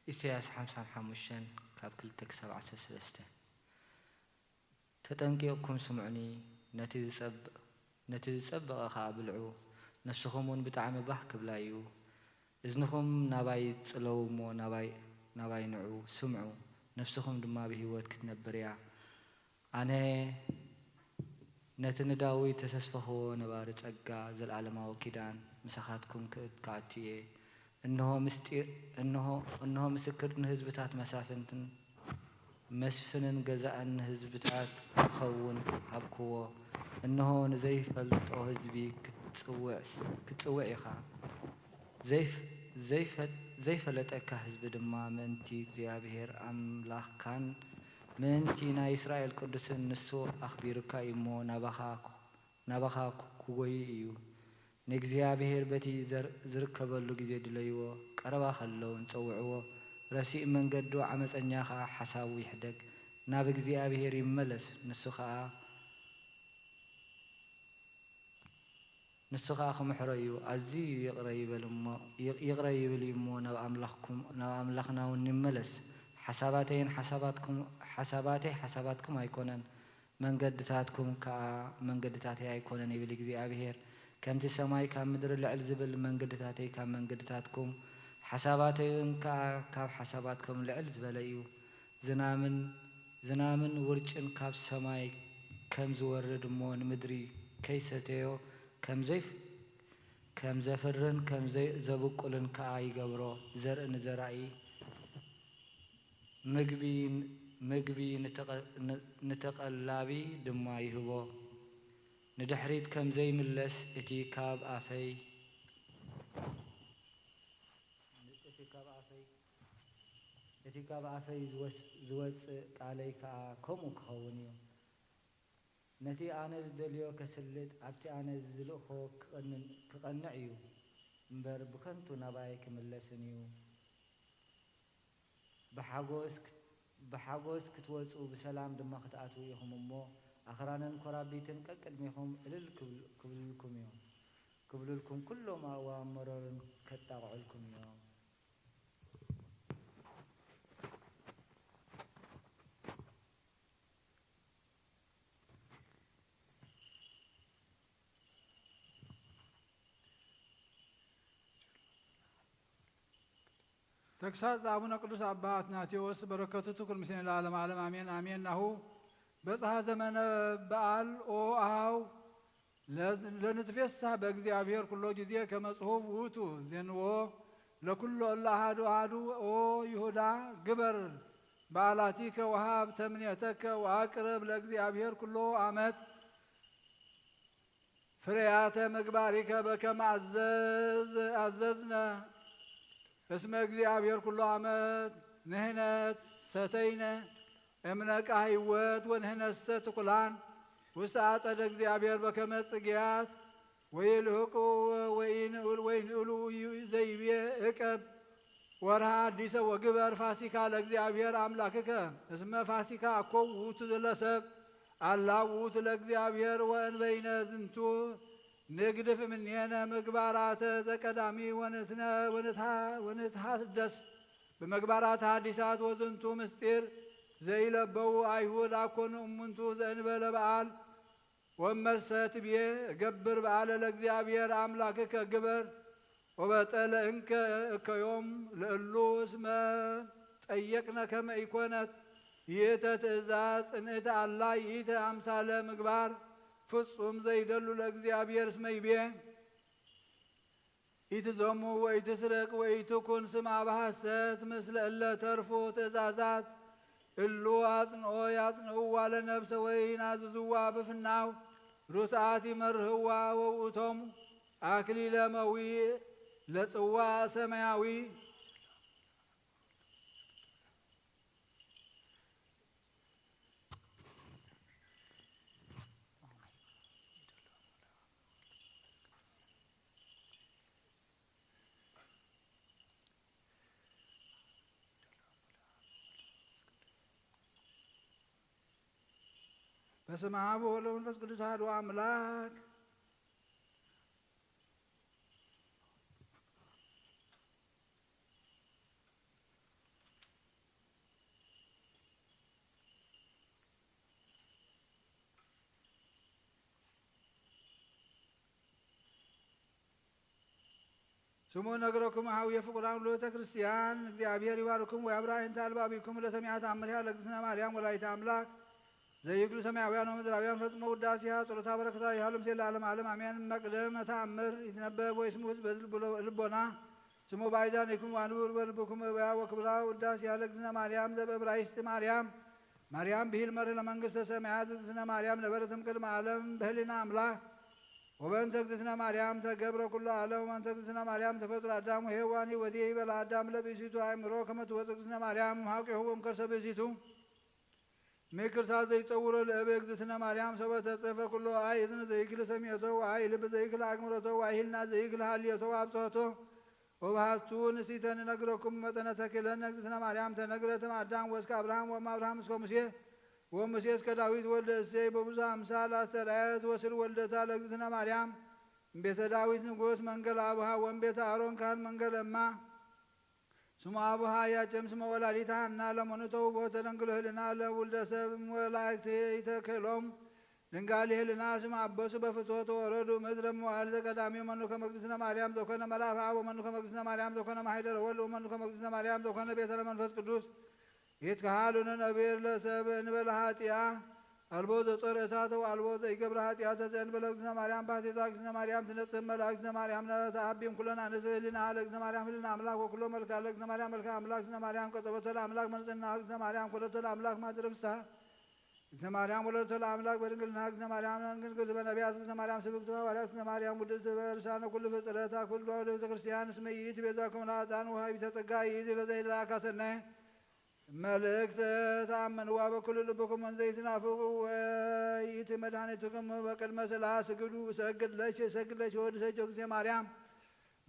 ኢሳይያስ ሓምሳን ሓሙሽተን ካብ ክልተ ክሳብ ዓሰርተ ሰለስተ። ተጠንቂቕኩም ስምዑኒ፣ ነቲ ዝጸብ-፣ ነቲ ዝጸበቐ ኸኣ ብልዑ፣ ነፍስኹም እውን ብጣዕሚ ባህ ክብላ እዩ። እዝንኹም ናባይ ጽለዉ እሞ ናባይ፣ ናባይ ንዑ፣ ስምዑ፣ ነፍስኹም ድማ ብህይወት ክትነብር እያ። ኣነ ነቲ ንዳዊት ዘተስፈኽዎ ነባሪ ጸጋ፣ ዘለኣለማዊ ኪዳን ምሳኻትኩም ክእ-፣ ክኣቱ እየ። እንሆ ምስጢር፣ እንሆ፣ እንሆ ምስክር ንህዝብታት መሳፍንትን መስፍንን ገዛእን ንህዝብታት ክኸውን ሃብክዎ። እንሆ ንዘይፈልጦ ህዝቢ ክትጽውዕ፣ ክትጽውዕ ኢኻ። ዘይፍ-፣ ዘይፈ-፣ ዘይፈለጠካ ህዝቢ ድማ ምእንቲ እግዚኣብሔር ኣምላኽካን ምእንቲ ናይ እስራኤል ቅዱስን ንሱ ኣኽቢሩካ እዩ እሞ፣ ናባኻ፣ ናባኻ ክጎዩ እዩ። ንእግዚኣብሔር በቲ ዘር-፣ ዝርከበሉ ግዜ ድለይዎ፣ ቀረባ ከለውን ጸውዕዎ። ረሲእ መንገዱ፣ ዓመጸኛ ኸኣ ሓሳቡ ይሕደግ፣ ናብ እግዚኣብሔር ይመለስ፣ ንሱ ኸኣ፣ ንሱ ኸኣ ክምሕሮ እዩ። ኣዝዩ ይቕረ ይበል እሞ፣ ይቕ-፣ ይቕረ ይብል እዩ እሞ፣ ናብ ኣምላኽኩም፣ ናብ ኣምላኽና እውን ይመለስ። ሓሳባተይን ሓሳባትኩም፣ ሓሳባተይ ሓሳባትኩም ኣይኮነን፣ መንገድታትኩም ከኣ መንገድታተይ ኣይኮነን ይብል እግዚኣብሔር። ከምቲ ሰማይ ካብ ምድሪ ልዕል ዝብል፣ መንገድታተይ ካብ መንገድታትኩም፣ ሓሳባተይ እውን ከኣ ካብ ሓሳባትኩም ልዕል ዝበለ እዩ። ዝናምን፣ ዝናምን ውርጭን ካብ ሰማይ ከም ዝወርድ እሞ፣ ንምድሪ ከይሰተዮ ከም ዘይፍ-፣ ከም ዘፍርን ከም ዘይ-፣ ዘብቁልን ከኣ ይገብሮ። ዘርኢ ንዘራኢ፣ ምግቢ፣ ምግቢ ንተቐ-፣ ን-፣ ንተቐላቢ ድማ ይህቦ። ንድሕሪት ከም ዘይምለስ፣ እቲ ካብ ኣፈይ፣ እቲ ካብ ኣፈይ፣ እቲ ካብ ኣፈይ ዝወስ-፣ ዝወጽእ ቃለይ ከኣ ከምኡ ክኸውን እዩ። ነቲ ኣነ ዝደልዮ ከስልጥ፣ ኣብቲ ኣነ ዝልእኾ ክቐንን-፣ ክቐንዕ እዩ እምበር፣ ብከንቱ ናባይ ክምለስን እዩ። ብሓጎስ ክት-፣ ብሓጎስ ክትወጹ፣ ብሰላም ድማ ክትኣትዉ ኢኹም እሞ፣ ኣኽራንን ኮራቢትን ቀቅድሜኹም እልል ክብል-፣ ክብልልኩም እዮም። ክብልልኩም፣ ኩሎም ኣእዋም መሮርን ከጣቕዑልኩም እዮም። ተግሳጽ ኣቡነ ቅዱስ ኣባ ኣትናቴዎስ። በረከቱ ትኩን ምስሌነ ለዓለመ ዓለም፣ ኣሜን፣ ኣሜን። ናሁ በጽሐ ዘመነ በዓል። ኦ አሃው ለ-፣ ለንትፌሳህ በእግዚአብሔር ኩሎ ጊዜ ከመ ጽሑፍ ውእቱ። ዜንዎ ለኩሎ እለ አሃዱ አሃዱ። ኦ ይሁዳ ግበር በዓላቲከ ወሃብ ተምኔተከ ወአቅርብ ለእግዚአብሔር ኩሎ አመት። ፍሬያተ ምግባሪከ በከመ አዘዝ-፣ አዘዝነ እስመ እግዚአብሔር ኩሎ አመት ንህነት ሰተይነ እምነ ቃ ህይወት ወንህነሰ ትኩላን ውስተ አጸደ እግዚአብሔር በከመ ጽጌያት ወይልህቁ ወይንእሉ ዘይቤ እቀብ ወርሃ አዲሰ ወግበር ፋሲካ ለእግዚአብሔር አምላክከ። እስመ ፋሲካ አኮ ውእቱ ለሰብ አላ ውእቱ ለእግዚአብሔር። ወእንበይነ ዝንቱ ንግድፍ እምኔነ ምግባራተ ዘቀዳሚ ወንትነ-፣ ወንትሃ-፣ ወንትሃደስ በምግባራት ሐዲሳት። ወዝንቱ ምስጢር ዘይለበዉ አይሁድ አኮኑ እሙንቱ ዘእንበለ በዓል። ወመሰ ትቤ እገብር በዓለ ለእግዚአብሔር አምላክከ ግበር ወበጠለ እንከ እከዮም ለእሉ እስመ ጠየቅነ ከመ ኢኮነት ይእተ ትእዛዝ ጽንዕቲ አላ ይእተ አምሳለ ምግባር ፍጹም ዘይደሉ ለእግዚአብሔር እስመ ይቤ ኢትዘሙ ወኢትስረቅ ወኢትኩን ስማ በሐሰት ምስለ እለ ተርፉ ትእዛዛት እሉ አጽንኦ ያጽንእዋ ለነብሰ ወይናዝዝዋ ብፍናው ሩትዓት ይመርህዋ ወውእቶም አክሊለ መዊእ ለጽዋ ሰማያዊ። በስመ አብ ወወልድ ወመንፈስ ቅዱስ አሐዱ አምላክ። ስሙ ነግረኩም ሀው የፍቁራን ውሉተ ክርስቲያን። እግዚአብሔር ይባርኩም ወያብራ አይንተ አልባቢኩም ለሰሚዐ ተአምሪሃ ለእግዝእትነ ማርያም ወላዲተ አምላክ ዘይክሉ ሰማያውያን ወምድራውያን ፈጽሞ ውዳሴሃ ጸሎታ በረከታ ይሃሉ ምስለ ለዓለመ ዓለም አሜን። መቅደም ተአምር ይትነበብ ወይስሙ ህዝብ በዝል ልቦና ስሙ ባይዛኒኩም ዋንብር በልብኩም እበያ ወክብራ ውዳሴሃ ለእግዝእትነ ማርያም ዘበእብራይስጥ ማርያም ማርያም ብሂል መርህ ለመንግስተ ሰማያት። እግዝእትነ ማርያም ነበረትም ቅድመ ዓለም በህሊና አምላክ ወበእንተ እግዝእትነ ማርያም ተገብረ ኩሉ ዓለም። ወእንተ እግዝእትነ ማርያም ተፈጥሮ አዳም ወሔዋን ይወቴ ይበላ አዳም ለብእሲቱ አእምሮ ከመ ትወፅእ እግዝእትነ ማርያም እምሃቂሁ እምከርሰ ብእሲቱ። ምክርታት ዘይጸውሮ ለእበ እግዝእትነ ማርያም ሶበ ተጽሕፈ ኩሎ ኣይ እዝን ዘይክል ሰሚዖቶ ወኣይ ልብ ዘይክል ኣግምሮቶ ወኣይ ህልና ዘይክል ሃልዮቶ ኣብጽሖቶ ወባሃቱ ንሲተ ንነግረኩም መጠነ ተክእለነ እግዝእትነ ማርያም ተነግረት እም ኣዳም ወእስከ ኣብርሃም ወእም ኣብርሃም እስከ ሙሴ ወሙሴ እስከ ዳዊት ወልደ እሴይ በብዙ ኣምሳል ኣስተርኣየት ወስር ወልደታ ለእግዝእትነ ማርያም እምቤተ ዳዊት ንጉስ መንገል ኣቡሃ ወእምቤተ ኣሮን ካህን መንገል እማ ስሙ አቡሃ ያጨም ስመ ወላዲተ ሐና ለመኑ ተውቦ ተደንግሎ ህልና ለውልደ ሰብ መላእክት ይተክሎም ድንጋል ህልና ስም አበሱ በፍትወት ወረዱ ምድረ መዋዕል ዘቀዳሚ መኑ ከመ እግዝእትነ ማርያም ዘኮነ መልአከ አብ ወመኑ ከመ እግዝእትነ ማርያም ዘኮነ ማሕደረ ወልድ ወመኑ ከመ እግዝእትነ ማርያም ዘኮነ ቤተ ለመንፈስ ቅዱስ ይትከሃሉነ ነቢር ለሰብ እንበለ ኃጢያ አልቦ ዘጾር እሳተ ወአልቦ ዘይገብረ ኃጢአተ ዘእንበለ እግዝእትነ ማርያም ባሕቲታ እግዝእትነ ማርያም ትነጽህ መላእክትነ ማርያም ነተአቢም ኩለን አንስት ህሊና ለእግዝእትነ ማርያም ህሊና አምላክ ወኩሎ መልክዓ ለእግዝእትነ ማርያም መልክዓ አምላክ እግዝእትነ ማርያም ቀጸበቶ ለአምላክ መንጽህና እግዝእትነ ማርያም ኮለቶ ለአምላክ ማድረ ፍስሐ እግዝእትነ ማርያም ወለደቶ ለአምላክ በድንግልና እግዝእትነ ማርያም መንግስት በነቢያት እግዝእትነ ማርያም ስብክት በሐዋርያት እግዝእትነ ማርያም ውድስት በልሳነ ኩሉ ፍጥረት አኩሎ ለቤተ ክርስቲያን እስመ ይእቲ ቤዛ ኩምላ ዕጣን ወሃቢተ ጸጋ ይእቲ ለዘይላካ ሰናይ መልእክት ተአምንዋ በኩሉ ልብኩም እንዘ ይትናፍቁ ወይእቲ መድኃኒትኩም በቅድመ ስላ ስግዱ ሰግድ ለች ሰግድ ለች ወድሰች እግዝእትነ ማርያም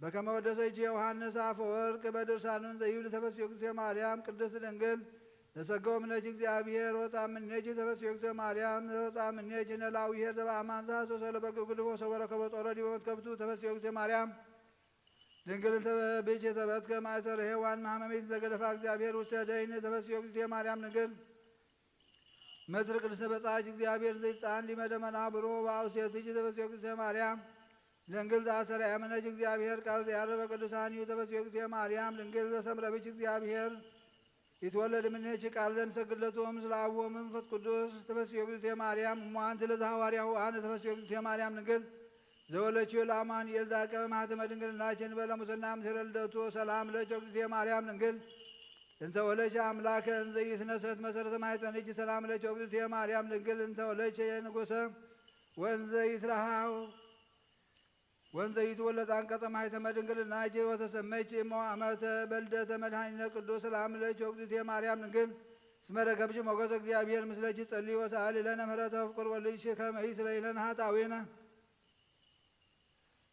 በከመ ወደሰች ዮሐንስ አፈወርቅ በድርሳኑ እንዘ ይብል ተፈስዮ እግዝእትነ ማርያም ቅድስት ድንግል ተሰገው ምነች እግዚአብሔር ወፃ ምኔች ተፈስዮ እግዝእትነ ማርያም ወፃ ምኔች ነላዊ ኄር ዘበአማን ዘሐሰሶ ለበግ ግድፎ ሰወረ ከበ ጾረ ዲበ መትከፍቱ ተፈስዮ እግዝእትነ ማርያም ድንግል እንተ ብእጅ የተበትከ ማእሰረ ሔዋን መሐመሚት ዘገደፋ እግዚአብሔር ውስተ ደይን ተፈስዮ እግዝእትነ ማርያም ድንግል ምድር ቅድስተ በጻች እግዚአብሔር ዘይጻን ዲመ ደመና ብሮ ወአውሴትች ተፈስዮ እግዝእትነ ማርያም ድንግል ዘአሰረ ያመነች እግዚአብሔር ቃል ዘያረበ ቅዱሳን እዩ ተፈስዮ እግዝእትነ ማርያም ድንግል ዘሰምረብች እግዚአብሔር ይትወለድ እምኔኪ ቃል ዘንሰግድ ለቱ ምስለ አብ ወመንፈስ ቅዱስ ተፈስዮ እግዝእትየ ማርያም እሞ አንቲ ለዘሐዋርያሁ አነ ተፈስዮ እግዝእትየ ማርያም ድንግል ዘወለችዮ ለአማኑኤል ዘአቀበ ማህተመ ድንግልናችን በለ ሙስና ምስለ ልደቱ ሰላም ለኪ እግዝእትየ ማርያም ድንግል እንተ ወለች አምላከ እንዘ ይትነሰት መሰረተ ማሕፀንኪ ሰላም ለኪ እግዝእትየ ማርያም ድንግል እንተ ወለች ንጉሰ ወእንዘ ይትረሃው ወንዘ ይትወለድ አንቀጸ ማሕተመ ድንግልናኪ ወተሰመይኪ እሞ አመተ በልደተ መድኃኒነ ቅዱስ ሰላም ለኪ ወግዝእትየ ማርያም ድንግል እስመ ረከብኪ ሞገሰ እግዚአብሔር ምስለኪ ጸሊ ወሰአሊ ለነ ምህረተ ፍቅር ወልድኪ ከመ ይስረይ ለነ ኃጣውኢነ።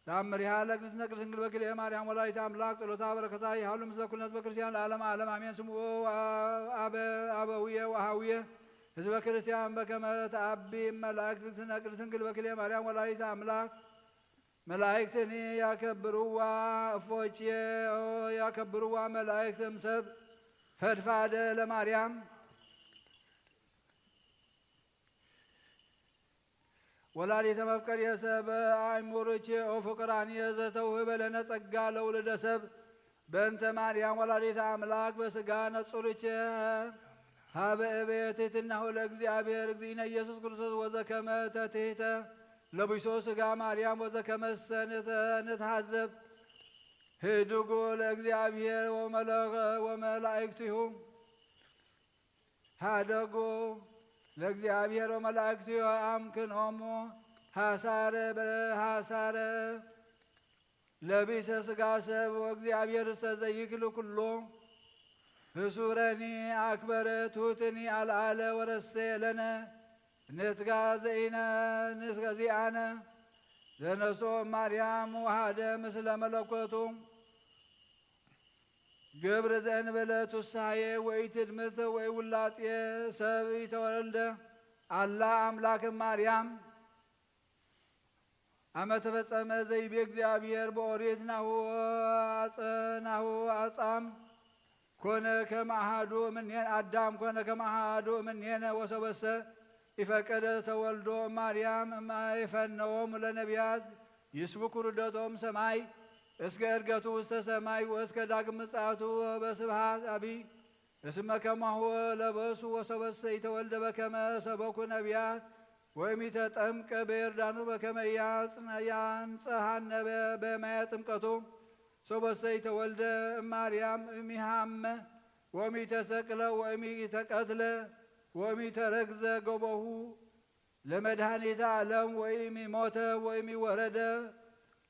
ተአምሪሃ ለእግዝእትነ ቅድስት ድንግል በክልኤ ማርያም ወላዲተ አምላክ ጸሎታ በረከታ ይሃሉ ምስለ ኩልነ ህዝበ ክርስቲያን ለዓለመ ዓለም አሜን። ስምዑ አበ አበውየ ወአሃውየ ህዝበ ክርስቲያን በከመ ተአቢ መላእክት እግዝእትነ ቅድስት ድንግል በክልኤ ማርያም ወላዲተ አምላክ መላእክትኒ ያከብርዋ እፎቼ ያከብርዋ መላእክትም ሰብ ፈድፋደ ለማርያም ወላዲተ መፍቀር የሰብ አይሙርቼ ኦ ፍቅራን የዘተውህበ ለነ ጸጋ ለውልደ ሰብ በእንተ ማርያም ወላዲተ አምላክ በስጋ ነጹርቼ ሀበ እበየ ትሕትናሁ ለእግዚአብሔር እግዚእነ ኢየሱስ ክርስቶስ ወዘከመ ተትሕተ ለቢሶ ስጋ ማርያም ወዘከመሰ ንተ- ንትሃዘብ ህድጉ ለእግዚአብሔር ወመለ- ወመላእክቲሁ ሃደጉ ለእግዚአብሔር ወመላእክቲሁ አምክኖሙ ሐሳረ በሐሳረ ለቢሰ ስጋ ሰብ ወእግዚአብሔር እሰ ዘይክል ኩሎ ህሱረኒ አክበረ ትሑትኒ አልዓለ ወረሰ ለነ ንትጋ ዘኢነ ንስገዚአነ ዘነሶ ማርያም ወሃደ ምስለ መለኮቱ ግብር ዘእንበለ ቱሳሄ ወኢትድምርት ወኢውላጤ ሰብ ኢተወልደ አላ አምላክ ማርያም አመ ተፈጸመ ዘይቤ እግዚአብሔር በኦሪት ናሁ አጸ ናሁ አጻም ኮነ ከመ አሐዱ እምኔነ አዳም ኮነ ከመ አሐዱ እምኔነ ወሰበሰ ኢፈቀደ ተወልዶ ማርያም እማ ይፈነዎም ለነቢያት ይስብኩ ርደቶም ሰማይ እስከ እርገቱ ውስተ ሰማይ ወእስከ ዳግም ምጽአቱ በስብሃት አቢ እስመ ከማሁ ለበሱ ወሰበሰ ኢተወልደ በከመ ሰበኩ ነቢያት ወእሚተጠምቀ በዮርዳኖስ በከመ ያንጽሐነ በማየ ጥምቀቱ ሶበሰ ኢተወልደ እማርያም እሚሃመ ወእሚተሰቅለ ወእሚተቀትለ ወእሚተረግዘ ገቦሁ ለመድኃኒተ ዓለም ወእሚሞተ ወእሚወረደ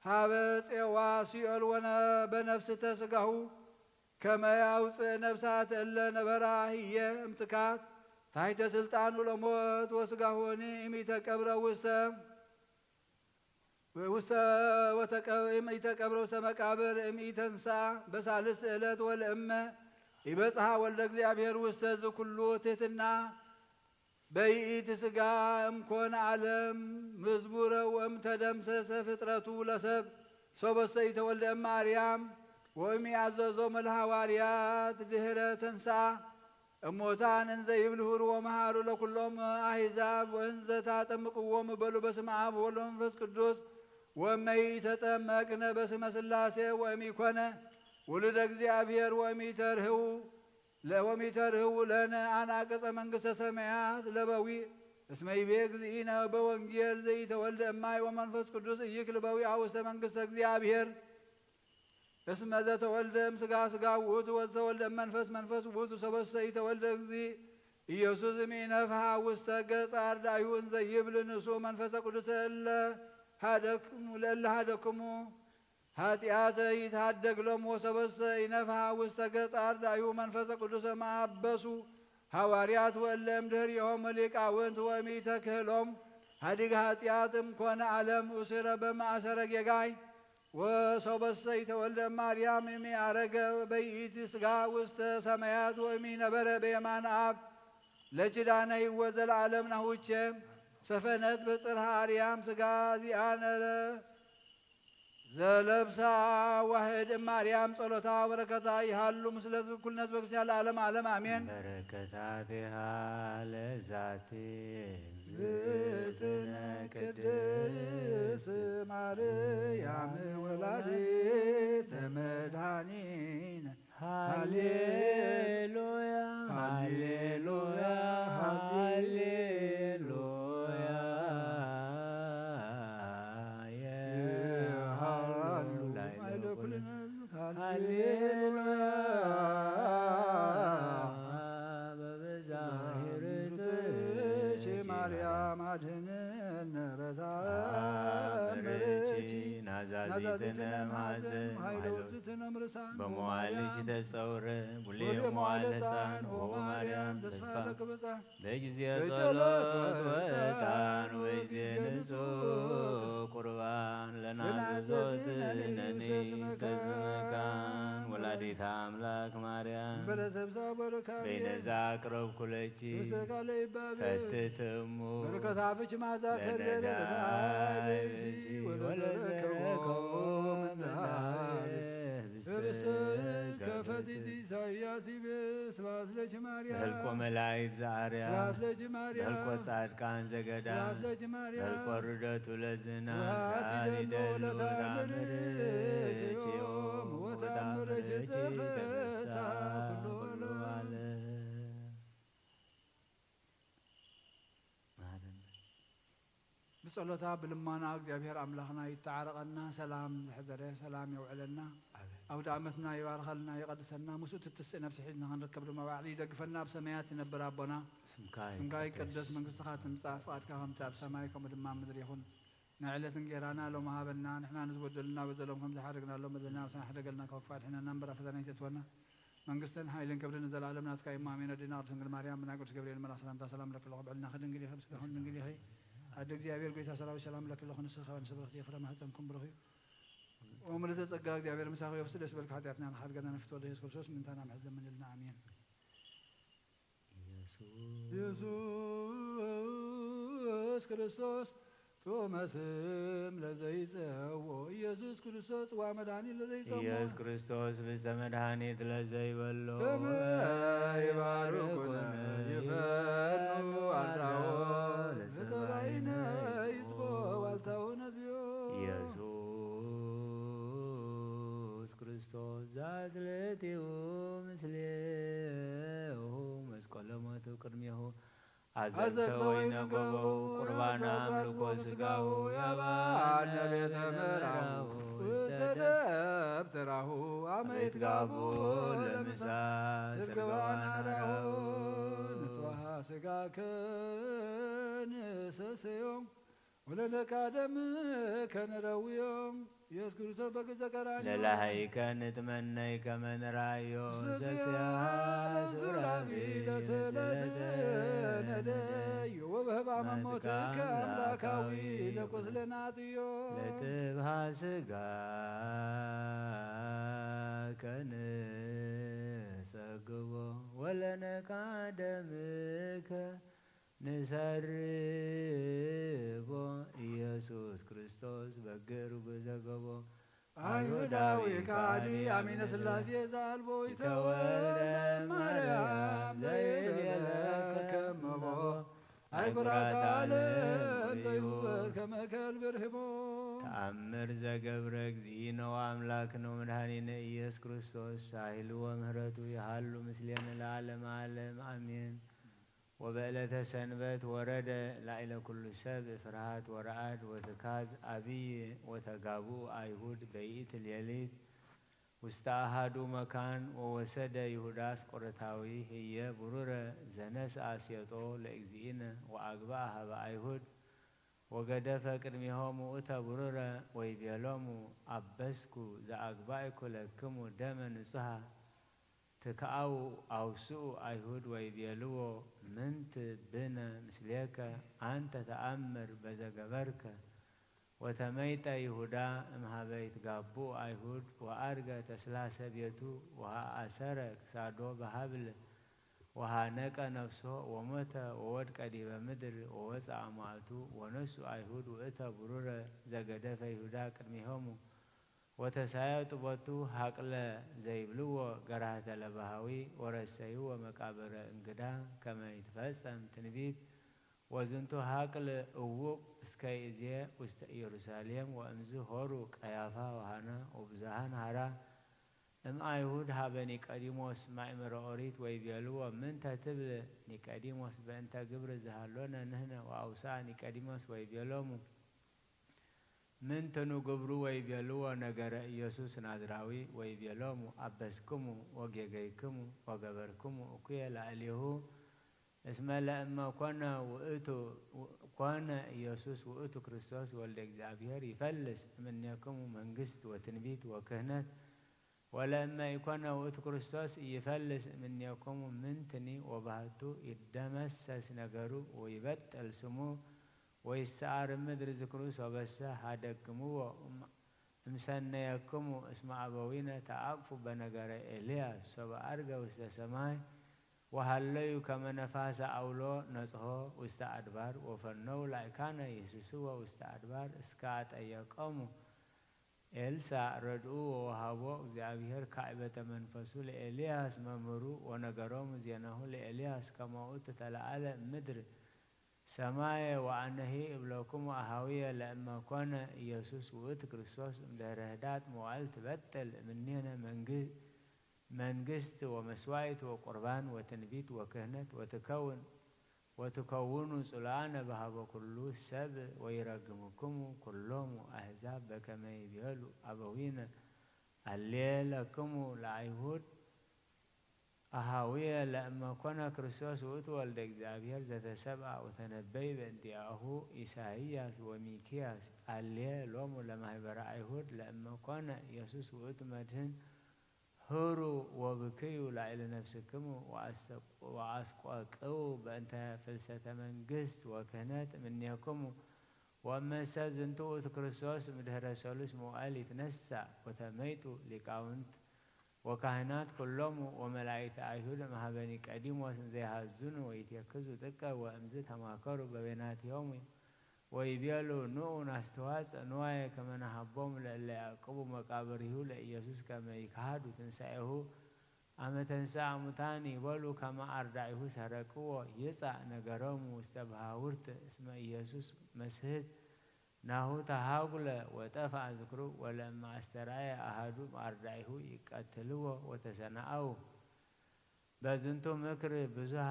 ሀበ ጼዋ ሲኦል ወነ በነፍስተ ስጋሁ ከመ ያውፅእ ነፍሳት እለ ነበራ ህየ እምትካት ታሕተ ስልጣኑ ለሞት ወስጋሆኒ እሚተ ቀብረ ውስተ ውስተ ወተቀ- እሚተ ቀብረ ውስተ መቃብር እሚተንሳ በሳልስት ዕለት ወለእመ ይበጽሐ ወልደ እግዚኣብሔር ውስተ ዝኩሉ ትሕትና በይእቲ ስጋ እምኮነ ዓለም ምዝቡረ ወእምተደምሰሰ ፍጥረቱ ለሰብ ሶበሰ ኢተወልደ እማርያም ወእሚያዘዞም ለሐዋርያት ድህረ ተንሳ እሞታን እንዘ ይብልሁ ርዎ መሃሩ ለኩሎም ኣሕዛብ ወእንዘ ታጠምቅዎም በሉ በስመ አብ ወወልድ ወመንፈስ ቅዱስ ወመይተጠመቅነ በስመ ሥላሴ ወእሚኮነ ውሉደ እግዚኣብሔር ወእሚተርህው ለወሚተርህው ለነ አናቅጸ መንግሥተ ሰማያት ለበዊ እስመ ይቤ እግዚእነ በወንጌል ዘይተወልደ እማይ ወመንፈስ ቅዱስ እይክል በዊ አውስተ መንግሥተ እግዚኣብሔር እስመ ዘተወልደ እምሥጋ ሥጋ ውእቱ ወዘተወልደ እመንፈስ መንፈስ ውእቱ ሰበሰ ኢተወልደ እግዚእ ኢየሱስ እምኢነፍሐ ውስተ ገጽ አርዳኢሁ እንዘ ይብል ንሱ መንፈሰ ቅዱስ እለ ሃደክሙ ለእለ ሃደክሙ ኃጢአተ ይትሃደግ ሎም ወሰበሰ ኢነፍሐ ውስተ ገጽ አርዳኢሁ መንፈሰ ቅዱስ እምአበሱ ሐዋርያት ወእለ እምድህሪሆም ሊቃውንት ወእምኢተክህሎም ሀዲግ ኃጢአት እምኮነ ዓለም እሱረ በማእሰረ ጌጋይ ወሶበሰ ይተወልደ ማርያም እሚአረገ በይእቲ ሥጋ ውስተ ሰማያት ወእሚነበረ በየማን አብ ለኪዳነ ሕይወት ዘለዓለም ናሁቼ ሰፈነት በጽርሐ አርያም ሥጋ ዚአነ ዘለብሳ ዋህድ እማርያም ጸሎታ በረከታ ይሃሉ ምስለ ኩልነ ህዝበ ክርስቲያን ለዓለም ዓለም አሜን። በረከታቲሃ ለዛቲ እግዝእትነ ቅድስት ማርያም ወላዲተ መድኃኒነ ሃሌሉያ ሃሌሉያ ሃሌሉያ ይሃሉ ላዕለ ኩልነ ሃሌሉያ በብዛ ምህረትኪ ማርያም አድህነነ በተአምርኪ ናዛዚትነ ማዘን ኃይለ ውእትነ ምርሳን በመዋልኪ ተጸውረ ሙሌ መዋለ ጻን ኦ ማርያም ተስፋ በጊዜ ጸሎት ወዕጣን ወጊዜ ንጹሕ ቁርባን ለናዘዞትነኒ ውስተ ዝመካን ወላዲተ አምላክ ማርያም በይነዛ አቅረብኩለኪ ፈትትሙ በረከት አፍኪ መዓዛ ከርቤ ለነዳይ ወለዘረከቦ ህብስተ ከፈቲት ኢሳይያስ ይቤ ስብሐት ለኪ ማርያም። በህልቆ መላእክት ዘአርያም ስብሐት ለኪ ማርያም። በህልቆ ጻድቃን ዘገዳም ስብሐት ለኪ ማርያም። በህልቆ ርደቱ ለዝናም ስብሐት ለአብ ይደሉ ይደሉ ለታምርኪ ወታምርኪ ዮም ወታምርኪ ወታምርኪ ተፈሳ ተፈሳ ኩሉ ኩሉ ዓለም። ዓለም። ብጸሎታ ብልማና እግዚኣብሔር ኣምላኽና ይተዓረቐና፣ ሰላም ዘሕደረ ሰላም የውዕለና፣ ኣሜን። ኣውደ ዓመትና ይባርኸልና፣ ይቐድሰና፣ ምስኡ ትትስእ ነብሲ ሒዝና ክንርከብ ድማ ባዕሉ ይደግፈና። ኣብ ሰማያት ይነብር ኣቦና፣ ስምካ ስምካ ይትቀደስ፣ ይትቀደስ፣ መንግስትኻ ትምጻእ፣ ፍቓድካ ከምቲ ኣብ ሰማይ ከምኡ ድማ ኣብ ምድሪ ይኹን። ናይ ዕለት እንጌራና ሎም ሃበና፣ ንሕና ንዝበደሉና በደሎም ከም ዝሓደግናሎም በደልና ንስኻ ሕደገልና፣ ካብ ክፉእ ኣድሕነና እምበር ኣብ ፈተና ኣይተእትወና። መንግስትን ሓይልን ክብርን ንዘለኣለም ናትካ እዩ። ኣሜን። ኣዴና ቅድስት ድንግል ማርያም ብናይ ቅዱስ ገብርኤል መልኣክ ሰላምታ ሰላም ለኪ ኣለኹ፣ ብዕልና ክድንግል ኢኺ፣ ብስጋኺ እውን ድንግል ኢኺ። ኣደ እግዚኣብሔር ጎይታ ሰራዊት ሰላም ለኪ ኣለኹ፣ ንስኺ ከበ ንስብርኽቲ ፍረ ማህፀንኩም ብሩኽ እዩ። ኦ ምልዕተ ጸጋ እግዚኣብሔር ምሳኺ እዩ፣ ደስ ይበልኪ፣ ሓጢኣትና ንኻሕድገና ንፍትወልደ ኢየሱስ ክርስቶስ ምእንታና ምሕረት ለምንልና። ኣሜን። ኢየሱስ ኢየሱስ ክርስቶስ ጥዑመ ስም ለዘይጸውዖ። ኢየሱስ ክርስቶስ ጽዋ መድኃኒት ለዘይጸምኦ። ኢየሱስ ክርስቶስ ብስተ መድኃኒት ለዘይበሎ። ከመ ይባርኩነ ይፈኑ አርዳኦ ለሰማይነ ይጽቦ ዋልታው ነዚዮ። ኢየሱስ ክርስቶስ ዛስለቴሁ ምስሌሁ መስቀሎ ሞቱ ቅድሜሁ። አዘንተ ወይነ ገበው ቁርባነ አምልኮ ስጋሁ ያባነ ቤተ ምራሁ ውስተ ደብተራሁ አመ ይትጋቦ ለምሳ ስርገዋን አራሁ። ንጽዋሃ ስጋከ ንሰሰዮም ወለነካ ደምከ ንረውዮም። ኢየሱስ ክርስቶስ በግዘ ቀራንዮ ለላሃይከ ንትመነይ ከመ ንራዮ ሰስያ ለሱራፊ ለሰለተ ለደዩ ወበህባመ ሞትከ አምላካዊ ለቁስልና ጥዮ። ለጥብሃ ስጋከ ንጸግቦ ወለነካ ደምከ ንሰርቦ። ኢየሱስ ክርስቶስ በግዕ ርጉእ ዘገቦ። አይሁዳዊ ከሃዲ አሚነ ሥላሴ ዘአልቦ ይተወልደ ማርያም ዘይቤለ ከመቦ። አይጉራት ዓለም ዘይሁበር ከመ ከልብ ርህቦ። ተአምር ዘገብረ እግዚእነ ወአምላክነ ወመድኃኒነ ኢየሱስ ክርስቶስ ሳህሉ ወምህረቱ ይሃሉ ምስሌነ ለዓለመ ዓለም አሜን። ወበዕለተ ሰንበት ወረደ ላዕለ ኩሉ ሰብ ፍርሃት ወረዓድ ወትካዝ አብይ ወተጋብኡ አይሁድ በይእቲ ሌሊት ውስተ አሃዱ መካን ወወሰደ ይሁዳ አስቆሮታዊ ህየ ብሩረ ዘነስአ ሴጦ ለእግዚእነ ወአግብአ ሀበ አይሁድ ወገደፈ ቅድሜሆሙ ውእተ ብሩረ ወይቤሎሙ አበስኩ ዘአግባእኩ ለክሙ ደመ ንጹሃ ትክአው አውስኡ አይሁድ ወይቤልዎ ምንት ብነ ምስሌከ አንተ ተአምር በዘገበርከ ወተመይጠ ይሁዳ እምሃበ ይትጋብኡ አይሁድ ወአርገ ተስላሰ ቤቱ ወሃአሰረ ክሳዶ በሀብል ወሃነቀ ነፍሶ ወሞተ ወወድቀ ዲበ ምድር ወወፅአ መዓቱ ወነሱ አይሁድ ውእተ ብሩረ ዘገደፈ ይሁዳ ቅድሜሆሙ ወተሳየጡ ቦቱ ሀቅለ ዘይብልዎ ገራህተ ለባሃዊ ወረሰይዎ መቃብረ እንግዳ ከመ ይትፈጸም ትንቢት ወዝንቱ ሀቅል እውቅ እስከ ይእዜ ውስተ ኢየሩሳሌም ወእምዝ ሆሩ ቀያፋ ወሃና ወብዙሃን ሃራ እም አይሁድ ሀበ ኒቀዲሞስ ማእምረ ኦሪት ወይቤልዎ ምንተ ትብል ኒቀዲሞስ በእንተ ግብር ዝሃሎነ ንህነ ወአውስአ ኒቀዲሞስ ወይቤሎሙ ምንትኑ ግብሩ ወይቤልዎ ነገረ ኢየሱስ ናዝራዊ ወይቤሎሙ አበስክሙ ወጌገይክሙ ወገበርክሙ እኩየ ላዕሌሁ እስመ ለእመ ኮነ ውእቱ ኮነ ኢየሱስ ውእቱ ክርስቶስ ወልደ እግዚአብሔር ይፈልስ እምኔክሙ መንግስት ወትንቢት ወክህነት ወለእመ ኢኮነ ውእቱ ክርስቶስ ኢይፈልስ እምኔክሙ ምንትኒ ወባህቱ ይደመሰስ ነገሩ ወይበጠል ስሙ ወይሰዓር ምድር ዝክሩ ሶበሰ ሀደግምዎ እምሰነየክሙ እስመ አበዊነ ተአቅፉ በነገረ ኤልያስ ሶበ አርገ ውስተ ሰማይ ወሃለዩ ከመ ነፋሰ አውሎ ነጽሆ ውስተ አድባር ወፈነው ላእካነ ይህስስዎ ውስተ አድባር እስከ አጠየቆሙ ኤልሳዕ ረድኡ ወወሃቦ እግዚአብሔር ካዕበተ መንፈሱ ለኤልያስ መምህሩ ወነገሮሙ ዜናሁ ለኤልያስ ከመኡ ተተለዓለ ምድር ሰማየ ወአነሂ እብለክሙ አሃውየ ለእመ ኮነ ኢየሱስ ውእት ክርስቶስ እምድህረ ህዳጥ መዋዕል ትበጥል እምኔነ መንግ መንግስት ወመስዋዕት ወቁርባን ወትንቢት ወክህነት ወትከውን ወትከውኑ ጽሉአነ በሃበ ኩሉ ሰብ ወይረግምክሙ ኩሎሙ አሕዛብ በከመ ይቤሉ አበዊነ አሌ ለክሙ ለአይሁድ አሃውየ ለእመ ኮነ ክርስቶስ ውእቱ ወልደ እግዚአብሔር ዘተሰብአ ወተነበይ በእንቲአሁ ኢሳይያስ ወሚክያስ አሌ ሎሙ ለማህበረ አይሁድ ለእመ ኮነ ኢየሱስ ውእቱ መድህን ህሩ ወብክዩ ላዕለ ነፍስክሙ ወአስቆቅው በእንተ ፍልሰተ መንግስት ወክህነት እምኔክሙ ወእመሰ ዝንቱ ውእቱ ክርስቶስ እምድህረ ሰሉስ መዋዕል ይትነሳእ ወተመይጡ ሊቃውንት ወካህናት ኩሎሙ ወመላእክተ አይሁድ እምሃበ ኒቀዲሞስ እንዘይሃዝኑ ወይትየክዙ ጥቀ ወእምዝ ተማከሩ በበይናቲሆሙ ወይቤሉ ንዑ ናስተዋጽእ ንዋየ ከመ ነሃቦሙ ለእለ ያዕቅቡ መቃብሪሁ ለኢየሱስ ከመ ይክሃዱ ትንሳኤሁ አመ ተንሥአ እሙታን ይበሉ ከመ አርዳኢሁ ሰረቅዎ ይጻእ ነገሮሙ ውስተ በሃውርት እስመ ኢየሱስ መስህት ናሁ ተሃጉለ ወጠፍአ ዝክሩ ወለእመ አስተርአየ አሃዱ እምአርዳኢሁ ይቀትልዎ ወተሰናአው። በዝንቱ ምክር ብዙሃ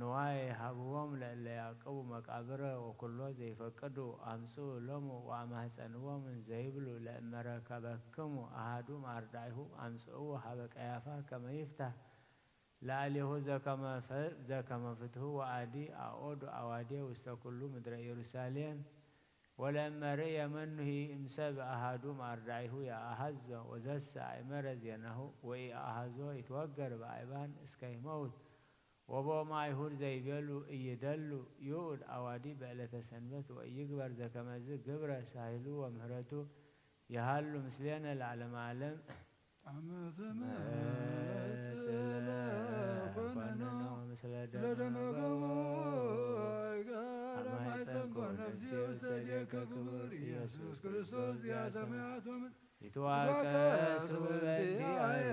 ንዋየ ሀብዎም ለእለ ያዕቅቡ መቃብረ ወኩሎ ዘይፈቅዱ አምጽኡ እሎሙ ወአማህጸንዎም እንዘይብሉ ለእመ ረከበክሙ አሃዱ እምአርዳኢሁ አምጽእዎ ሀበ ቀያፋ ከመ ይፍታህ ለአሌሁ ዘከመ ፍትሁ ወአዲ አኦዱ አዋዴ ውስተ ኩሉ ምድረ ኢየሩሳሌም። ወለእመ ርእየ መኑሂ እምሰብ አሃዱ እምአርዳኢሁ የአሃዞ ወዘሰ አእመረ ዜናሁ ወኢአሃዞ ይትወገር በአይባን እስከ ይመውት። ወቦም ኣይሁድ ዘይቤሉ፣ ኢይደሉ ይኡድ ኣዋዲ በዕለተ ሰንበት ወኢይግበር ዘከመዝ ግብረ ሳህሉ ወምህረቱ የሃሉ ምስሌነ ለዓለመ ዓለም። አመ ተመሰለ ኮነኖ ለደመገቦ ጋር ማይፀንቆ ነፍሴ ውስተ እዴከ ክቡር ኢየሱስ ክርስቶስ ዚአ ሰማያት ወምድር። ይትዋቀስ በእንቲአየ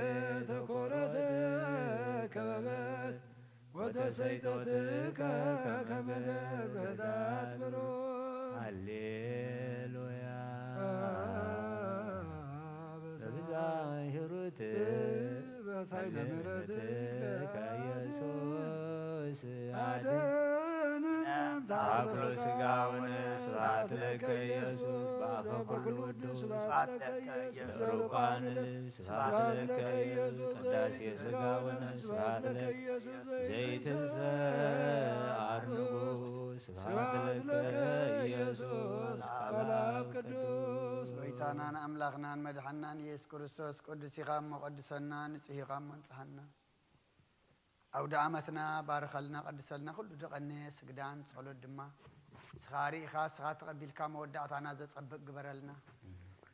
ተኮረት ከበበት ወተሰይጠትከ ከመ ደብረ ዳት ብሩር። ሃሌሉያ። በብዛ ሂሩት በሳይለ ምሕረትከ ኢየሱስ አድነነ። አብ ኩሉ ስጋ ወነፍስ ስብሐት ለከ ኢየሱስ። በአፈ ኩሉ ቅዱስ ስብሐት ለከ ኢየሱስ። ሩቃን ስብሐት ለከ ኢየሱስ። ቅዳሴ ስጋ ወነፍስ ስብሐት ለከ ኢየሱስ። ዘይትንሰእ አርንጉ ስብሐት ለከ ኢየሱስ። አብ ቅዱስ ጎይታናን ኣምላኽናን መድሓናን ኢየሱስ ክርስቶስ ቅዱስ ኢኻ እሞ ቀድሰና፣ ንጹህ ኢኻ እሞ እንጽሃና። ኣውደ ዓመትና ባርኸልና፣ ቀድሰልና፣ ኩሉ ደቐነ ስግዳን ጸሎት ድማ ንስኻ ርኢኻ፣ ንስኻ ተቐቢልካ መወዳእታና ዘጸብቕ ግበረልና።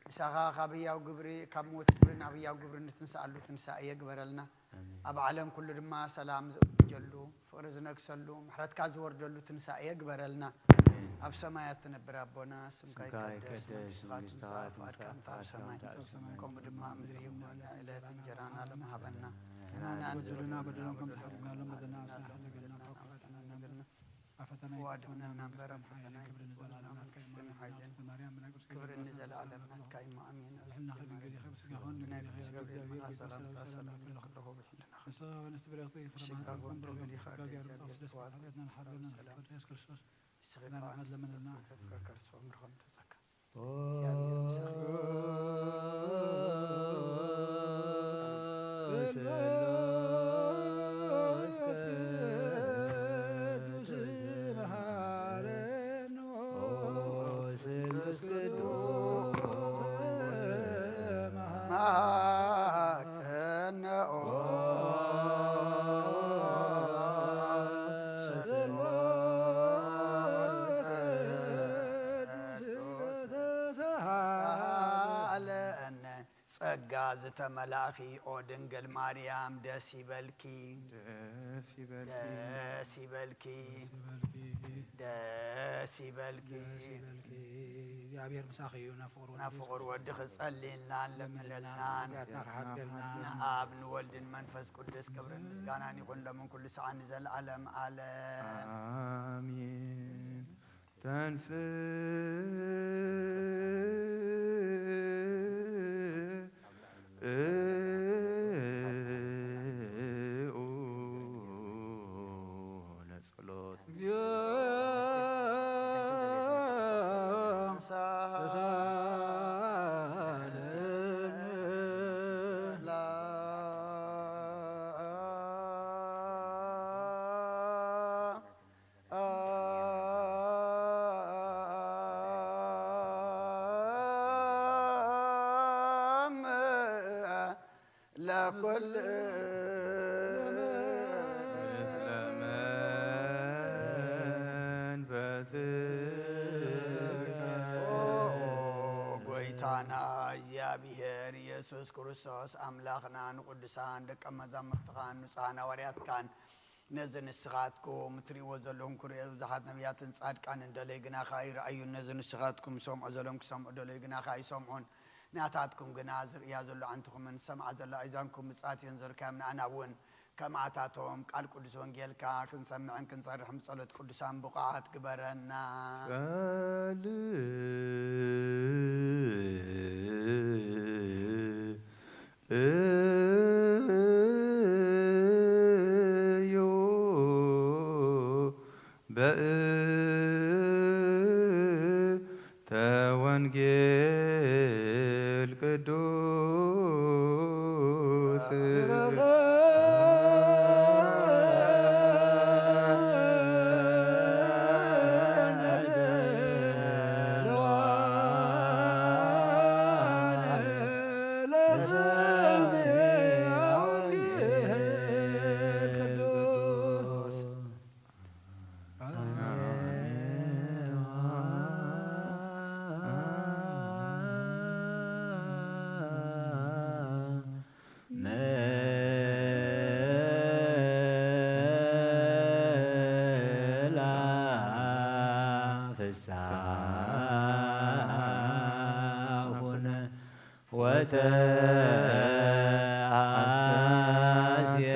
ምሳኻ ካብ ህያው ግብሪ፣ ካብ ሞት ግብሪ ናብ ህያው ግብሪ ንትንስኣሉ ትንሳኤ ግበረልና። ኣሜን። ኣብ ዓለም ኩሉ ድማ ሰላም ዝእውጀሉ፣ ፍቕሪ ዝነግሰሉ፣ ምሕረትካ ዝወርደሉ ትንሳኤ ግበረልና። ኣሜን። ኣብ ሰማያት ትነብር ኣቦና፣ ስምካ ስምካ ይቀደስ፣ ይቀደስ፣ መንግስትኻ መንግስትኻ ትምጻእ፣ ትምጻእ፣ ፍቓድካ እንተ ኣብ ፍቓድካ ሰማይ፣ እንተ ኣብ ሰማይ ከምኡ ከምኡ ድማ ኣብ ምድሪ ይሁን። ዕለት እንጀራና ሎም ሃበና። ንሕና ንበድለና በደሎም ከም ዝሓድግናሎም በደልና ንስሓሕለገና፣ ካብ ክፋት ኣድሕነና፣ ናብ ፈተና ኣይተእትወና፣ መንግስትን ሓይልን ክብርን ንዘለኣለም ናትካ እዩ። እመቤታችን ማርያም፣ ብናይ ቅዱስ ገብርኤል ክብርን ሰላምታ ንዘለኣለም ሰላም ናትካ እዩ። ኣሜን። ድሕና ገብርኤል ገብርኤል ሰላምታ ሰላም ለኪ፣ ብሩክ ኣንተ እምነ ኣልዓዛር ፍሬ ከርሥኪ ቡሩክ። ንስጋኺ ወንጌል ጸጋ ዚያድሮ መንፈስ ቅዱስ ተዋህዶ ቤትና ንሓድረና ሰላም። ንፍቅር ኢየሱስ ክርስቶስ ንስኺ ሰላም ከኣ ለመነና። ከፍ ከርሶም ርኸም ተጸካ። ኦ እግዚአብሔር ምሳኺ። ስሉስ ቅዱስ መሐረነ። ስሉስ ቅዱስ መሐረነ። ጸጋ ዝተመላእኺ ኦ ድንግል ማርያም ደስ ይበልኪ። ደስ ይበልኪ። ደስ ይበልኪ። ደስ ይበልኪ። ደስ ይበልኪ። ደስ ይበልኪ። እግዚኣብሔር ምሳኺ እዩ። ናብ ፍቕሪ ናብ ወዲ ፍቕሪ ወድኺ ጸልይልና፣ ለምንልና። ለምንልና። ኃጢኣትና ክሓርገልና። ንኣብ ንወልድን መንፈስ ቅዱስ ክብርን ምስጋናን ይኹን ሎምን ኩሉ ሰዓን ንዘለዓለም ዓለም። ኣሜን። ተንስ ለኩል ጎይታና እግዚኣብሔር ኢየሱስ ክርስቶስ ኣምላኽና ንቅዱሳን ደቀ መዛሙርትኻን ንጹሓን ሃዋርያትካን ነዚ ንስኻትኩም እትርእይዎ ዘለኹም ክርእዮ ብዙሓት ነቢያትን ጻድቃንን ደለዩ ግና ከኣ ኣይረኣዩን። ነዚ ንስኻትኩም ዝሰምዖ ዘለኹም ክሰምዑ ደለዩ ግና ከኣ ኣይሰምዑን። ናታትኩም ግና ዝርእያ ዘሎ ኣዕንትኹምን ዝሰምዓ ዘሎ ኣእዛንኩም ብጻት እየን ዘርካዮም። ንኣና እውን ከምኣታቶም ቃል ቅዱስ ወንጌልካ ክንሰምዕን ክንሰርሕን ብጸሎት ቅዱሳን ብቑዓት ግበረና። ጸልዩ በእንተ ወንጌል ቅዱስ። ፍስሓ ኮነ ወተሐስየ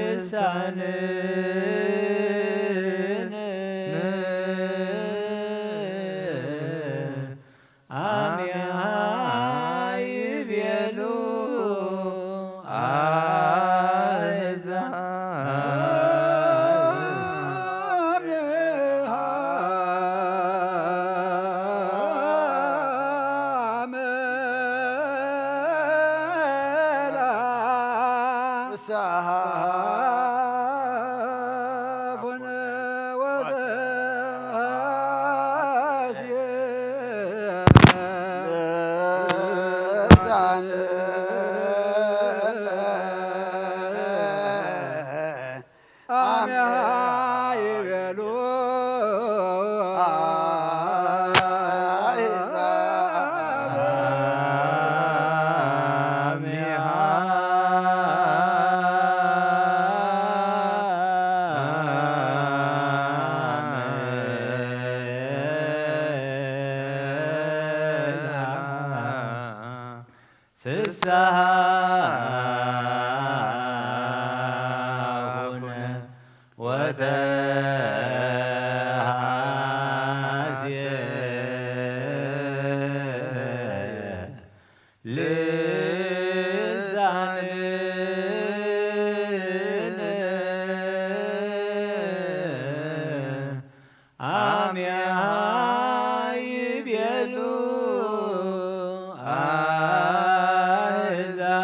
ልሳንነ አሜሃ ይቤሉ አሕዛብ። ፍስሓ ኮነ ወተሐስየ ልሳንነ አሜሃ ይቤሉ አሕዛብ።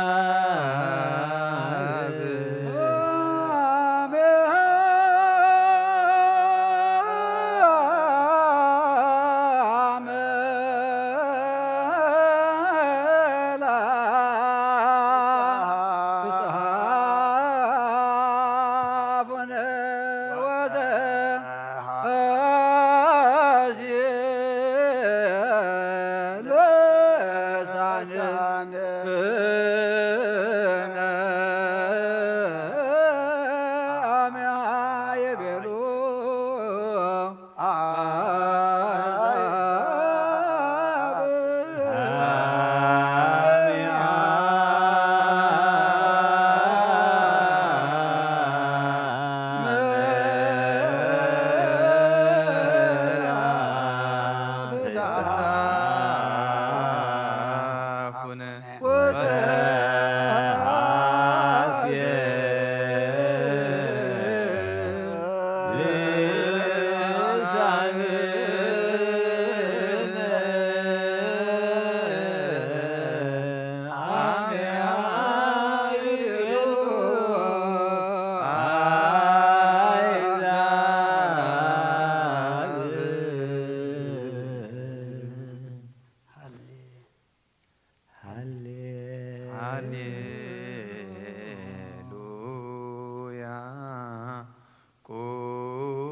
ሃሌሉያ።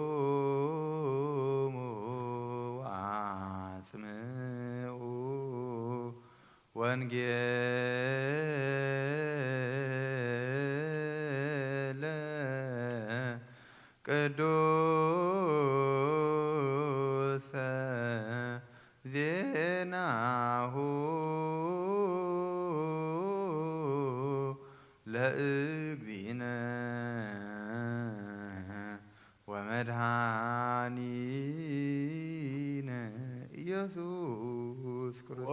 ቁሙ አጽምዑ ወንጌለ ቅዱሰ ዜናሁ ለእግዚእነ ወመድኃኒነ ኢየሱስ ክርስቶስ።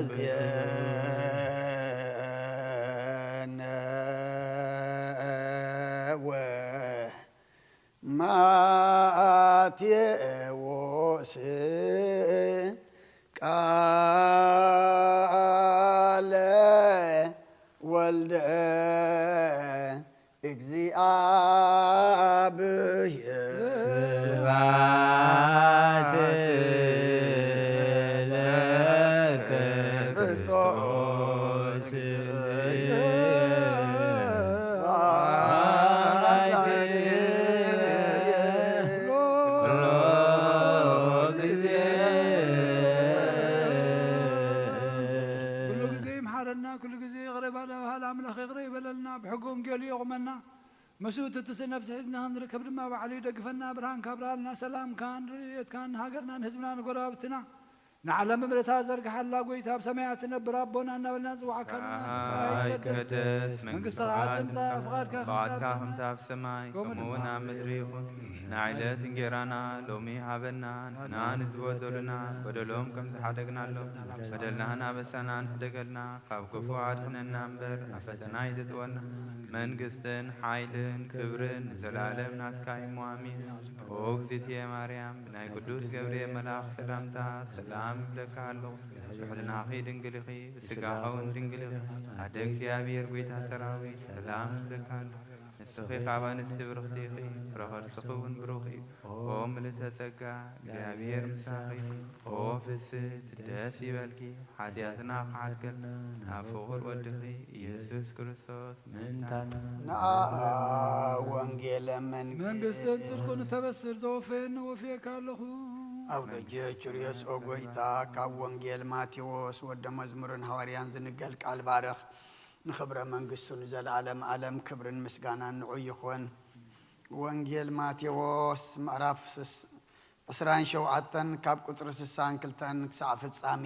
ዜነ ወማቴዎስ ቃለ ወልደ እግዚኣብሔር። ስብሐት ለከ ክርስቶስ። ኩሉ ግዜ ይምሓረና፣ ኩሉ ግዜ ይቕረ ባለ በሃሊ ኣምላኽ ይቕረ ይበለልና። ብሕጊ ወንጌሉ የቑመና። ምስኡ ትትስእ ነፍሲ ሒዝና ክንርከብ ድማ ባዕሉ ይደግፈና። ብርሃንካ ኣብርሃልና፣ ሰላምካን ርድኤትካን ንሃገርና ንህዝብና ንጎረባብትና ንዓለም ምልእታ ዘርግሓላ። ጎይታ ኣብ ሰማያት ትነብር ኣቦና እናበልና ንጽውዓካ። ንመንግስቲ ሰማይ ይትቀደስ፣ መንግስቲ መንግስቲ ሰማይ ትምጻእ፣ ፍቓድካ ፍቓድካ ከምታ ኣብ ሰማይ ከምኡ እውን ኣብ ምድሪ ይኹን። ናይ ዕለት እንጌራና ሎሚ ሃበና፣ ንሕና ንዝበደሉና በደሎም ከም ዝሓደግናሎም በደልናን ኣበሳናን ሕደገልና፣ ካብ ክፉ ኣድሕነና እምበር ኣብ ፈተና ኣይተጥወና። መንግስትን ሓይልን ክብርን ንዘለኣለም ናትካ እዩ እሞ ኣሜን። ኦ እግዝእትየ ማርያም፣ ብናይ ቅዱስ ገብርኤል መልኣኽ ሰላምታ ሰላም እብለካ ኣለኹ። ብሕልናኺ ድንግል ኢኺ፣ ብስጋኺ እውን ድንግል ኢኺ። ኣደ እግዚኣብሔር ጎይታ ሰራዊት ሰላም እብለካ ኣለኹ። ንስኺ ካብ ኣንስቲ ብርኽቲ ኢኺ፣ ፍረ ከርስኺ እውን ብሩኽ እዩ። ኦ ምልዕተ ጸጋ፣ እግዚኣብሔር ምሳኺ። ኦ ፍስሕቲ ደስ ይበልኪ፣ ሓጢኣትና ክሓድገልና ናብ ፍቑር ወድኺ ኢየሱስ ክርስቶስ ምእንታና። ንዓ ወንጌለ መንግስት። መንግስትን ጽድቁን ተበስር ዘወፈየኒ ወፍየካ ኣለኹ። ኣውደጀ ቹርዮስ ኦ ጎይታ፣ ካብ ወንጌል ማቴዎስ ወደ መዝሙርን ሃዋርያን ዝንገል ቃል ባርኽ። ንኽብረ መንግስቱ ንዘለዓለም ዓለም ክብርን ምስጋናን ንዑ ይኹን። ወንጌል ማቴዎስ ምዕራፍ ስስ-፣ ዕስራን ሸውዓተን ካብ ቁጽሪ ስሳን ክልተን ክሳዕ ፍጻሜ።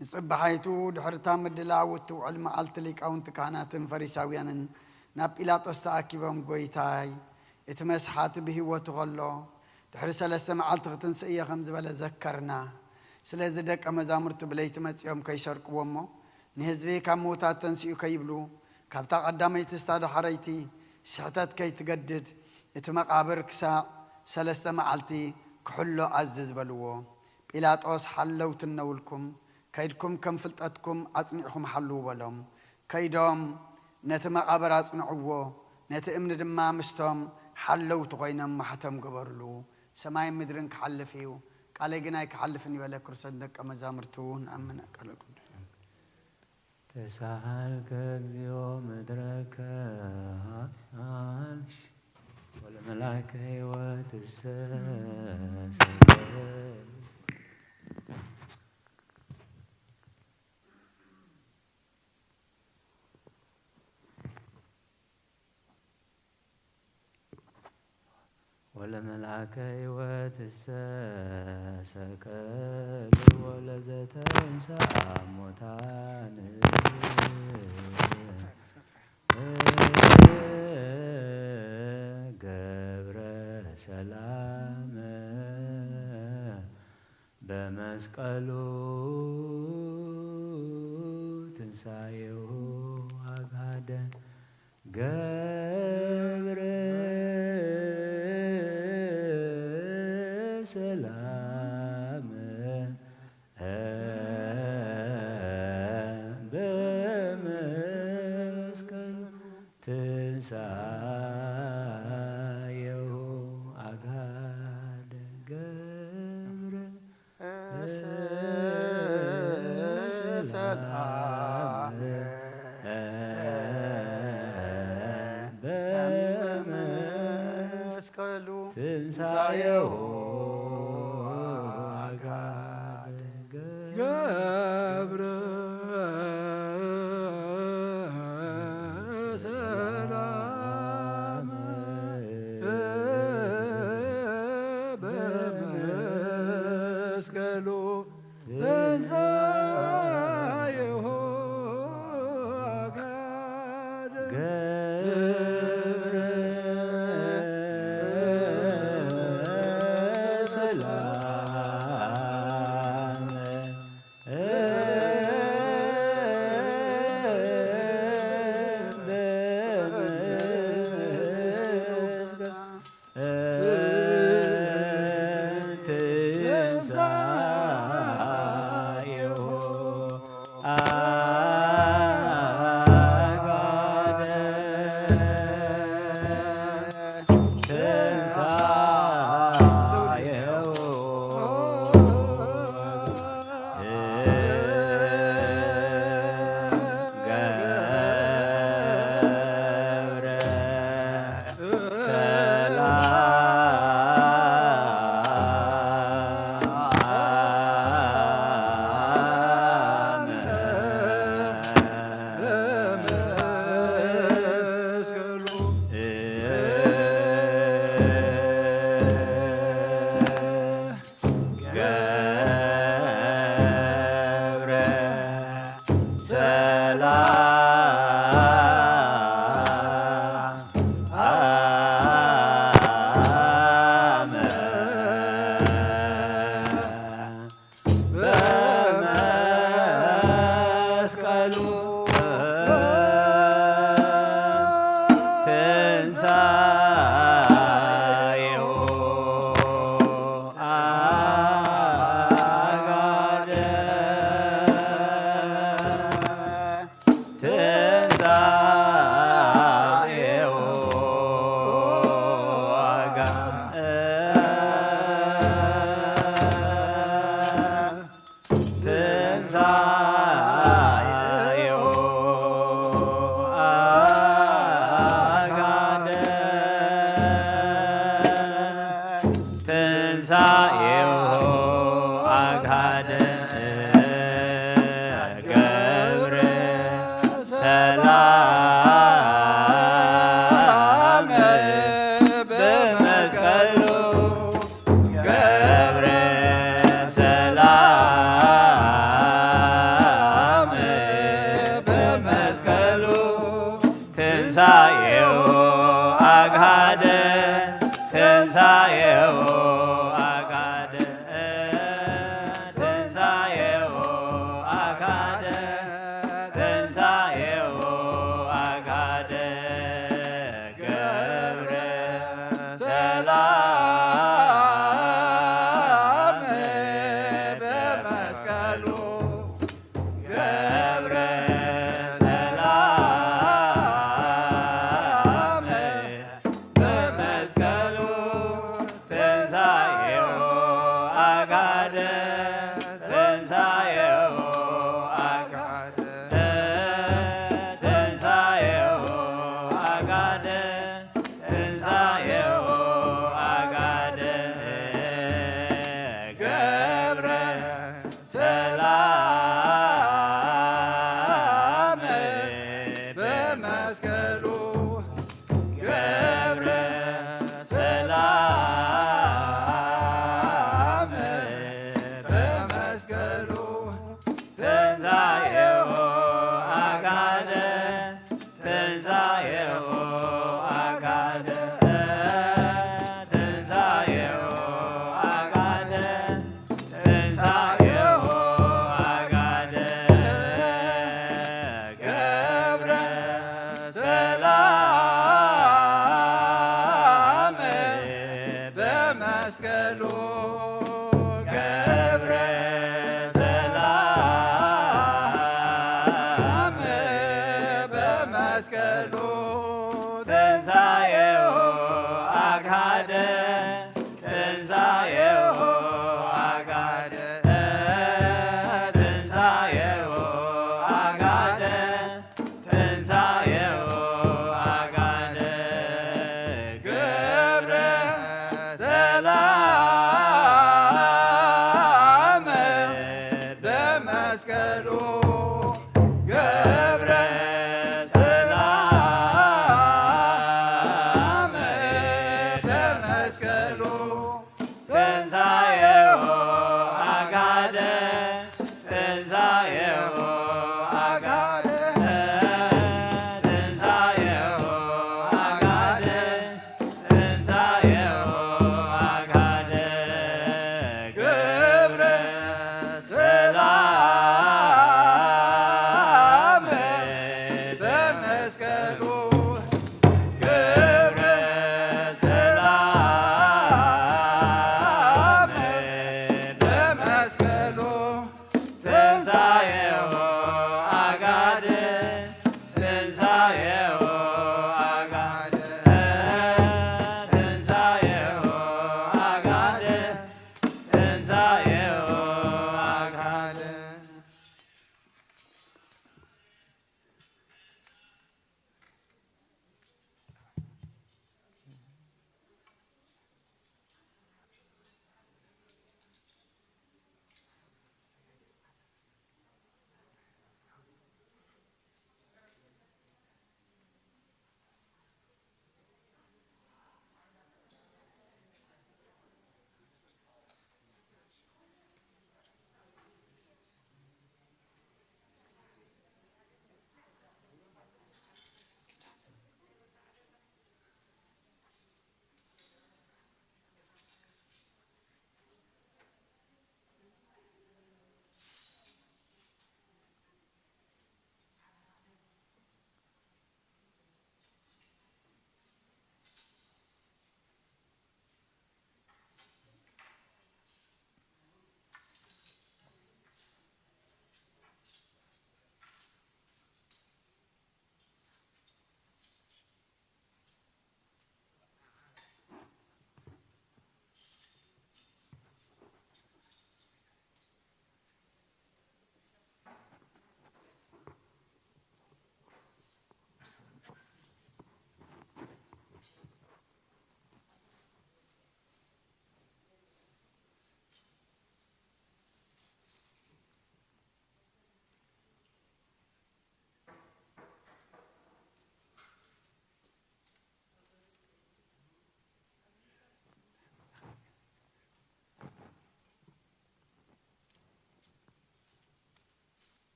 ንጽባሓይቱ ድሕሪ እታ ምድላው እትውዕል መዓልቲ ሊቃውንቲ ካህናትን ፈሪሳውያንን ናብ ጲላጦስ ተኣኪቦም፣ "ጐይታይ፣ እቲ መስሓቲ ብህይወቱ ኸሎ ድሕሪ ሰለስተ መዓልቲ ክትንስእ እየ" ኸም ዝበለ ዘከርና። ስለዚ ደቀ መዛሙርቱ ብለይቲ መጺኦም ከይሰርቅዎ እሞ፣ ንህዝቢ ካብ ምዉታት ተንሲኡ ከይብሉ፣ ካብታ ቀዳመይቲ እስታ ዳሕረይቲ ስሕተት ከይትገድድ፣ እቲ መቓብር ክሳዕ ሰለስተ መዓልቲ ክሕሎ ኣዝዝ በልዎ። ጲላጦስ፣ "ሓለውቲ እነውልኩም፣ ከይድኩም ከም ፍልጠትኩም ኣጽኒዕኹም ሓልዉ" በሎም። ከይዶም ነቲ መቓብር ኣጽንዕዎ፣ ነቲ እምኒ ድማ ምስቶም ሓለውቲ ኮይኖም ማሕተም ገበሩሉ። ሰማይን ምድርን ክሓልፍ እዩ፣ ቃለይ ግን ኣይክሓልፍን እዩ በለ። ክርስቶስ ደቀ መዛሙርቱ ንኣምን ኣቀለ ቅዱስ። ተሳሃልከ እግዚኦ ምድረከ ሃሽ ወለመላከ ሕይወትሰ ሰገድ። ወለመልኣከ ሕይወትሰ ሰቀል ወለዘተንሥአ እሙታን ገብረ ሰላም በመስቀሉ ትንሳኤሁ አግሃደ ገብረ ሰላም በመስቀሉ ትንሳኤሁ አግሃደ ገብረ ሰላም በመስቀሉ ትንሳኤሁ አግሃደ ገብረ ሰላም በመስቀሉ ትንሳኤሁ አግሃደ ገብረ ሰላም ትንሳኤሁ አግሃደ ገብረ ሰላም በመስቀሉ ገብረ ሰላም በመስቀሉ ትንሳኤሁ አግሃደ ትንሳኤሁ አግሃደ ትንሳኤሁ አግሃደ ትንሳኤሁ አግሃደ ገብረ ሰላም በመስቀሉ ገብረ ሰላም በመስቀሉ ትንሳኤሁ አግሃደ ትንሳኤሁ አግሃደ ትንሳኤሁ አግሃደ ትንሳኤሁ አግሃደ ገብረ ሰላም በመስቀሉ ገብረ ሰላም በመስቀሉ ትንሳኤሁ አግሃደ ትንሳኤሁ አግሃደ ትንሳኤሁ አግሃደ ትንሳኤሁ አግሃደ ገብረ ሰላም በመስቀሉ ገብረ ሰላም በመስቀሉ ትንሳኤሁ አግሃደ ትንሳኤሁ አግሃደ ትንሳኤሁ አግሃደ ትንሳኤሁ አግሃደ ገብረ ሰላም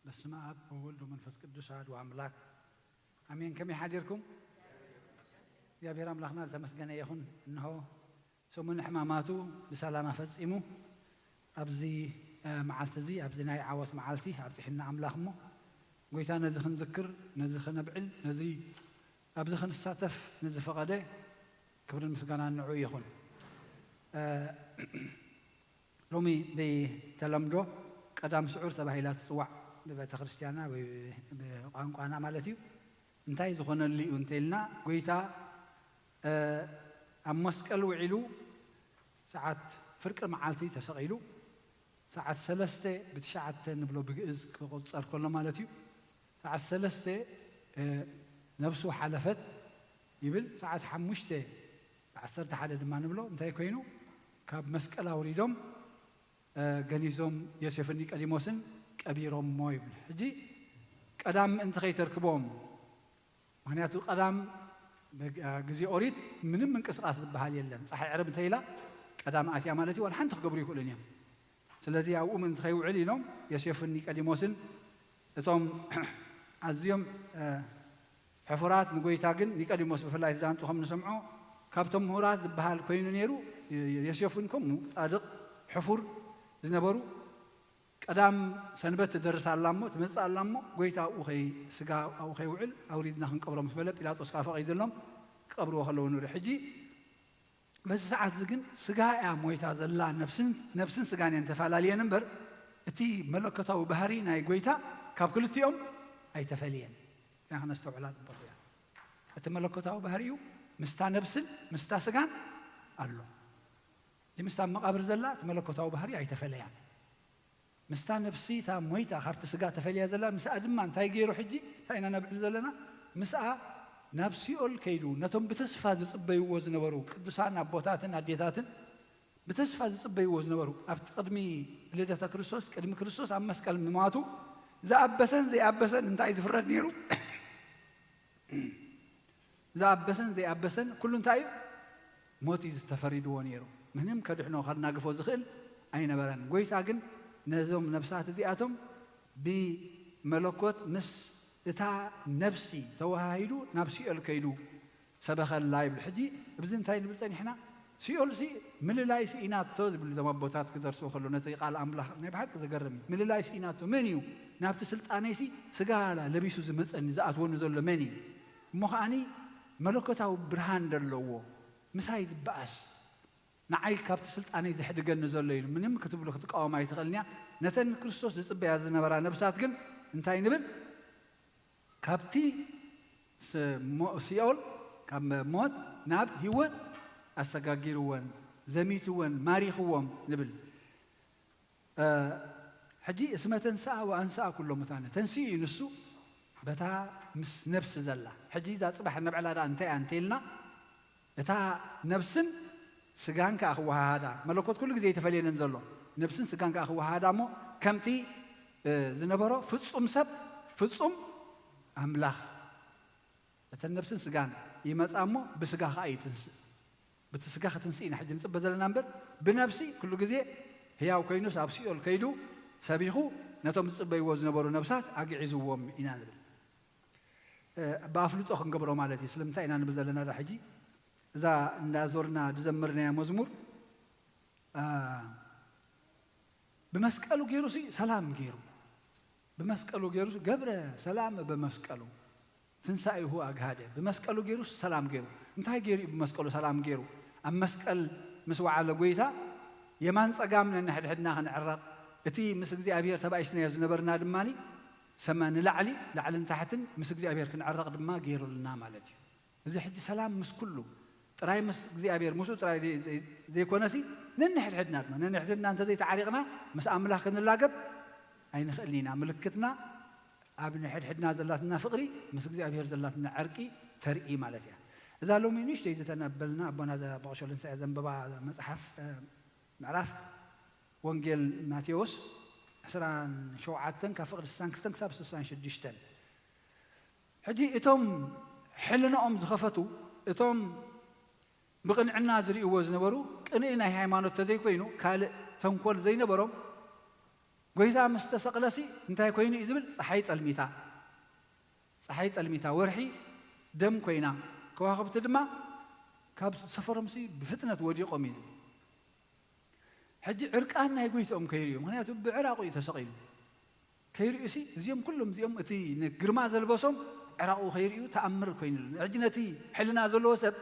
በስመ አብ ወወልድ ወመንፈስ ቅዱስ አሐዱ አምላክ አሜን። ከመይ ሓዲርኩም? እግዚኣብሔር ኣምላኽና ዝተመስገነ ይኹን። እንሆ ሰሙነ ሕማማቱ ብሰላም ኣፈጺሙ ኣብዚ፣ እ፣ መዓልቲ እዚ፣ ኣብዚ ናይ ዓወት መዓልቲ ኣብጽሕና ኣምላኽ እሞ፣ ጎይታ ነዚ ክንዝክር፣ ነዚ ክነብዕል፣ ነዚ ኣብዚ ክንሳተፍ ንዝፈቐደ ክብርን ምስጋናን ንዑ ይኹን። እ፣ ሎሚ ብተለምዶ ቀዳም ስዑር ተባሂላ ትጽዋዕ ብቤተ ክርስቲያንና ወይ ብቋንቋና ማለት እዩ። እንታይ ዝኾነሉ እዩ እንተኢልና፣ ጎይታ፣ እ፣ ኣብ መስቀል ውዒሉ ሰዓት ፍርቂ መዓልቲ ተሰቒሉ፣ ሰዓት ሰለስተ ብትሽዓተ ንብሎ ብግእዝ ክቑጸር ከሎ ማለት እዩ። ሰዓት ሰለስተ፣ እ፣ ነብሱ ሓለፈት ይብል። ሰዓት ሓሙሽተ ዓሰርተ ሓደ ድማ ንብሎ እንታይ ኮይኑ፣ ካብ መስቀል ኣውሪዶም፣ እ፣ ገኒዞም ዮሴፍን ኒቆዲሞስን ቀቢሮሞ ይብል። ሕጂ ቀዳም ምእንቲ ከይተርክቦም፣ ምኽንያቱ ቀዳም በግ-፣ አ፣ ግዜ ኦሪት ምንም ምንቅስቓስ ዝበሃል የለን። ጸሓይ ዕረብ እንተ ኢላ ቀዳም ኣትያ ማለት እዩ፣ ዋላ ሓንቲ ክገብሩ ይኽእሉን እዮም። ስለዚ ኣብኡ ምእንቲ ከይውዕል ኢሎም ዮሴፍን ኒቆዲሞስን እቶም ኣዝዮም፣ እ፣ ሕፉራት፣ ንጎይታ ግን ኒቆዲሞስ ብፍላይ እቲ ዛንቱ ከም ንሰምዖ ካብቶም ምሁራት ዝበሃል ኮይኑ ነይሩ። ዮሴፍን ከምኡ ጻድቕ ሕፉር ዝነበሩ፣ ቀዳም ሰንበት ትደርስ ኣላ እሞ፣ ትመጽእ ኣላ እሞ፣ ጎይታ ኣብኡ ከይ-፣ ስጋ ኣብኡ ከይውዕል ኣውሪድና ክንቀብሮ ምስ በለ፣ ጲላጦስ ከኣ ፈቒድሎም ክቀብርዎ ከለዉ ንርኢ። ሕጂ በዚ ሰዓት እዚ ግን ስጋ እያ ሞይታ ዘላ፣ ነብስን፣ ነብስን ስጋን እየን ተፈላለየን እምበር፣ እቲ መለኮታዊ ባህሪ ናይ ጎይታ ካብ ክልቲኦም ኣይተፈልየን። እዚኣ ክነስተውዕላ ጽቡቕ እያ። እቲ መለኮታዊ ባህሪኡ ምስታ ነብስን ምስታ ስጋን ኣሎ። እዚ ምስታ ኣብ መቓብር ዘላ እቲ መለኮታዊ ባህሪ ኣይተፈለያን። ምስታ ነፍሲ እታ ሞይታ ካብቲ ስጋ ተፈልያ ዘላ፣ ምስኣ ድማ እንታይ ገይሩ? ሕጂ እንታይ ኢና ነብዕል ዘለና? ምስኣ ናብ ሲኦል ከይዱ፣ ነቶም ብተስፋ ዝጽበይዎ ዝነበሩ ቅዱሳን ኣቦታትን ኣዴታትን ብተስፋ ዝጽበይዎ ዝነበሩ፣ ኣብቲ ቅድሚ ልደተ ክርስቶስ፣ ቅድሚ ክርስቶስ ኣብ መስቀል ምማቱ ዝኣበሰን ዘይኣበሰን እንታይ ዝፍረድ ነይሩ? ዝኣበሰን ዘይኣበሰን ኩሉ እንታይ እዩ? ሞት እዩ ዝተፈሪድዎ ነይሩ። ምንም ከድሕኖ ከናግፎ ዝኽእል ኣይነበረን። ጎይታ ግን ነዞም ነብሳት እዚኣቶም ብመለኮት ምስ እታ ነብሲ ተወሃሂዱ ናብ ሲኦል ከይዱ ሰበኸላ ይብል። ሕጂ ኣብዚ እንታይ ንብል ጸኒሕና? ሲኦልሲ ምልላይሲ ኢናቶ ዝብሉ እዞም ኣቦታት ክደርስዎ ከለዉ ነቲ ቃል ኣምላኽ ናይ ብሓቂ ዘገርም እዩ። ምልላይሲ ኢናቶ መን እዩ? ናብቲ ስልጣነይሲ ስጋ ለቢሱ ዝመጸኒ ዝኣትወኒ ዘሎ መን እዩ? እሞ ከኣኒ መለኮታዊ ብርሃን ዘለዎ ምሳይ ዝበኣስ ንዓይ ካብቲ ስልጣነይ ዘሕድገኒ ዘሎ ኢሉ ምንም ክትብሉ ክትቃወማ ኣይትኽእልን እያ። ነተን ክርስቶስ ዝጽበያ ዝነበራ ነብሳት ግን እንታይ ንብል? ካብቲ ስ-፣ ሞ-፣ ሲኦል፣ ካብ ሞት ናብ ህይወት ኣሰጋጊርወን፣ ዘሚትወን፣ ማሪኽዎም ንብል። እ፣ ሕጂ እስመ ተንሥአ ወአንሥአ ኩሎ ሙታነ፣ ተንሲኡ እዩ ንሱ በታ ምስ ነብሲ ዘላ። ሕጂ እዛ ጽባሕ እነብዕላ ደኣ እንታይ እያ እንተኢልና፣ እታ ነብስን ስጋን ከኣ ክወሃሃዳ፣ መለኮት ኩሉ ግዜ ኣይተፈልየንን ዘሎ፣ ነብስን ስጋን ከኣ ክወሃሃዳ እሞ ከምቲ፣ እ፣ ዝነበሮ ፍጹም ሰብ ፍጹም ኣምላኽ፣ እተን ነብስን ስጋን ይመጻ እሞ ብስጋ ከኣ ይትንስእ። ብቲ ስጋ ክትንስእ ኢና ሕጂ ንጽበ ዘለና እምበር፣ ብነብሲ ኩሉ ግዜ ህያው ኮይኑስ ኣብ ሲኦል ከይዱ ሰቢኹ ነቶም ዝጽበይዎ ዝነበሩ ነብሳት ኣግዒዝዎም ኢና ንብል። እ፣ ብኣፍልጦ ክንገብሮ ማለት እዩ። ስለምንታይ ኢና ንብል ዘለና ዳ ሕጂ? እዛ እንዳዞርና ዝዘመርናያ መዝሙር፣ አ፣ ብመስቀሉ ገይሩሲ ሰላም ገይሩ። ብመስቀሉ ገይሩሲ ገብረ ሰላም በመስቀሉ ትንሳኤሁ ኣግሃደ። ብመስቀሉ ገይሩሲ ሰላም ገይሩ። እንታይ ገይሩ እዩ ብመስቀሉ ሰላም ገይሩ? ኣብ መስቀል ምስ ወዓለ ጎይታ የማን ጸጋም ነንሕድሕድና ክንዕረቕ፣ እቲ ምስ እግዚኣብሔር ተባኢስናዮ ዝነበርና ድማኒ ሰማ-፣ ንላዕሊ፣ ላዕልን ታሕትን ምስ እግዚኣብሔር ክንዕረቕ ድማ ገይሩልና ማለት እዩ። እዚ ሕጂ ሰላም ምስ ኩሉ፣ ጥራይ ምስ እግዚኣብሔር፣ ምስኡ ጥራይ ዘይ-፣ ዘይ-፣ ዘይኮነሲ፣ ነንሕድሕድና ድማ፣ ነንሕድሕድና እንተዘይተዓሪቕና፣ ምስ ኣምላኽ ክንላገብ ኣይንኽእልን ኢና። ምልክትና ኣብ ንሕድሕድና ዘላትና ፍቕሪ፣ ምስ እግዚኣብሔር ዘላትና ዕርቂ ተርኢ ማለት እያ። እዛ ሎሚ ንእሽተይ ዝተነበልና ኣቦና ዘ-፣ በቕሸሉ ንሳ እያ ዘንበባ መጽሓፍ፣ እ፣ ምዕራፍ ወንጌል ማቴዎስ ዕስራን ሸውዓተን ካብ ፍቕዲ ስሳን ክልተን ክሳብ ስሳን ሽዱሽተን። ሕጂ እቶም ሕልናኦም ዝኸፈቱ፣ እቶም ብቕንዕና ዝርእይዎ ዝነበሩ፣ ቅንኢ ናይ ሃይማኖት ተዘይኮይኑ ካልእ ተንኮል ዘይነበሮም፣ ጎይታ ምስ ተሰቕለሲ እንታይ ኮይኑ እዩ ዝብል? ፀሓይ ጸልሚታ፣ ፀሓይ ጸልሚታ፣ ወርሒ ደም ኮይና፣ ከዋኽብቲ ድማ ካብ ሰፈሮምሲ ብፍጥነት ወዲቖም እዩ ዝብል። ሕጂ ዕርቃን ናይ ጎይትኦም ከይርእዩ፣ ምኽንያቱ ብዕራቑ እዩ ተሰቒሉ። ከይርእዩሲ እዚኦም ኩሎም እዚኦም እቲ ንግርማ ዘልበሶም ዕራቑ ከይርእዩ ተኣምር ኮይኑሉ። ሕጂ ነቲ ሕልና ዘለዎ ሰብ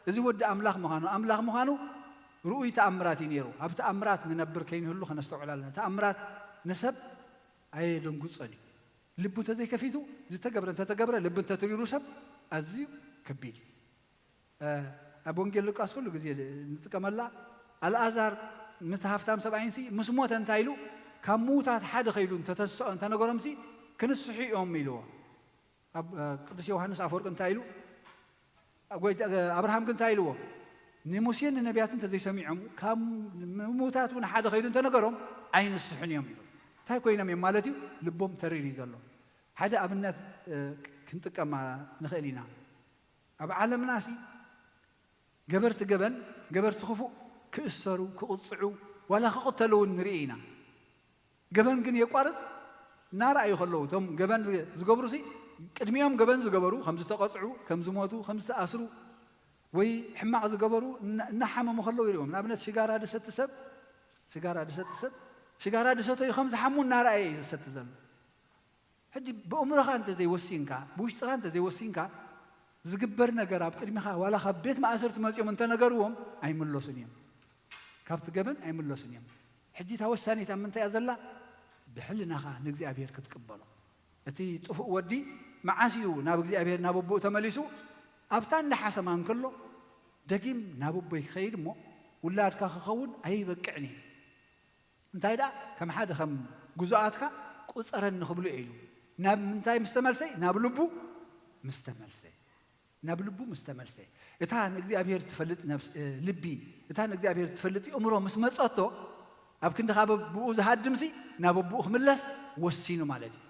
እዚ ወዲ ኣምላኽ ምዃኑ፣ ኣምላኽ ምዃኑ ርኡይ ተኣምራት እዩ ነይሩ። ኣብ ተኣምራት ንነብር ከይንህሉ ከነስተውዕል ኣለና። ተኣምራት ንሰብ ኣየደንጉጾን እዩ። ልቡ እንተዘይከፊቱ ዝተገብረ እንተተገብረ ልቢ እንተትሪሩ ሰብ ኣዝዩ ከቢድ እዩ። ኣብ ወንጌል ሉቃስ ኩሉ ግዜ ንጥቀመላ። ኣልኣዛር ምስ ሃፍታም ሰብኣይንሲ ምስ ሞተ እንታይ ኢሉ? ካብ ምዉታት ሓደ ከይዱ እንተተስኦ እንተነገሮምሲ ክንስሑ እዮም ኢልዎ። ኣብ ቅዱስ ዮሃንስ ኣፈወርቂ እንታይ ኢሉ? ጎይታ ኣብርሃም ግን እንታይ ኢልዎ? ንሙሴን ንነቢያትን እንተዘይሰሚዖም ካብ ምዉታት እውን ሓደ ከይዱ እንተነገሮም ኣይንስሑን እዮም ኢሉ። እንታይ ኮይኖም እዮም ማለት እዩ? ልቦም ተሪር እዩ ዘሎ። ሓደ ኣብነት ክንጥቀማ ንኽእል ኢና። ኣብ ዓለምናሲ ገበርቲ ገበን፣ ገበርቲ ክፉእ ክእሰሩ፣ ክቕጽዑ፣ ዋላ ክቕተሉ እውን ንርኢ ኢና። ገበን ግን የቋርጽ እናረኣዩ ከለዉ፣ እቶም ገበን ዝገብሩሲ ቅድሚኦም ገበን ዝገበሩ ከም ዝተቐጽዑ፣ ከም ዝሞቱ፣ ከም ዝተኣስሩ ወይ ሕማቕ ዝገበሩ እና-፣ እናሓመሙ ከለዉ ይርእዮም። ንኣብነት ሽጋራ ድሰቲ ሰብ፣ ሽጋራ ድሰቲ ሰብ፣ ሽጋራ ድሰተዩ ከም ዝሓሙ እናረኣየ እዩ ዝሰቲ ዘሎ። ሕጂ ብእምሮኻ እንተዘይወሲንካ፣ ብውሽጥኻ እንተዘይወሲንካ፣ ዝግበር ነገር ኣብ ቅድሚኻ ዋላ ካብ ቤት ማእሰርቲ መጺኦም እንተነገርዎም ኣይምለሱን እዮም። ካብቲ ገበን ኣይምለሱን እዮም። ሕጂ እታ ወሳኒት ኣብ ምንታይ እያ ዘላ? ብሕልናኻ ንእግዚኣብሔር ክትቅበሎ። እቲ ጥፉእ ወዲ መዓስ እዩ ናብ እግዚኣብሔር ናብ ኣቦኡ ተመሊሱ? ኣብታ እንዳ ሓሰማ እንከሎ ደጊም ናብ ኣቦይ ክኸይድ እሞ ውላድካ ክኸውን ኣይበቅዕን እዩ። እንታይ ደኣ ከም ሓደ ከም ግዙኣትካ ቁጸረኒ ክብሎ ኢሉ። ናብ ምንታይ ምስ ተመልሰ? ናብ ልቡ ምስ ተመልሰ። ናብ ልቡ ምስ ተመልሰ። እታ ንእግዚኣብሔር ትፈልጥ ነብስ-፣ እ፣ ልቢ፣ እታ ንእግዚኣብሔር ትፈልጥ ኣእምሮ ምስ መጸቶ፣ ኣብ ክንዲ ካብ ኣቦኡ ዝሃድምሲ ናብ ኣቦኡ ክምለስ ወሲኑ ማለት እዩ።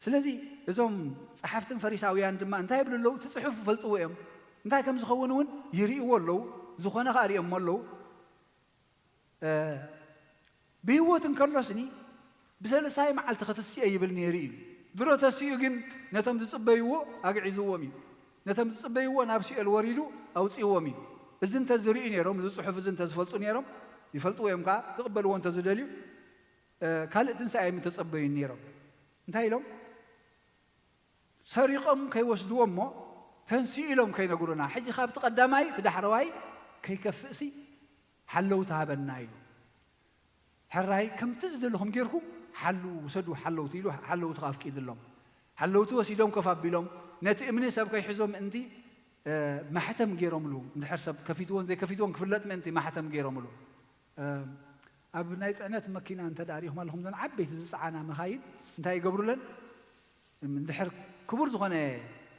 ስለዚ እዞም ጸሓፍትን ፈሪሳውያን ድማ እንታይ ይብሉ ኣለዉ? እቲ ጽሑፍ ይፈልጥዎ እዮም። እንታይ ከም ዝኸውን እውን ይርእይዎ ኣለዉ። ዝኾነ ኸኣ ርእዮሞ ኣለዉ። እ፣ ብህይወት እንከሎስኒ ብሰለሳይ መዓልቲ ክትስኤ ይብል ነይሩ እዩ። ድሮ ተሲኡ ግን ነቶም ዝጽበይዎ ኣግዒዝዎም እዩ። ነቶም ዝጽበይዎ ናብ ሲኦል ወሪዱ ኣውጺእዎም እዩ። እዚ እንተ ዝርእዩ ነይሮም፣ እዚ ጽሑፍ እዚ እንተ ዝፈልጡ ነይሮም፣ ይፈልጥዎ እዮም ከኣ፣ ክቕበልዎ እንተ ዝደልዩ፣ እ፣ ካልእ ትንሳኤ ኣይምተጸበዩን ነይሮም። እንታይ ኢሎም? ሰሪቖም ከይወስድዎ እሞ ተንስኡ ኢሎም ከይነግሩና፣ ሕጂ ካብቲ ቀዳማይ እቲ ዳሕረዋይ ከይከፍእሲ ሓለውቲ ሃበና ኢሉ። ሕራይ ከምቲ ዝደለኹም ጌርኩም ሓሉ ውሰዱ ሓለውቲ ኢሉ ሓለውቲ ከኣ ኣፍቂድሎም። ሓለውቲ ወሲዶም ኮፍ ኣቢሎም ነቲ እምኒ ሰብ ከይሕዞ ምእንቲ፣ እ፣ ማሕተም ጌሮምሉ። እንድሕር ሰብ ከፊትዎን ዘይከፊትዎን ክፍለጥ ምእንቲ ማሕተም ጌሮምሉ። እ፣ ኣብ ናይ ጽዕነት መኪና እንተ ደኣ ሪኢኹም ኣለኹም፣ እዘን ዓበይቲ ዝጸዓና መኻይን እንታይ ይገብሩለን? እንድሕር ክቡር ዝኾነ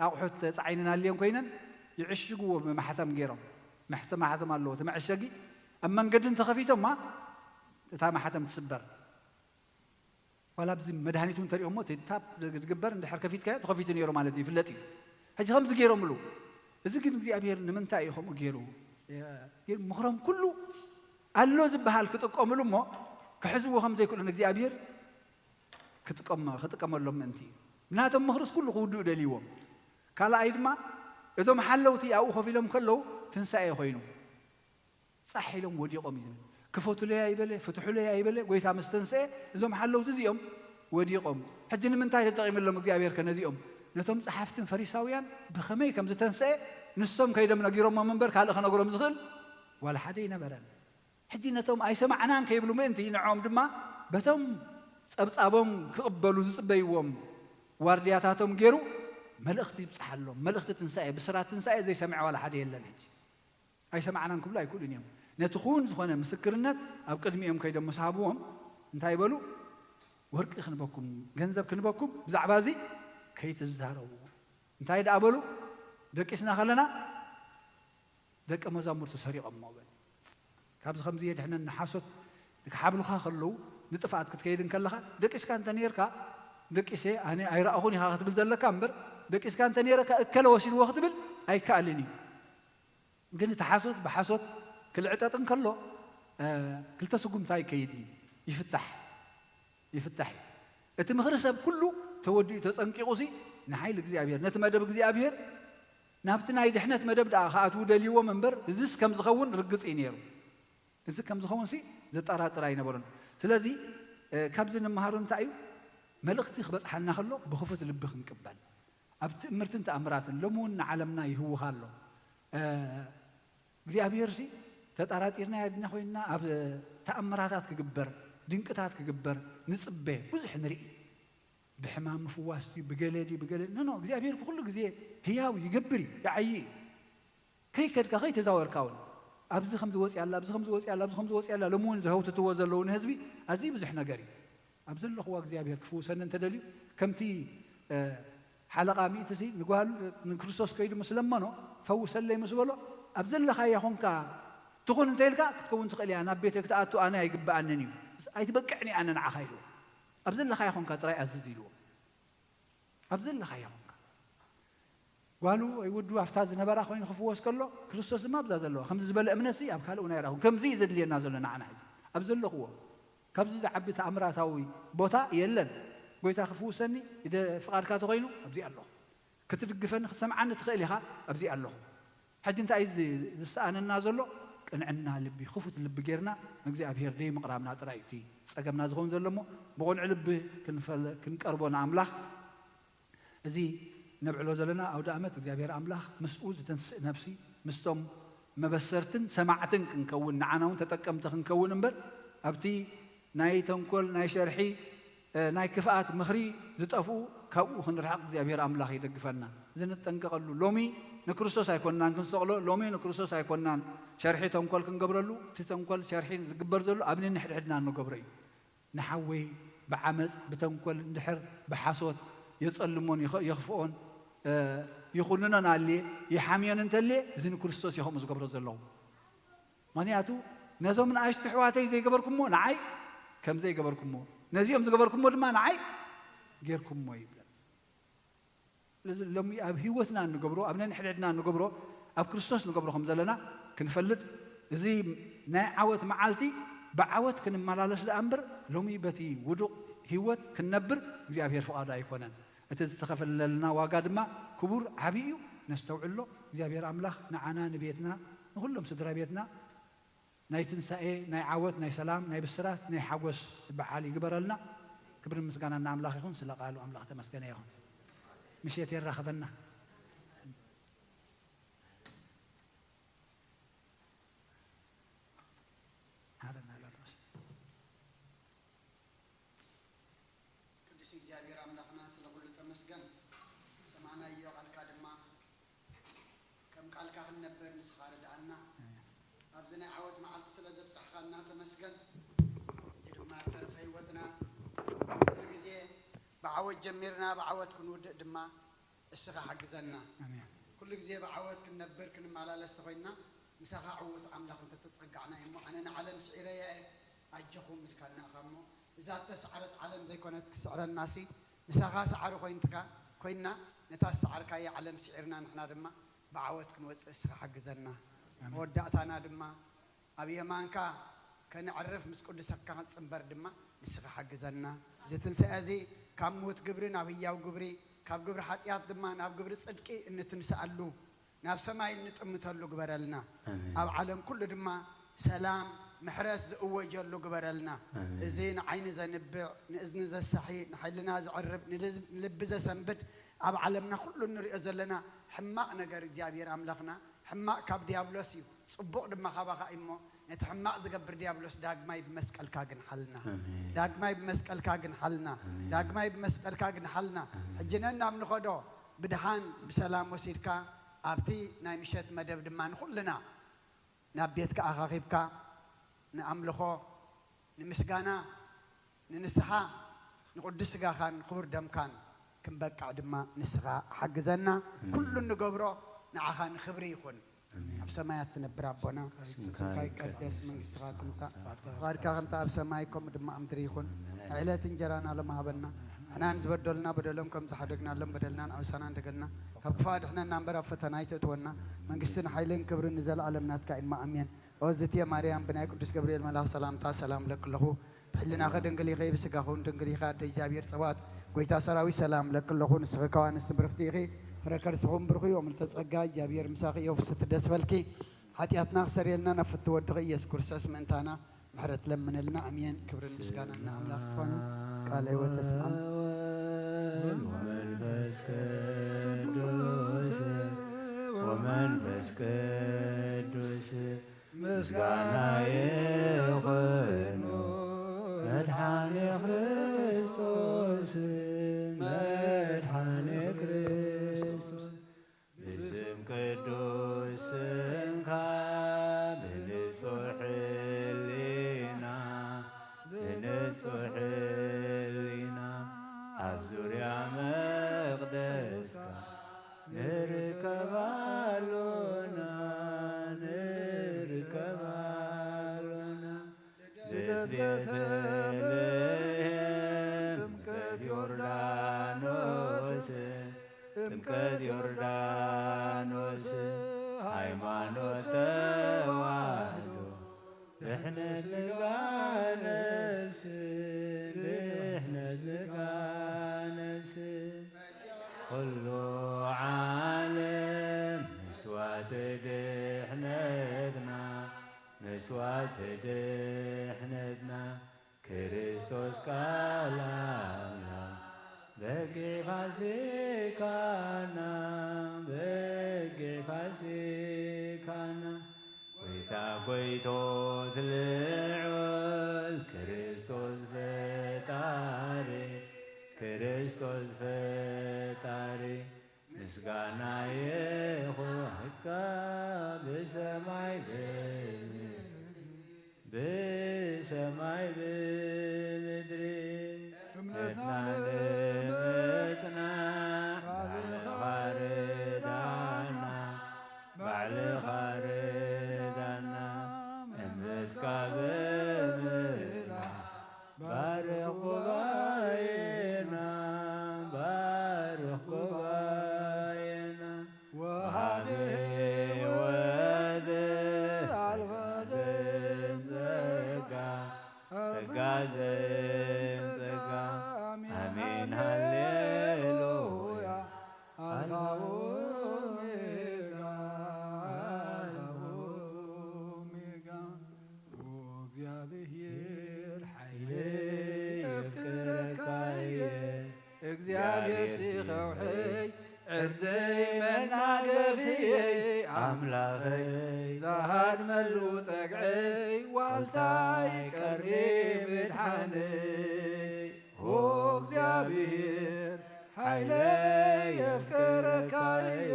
ኣቑሑት ተጻዒነን ኣልየን ኮይነን ይዕሽግዎ ብማሕተም ገይሮም። ማሕተ-፣ ማሕተም ኣለዎ፣ እቲ መዐሸጊ ኣብ መንገዲ እንተኸፊቶማ እታ ማሕተም ትስበር። ዋላ ኣብዚ መድሃኒት እውን ተሪኦሞ፣ እቲ ታፕ ዝግበር እንድሕር ከፊትካዮ ተኸፊቱ ነይሩ ማለት እዩ፣ ይፍለጥ እዩ። ሕጂ ከምዚ ገይሮምሉ። እዚ ግን እግዚኣብሔር ንምንታይ እዩ ከምኡ ገይሩ? ምኽሮም ኩሉ ኣሎ ዝበሃል ክጥቀምሉ እሞ ክሕዝዎ ከም ዘይክእሉ ንእግዚኣብሔር ክጥቀመ-፣ ክጥቀመሎም ምእንቲ እዩ። ብናቶም ምኽርስ ኩሉ ክውድኡ ደልይዎም። ካልኣይ ድማ እቶም ሓለውቲ ኣብኡ ኮፍ ኢሎም ከለዉ ትንሳኤ ኮይኑ ጻሕ ኢሎም ወዲቖም እዩ ዝብል። ክፈቱለይ ኣይበለ፣ ፍትሑለይ ኣይበለ፣ ጎይታ ምስ ተንስኤ እዞም ሓለውቲ እዚኦም ወዲቖም። ሕጂ ንምንታይ ተጠቒምሎም እግዚኣብሔር ከ ነዚኦም? ነቶም ጸሓፍትን ፈሪሳውያን ብኸመይ ከም ዝተንስኤ ንሶም ከይዶም ነጊሮሞም እምበር ካልእ ከነግሮም ዝኽእል ዋላ ሓደ ኣይነበረን። ሕጂ ነቶም ኣይሰማዕናን ከይብሉ ምእንቲ ንዕኦም ድማ በቶም ጸብጻቦም ክቕበሉ ዝጽበይዎም ዋርድያታቶም ገይሩ መልእኽቲ ይብጽሓሎም። መልእኽቲ ትንሳኤ፣ ብስራት ትንሳኤ ዘይሰምዐ ዋላ ሓደ የለን። ሕጂ ኣይሰማዕናን ክብሉ ኣይክእሉን እዮም። ነቲ ክውን ዝኾነ ምስክርነት ኣብ ቅድሚኦም ከይዶም ምስ ሃብዎም እንታይ በሉ? ወርቂ ክንበኩም፣ ገንዘብ ክንበኩም ብዛዕባ እዚ ከይትዛረቡ። እንታይ ደኣ በሉ? ደቂስና ከለና ደቀ መዛሙርቱ ሰሪቖሞ በሉ። ካብዚ ከምዚ የድሕነና፣ ሓሶት ክሓብሉኻ ከለዉ፣ ንጥፍኣት ክትከይድ እንከለኻ፣ ደቂስካ እንተ ነይርካ፣ ደቂሰ ኣነ ኣይረኣኹን ኢኻ ክትብል ዘለካ እምበር፣ ደቂስካ እንተ ነይረካ እከለ ወሲድዎ ክትብል ኣይከኣልን እዩ። ግን እቲ ሓሶት ብሓሶት ክልዕጠጥ እንከሎ፣ እ፣ ክልተ ስጉምታ ይከይድ እዩ፣ ይፍታሕ። ይፍታሕ እዩ። እቲ ምኽሪ ሰብ ኩሉ ተወዲኡ ተጸንቂቑ ሲ ንሓይሊ እግዚኣብሔር፣ ነቲ መደብ እግዚኣብሔር ናብቲ ናይ ድሕነት መደብ ደኣ ክኣትዉ ደልይዎም እምበር፣ እዝስ ከም ዝኸውን ርግጽ እዩ ነይሩ። እዚ ከም ዝኸውን ሲ ዘጠራጥር ኣይነበሮን። ስለዚ፣ እ፣ ካብዚ ንመሃሮ እንታይ እዩ? መልእኽቲ ክበጽሓና ከሎ ብኽፉት ልቢ ክንቅበል፣ ኣብ ትእምርትን ተኣምራትን ሎሚ እውን ንዓለምና ይህውኽ ኣሎ። እ፣ እግዚኣብሔር ሲ ተጠራጢርና ያድና ኮይንና ኣብ ተኣምራታት ክግበር፣ ድንቅታት ክግበር ንጽበ፣ ብዙሕ ንርኢ። ብሕማም ምፍዋስ ድዩ፣ ብገለ ድዩ፣ ብገለ፣ ኖ፣ ኖ፣ እግዚኣብሔር ኩሉ ግዜ ህያው ይገብር እዩ፣ ይዓዪ እዩ። ከይከድካ፣ ከይተዛወርካ እውን ኣብዚ ከም ዝወጽእ ኣላ፣ ኣብዚ ከም ዝወጽእ ኣላ፣ ኣብዚ ከም ዝወጽእ ኣላ፣ ሎሚ እውን ዝሀውትትዎ ዘለዉ ንህዝቢ ኣዝዩ ብዙሕ ነገር እዩ። ኣብ ዘለኽዎ እግዚኣብሔር ክፍውሰኒ እንተደልዩ፣ ከምቲ፣ እ፣ ሓለቓ ሚእቲ ሲ ንጓል ንክርስቶስ ከይዱ ምስ ለመኖ፣ "ፈውሰለይ" ምስ በሎ፣ ኣብ ዘለኻዮ ኾንካ ትኹን እንተ ኢልካ፣ ክትከውን ትኽእል እያ፣ ናብ ቤተይ ክትኣቱ ኣነ ኣይግብኣንን እዩ። ኣይትበቅዕን እያ ኣነ ንዓኻ ኢልዎ። ኣብ ዘለኻዮ ኾንካ ጥራይ ኣዝዝ ኢልዎ። ኣብ ዘለኻዮ ኾንካ። ጓሉ ወይ ወዱ ኣብታ ዝነበራ ኮይኑ ክፍወስ ከሎ፣ ክርስቶስ ድማ ኣብዛ ዘለዋ። ከምዚ ዝበለ እምነትሲ ኣብ ካልእ እውን ኣይረኣኹን። ከምዚ እዩ ዘድልየና ዘሎ ንዓና ሕጂ። ኣብ ዘለኽዎ። ካብዚ ዝዓቢ ተኣምራታዊ ቦታ የለን። ጎይታ ክፍውሰኒ፣ ይደ-፣ ፍቓድካ ተኾይኑ፣ ኣብዚ ኣለኹ። ክትድግፈኒ፣ ክትሰምዓኒ ትኽእል ኢኻ፣ ኣብዚ ኣለኹ። ሕጂ እንታይ እዩ ዝ-፣ ዝሰኣነና ዘሎ? ቅንዕና ልቢ፣ ክፉት ልቢ ጌርና ንእግዚኣብሔር ደይ ምቕራብና ጥራይ እዩ እቲ ጸገምና ዝኸውን ዘሎ እሞ፣ ብቕኑዕ ልቢ ክንፈል-፣ ክንቀርቦ ንኣምላኽ። እዚ ነብዕሎ ዘለና ኣውደ ኣመት እግዚኣብሔር ኣምላኽ ምስኡ ዝተንስእ ነፍሲ፣ ምስቶም መበሰርትን ሰማዕትን ክንከውን፣ ንዓና እውን ተጠቀምቲ ክንከውን እምበር፣ ኣብቲ ናይ ተንኮል፣ ናይ ሸርሒ፣ እ፣ ናይ ክፍኣት ምኽሪ ዝጠፍኡ ካብኡ ክንርሕቕ እግዚኣብሔር ኣምላኽ ይደግፈና። እዚ ንጠንቀቐሉ። ሎሚ ንክርስቶስ ኣይኮንናን ክንሰቕሎ፣ ሎሚ ንክርስቶስ ኣይኮንናን ሸርሒ ተንኮል ክንገብረሉ። እቲ ተንኮል ሸርሒ ዝግበር ዘሎ ኣብ ነንሕድሕድና እንገብሮ እዩ። ንሓወይ ብዓመጽ፣ ብተንኮል፣ እንድሕር ብሓሶት የጸልሞን ይኸ-፣ የኽፍኦን፣ እ፣ ይኹንኖን ኣልየ፣ ይሓምዮን እንተልየ፣ እዚ ንክርስቶስ እዩ ከምኡ ዝገብሮ ዘለዉ። ምኽንያቱ ነዞም ንኣሽቱ ኣሕዋተይ ዘይገበርኩሞ ንዓይ ከም ዘይገበርኩሞ፣ ነዚኦም ዝገበርኩሞ ድማ ንዓይ ጌርኩሞ ይብለን። ስለዚ ሎሚ ኣብ ህይወትና እንገብሮ፣ ኣብ ነንሕድሕድና እንገብሮ፣ ኣብ ክርስቶስ ንገብሮ ከም ዘለና ክንፈልጥ፣ እዚ ናይ ዓወት መዓልቲ ብዓወት ክንመላለስ ደኣ እምበር፣ ሎሚ በቲ ውዱቕ ህይወት ክንነብር እግዚኣብሔር ፍቓዱ ኣይኮነን። እቲ ዝተኸፈለልና ዋጋ ድማ ክቡር ዓቢ እዩ። ነስተውዕሎ። እግዚኣብሔር ኣምላኽ ንዓና፣ ንቤትና፣ ንኹሎም ስድራ ቤትና ናይ ትንሳኤ፣ ናይ ዓወት፣ ናይ ሰላም፣ ናይ ብስራት፣ ናይ ሓጎስ በዓል ይግበረልና። ክብርን ምስጋናን ንኣምላኽ ይኹን። ስለ ቃሉ ኣምላኽ ተመስገነ ይኹን። ምሸት የራኽበና። ቅዱስ እግዚኣብሔር ኣምላኽና ስለ ኩሉ ተመስገን። ሰማዕናዮ ቃልካ ድማ ከም ቃልካ ክንነብር ንስኻ ርድኣና። ኣብዚ ናይ ዓወት መዓልቲ ስለ ዘብጻሕኻና ተመስገን። ሕጂ ድማ ተረፈ ህይወትና ኩሉ ግዜ ብዓወት ጀሚርና ብዓወት ክንውድእ ድማ እስኻ ሓግዘና። ኣሜን። ኩሉ ግዜ ብዓወት ክንነብር ክንመላለስ ተኾይንና ምሳኻ ዕዉት ኣምላኽ እንተተጸጋዕና እዩ እሞ ኣነ ንዓለም ስዒረያ እየ ኣጆኹም ኢልካና ኢኻ እሞ እዛ እተሰዓረት ዓለም ዘይኮነት ክስዕረናሲ ምሳኻ ሰዓሪ ኮይንትካ ኮይንና ነታ ዝሰዓርካያ ዓለም ስዒርና ንሕና ድማ ብዓወት ክንወጽእ እስኻ ሓግዘና። ኣሜን። መወዳእታና ድማ ኣብ የማንካ ከነዕርፍ ምስ ቅዱሳንካ ክንጽንበር ድማ ንስኻ ሓግዘና። እዚ ትንሳኤ እዚ ካብ ምዉት ግብሪ ናብ ህያው ግብሪ፣ ካብ ግብሪ ሓጢኣት ድማ ናብ ግብሪ ጽድቂ እንትንስኣሉ፣ ናብ ሰማይ እንጥምተሉ ግበረልና። ኣሜን። ኣብ ዓለም ኩሉ ድማ ሰላም፣ ምሕረት ዝእወጀሉ ግበረልና። ኣሜን። እዚ ንዓይኒ ዘንብዕ፣ ንእዝኒ ዘሳሒ፣ ንሕልና ዘዕርብ፣ ንልዝ-፣ ንልቢ ዘሰንብድ፣ ኣብ ዓለምና ኩሉ እንሪኦ ዘለና ሕማቕ ነገር እግዚኣብሔር ኣምላኽና ሕማቕ ካብ ዲያብሎስ እዩ፣ ጽቡቕ ድማ ካባኻ እዩ እሞ፣ ነቲ ሕማቕ ዝገብር ዲያብሎስ ዳግማይ ብመስቀልካ ግንሓልና። ኣሜን። ዳግማይ ብመስቀልካ ግንሓልና። ኣሜን። ዳግማይ ብመስቀልካ ግንሓልና። ኣሜን። ሕጂ ነናብ ንኸዶ ብድሓን ብሰላም ወሲድካ፣ ኣብቲ ናይ ምሸት መደብ ድማ ንኹልና ናብ ቤትካ ኣኻኺብካ፣ ንኣምልኾ፣ ንምስጋና፣ ንንስሓ፣ ንቕዱስ ስጋኻን ክቡር ደምካን ክንበቅዕ ድማ ንስኻ ሓግዘና። ኣሜን። ኩሉ እንገብሮ ንዓኻ ንኽብሪ ይኹን። ኣሜን። ኣብ ሰማያት ትነብር ኣቦና፣ ስምካ ስምካ ይቀደስ፣ ይቀደስ፣ መንግስትኻ ትምጻእ፣ ትምጻእ፣ ፍቓድካ ከምቲ ኣብ ሰማይ ከምኡ ድማ ኣብ ምድሪ ይኹን። ኣሜን። ዕለት እንጀራና ሎም ሃበና፣ ንሕና ንዝበደሉና በደሎም ከም ዝሓደግናሎም በደልና ንኣበሳና እንደገልና፣ ካብ ክፉእ ኣድሕነና እምበር ኣብ ፈተና ኣይተእትወና። መንግስትን ሓይልን ክብርን ንዘለኣለም ናትካ እዩ እሞ ኣሜን። ኦዝትየ ማርያም ብናይ ቅዱስ ገብርኤል መልኣኽ ሰላምታ ሰላም እለኪ ኣለኹ። ብሕልናኺ ድንግል ኢኺ፣ ብስጋኺ እውን ድንግል ኢኺ፣ ኣደ እግዚኣብሔር ጸባኦት። ጎይታ ሰራዊት ሰላም ለኪ ኣለኹ፣ ንስኺ ከዋ ንስቲ ብርኽቲ ኢኺ፣ ፍረ ከርስኺ እውን ብሩኽ እዩ። ምልዕተ ጸጋ እግዚኣብሔር ምሳኺ እዩ፣ ፍስሕቲ ደስ በልኪ። ሓጢኣትና ክሰርየልና ናብ ፍትው ወድኺ ኢየሱስ ክርስቶስ ምእንታና ምሕረት ለምንልና። ኣሜን። ክብርን ምስጋናን ንኣምላኽ ይኹን። ቃለ ሕይወት ተስማም። ወመንፈስ ቅዱስ ወመንፈስ ቅዱስ ምስጋና ይኹኖ መድሓኒ ክርስቶስ፣ መድሓኒ ክርስቶስ። ብስም ቅዱስ ስምካ ብንጹሕ ሕሊና፣ ብንጹሕ ሕሊና ኣብ ዙርያ መቕደስካ ንርከብ ኣሎና፣ ንርከብ ኣሎና። ልደት ቤተልሔም፣ ጥምቀት ዮርዳኖስ፣ ጥምቀት ዮርዳኖስ፣ ሃይማኖት ተዋህዶ፣ ድሕነት ልጋ ነፍስ፣ ድሕነት ልጋ ነፍስ። ኩሉ ዓለም መስዋዕቲ ድሕነትና፣ መስዋዕቲ ድሕነትና፣ ክርስቶስ ቃል ኣምላኽ፣ በጊዕ ፋሲካና፣ በጊዕ ፋሲካና። ጎይታ ጎይቶት ልዑል ክርስቶስ ፈጣሪ፣ ክርስቶስ ፈጣሪ፣ ምስጋና ይኹንካ ብሰማይ ብምድሪ፣ ብሰማይ ብምድሪ። እምነትና ንምጽናዕ ባዕልኻ ርዳና፣ ባዕልኻ ርዳና። መንፈስካ ብምልኣኽ ባርኽ ጉባኤና፣ ባርኽ ጉባኤና። ወሃቢ ሕይወት፣ ጸጋ ዘምጸጋ፣ ጸጋ ዘምጸጋ። ኣሜን፣ ሃሌሉያ። ኣልፋ ኦሜጋ፣ ኣልፋ ኦሜጋ። ኦ እግዚኣብሔር ሓይለይ፣ የፍቅረካ እየ። እግዚኣብሔር ሲኸውሐይ፣ ዕርደይ መናገፍየይ፣ ኣምላኸይ ዝሃድመሉ ጸግዐይ፣ ዋልታይ ቀርኒ ምድሓነይ። ኦ እግዚኣብሔር ሓይለይ፣ የፍቅረካ እየ።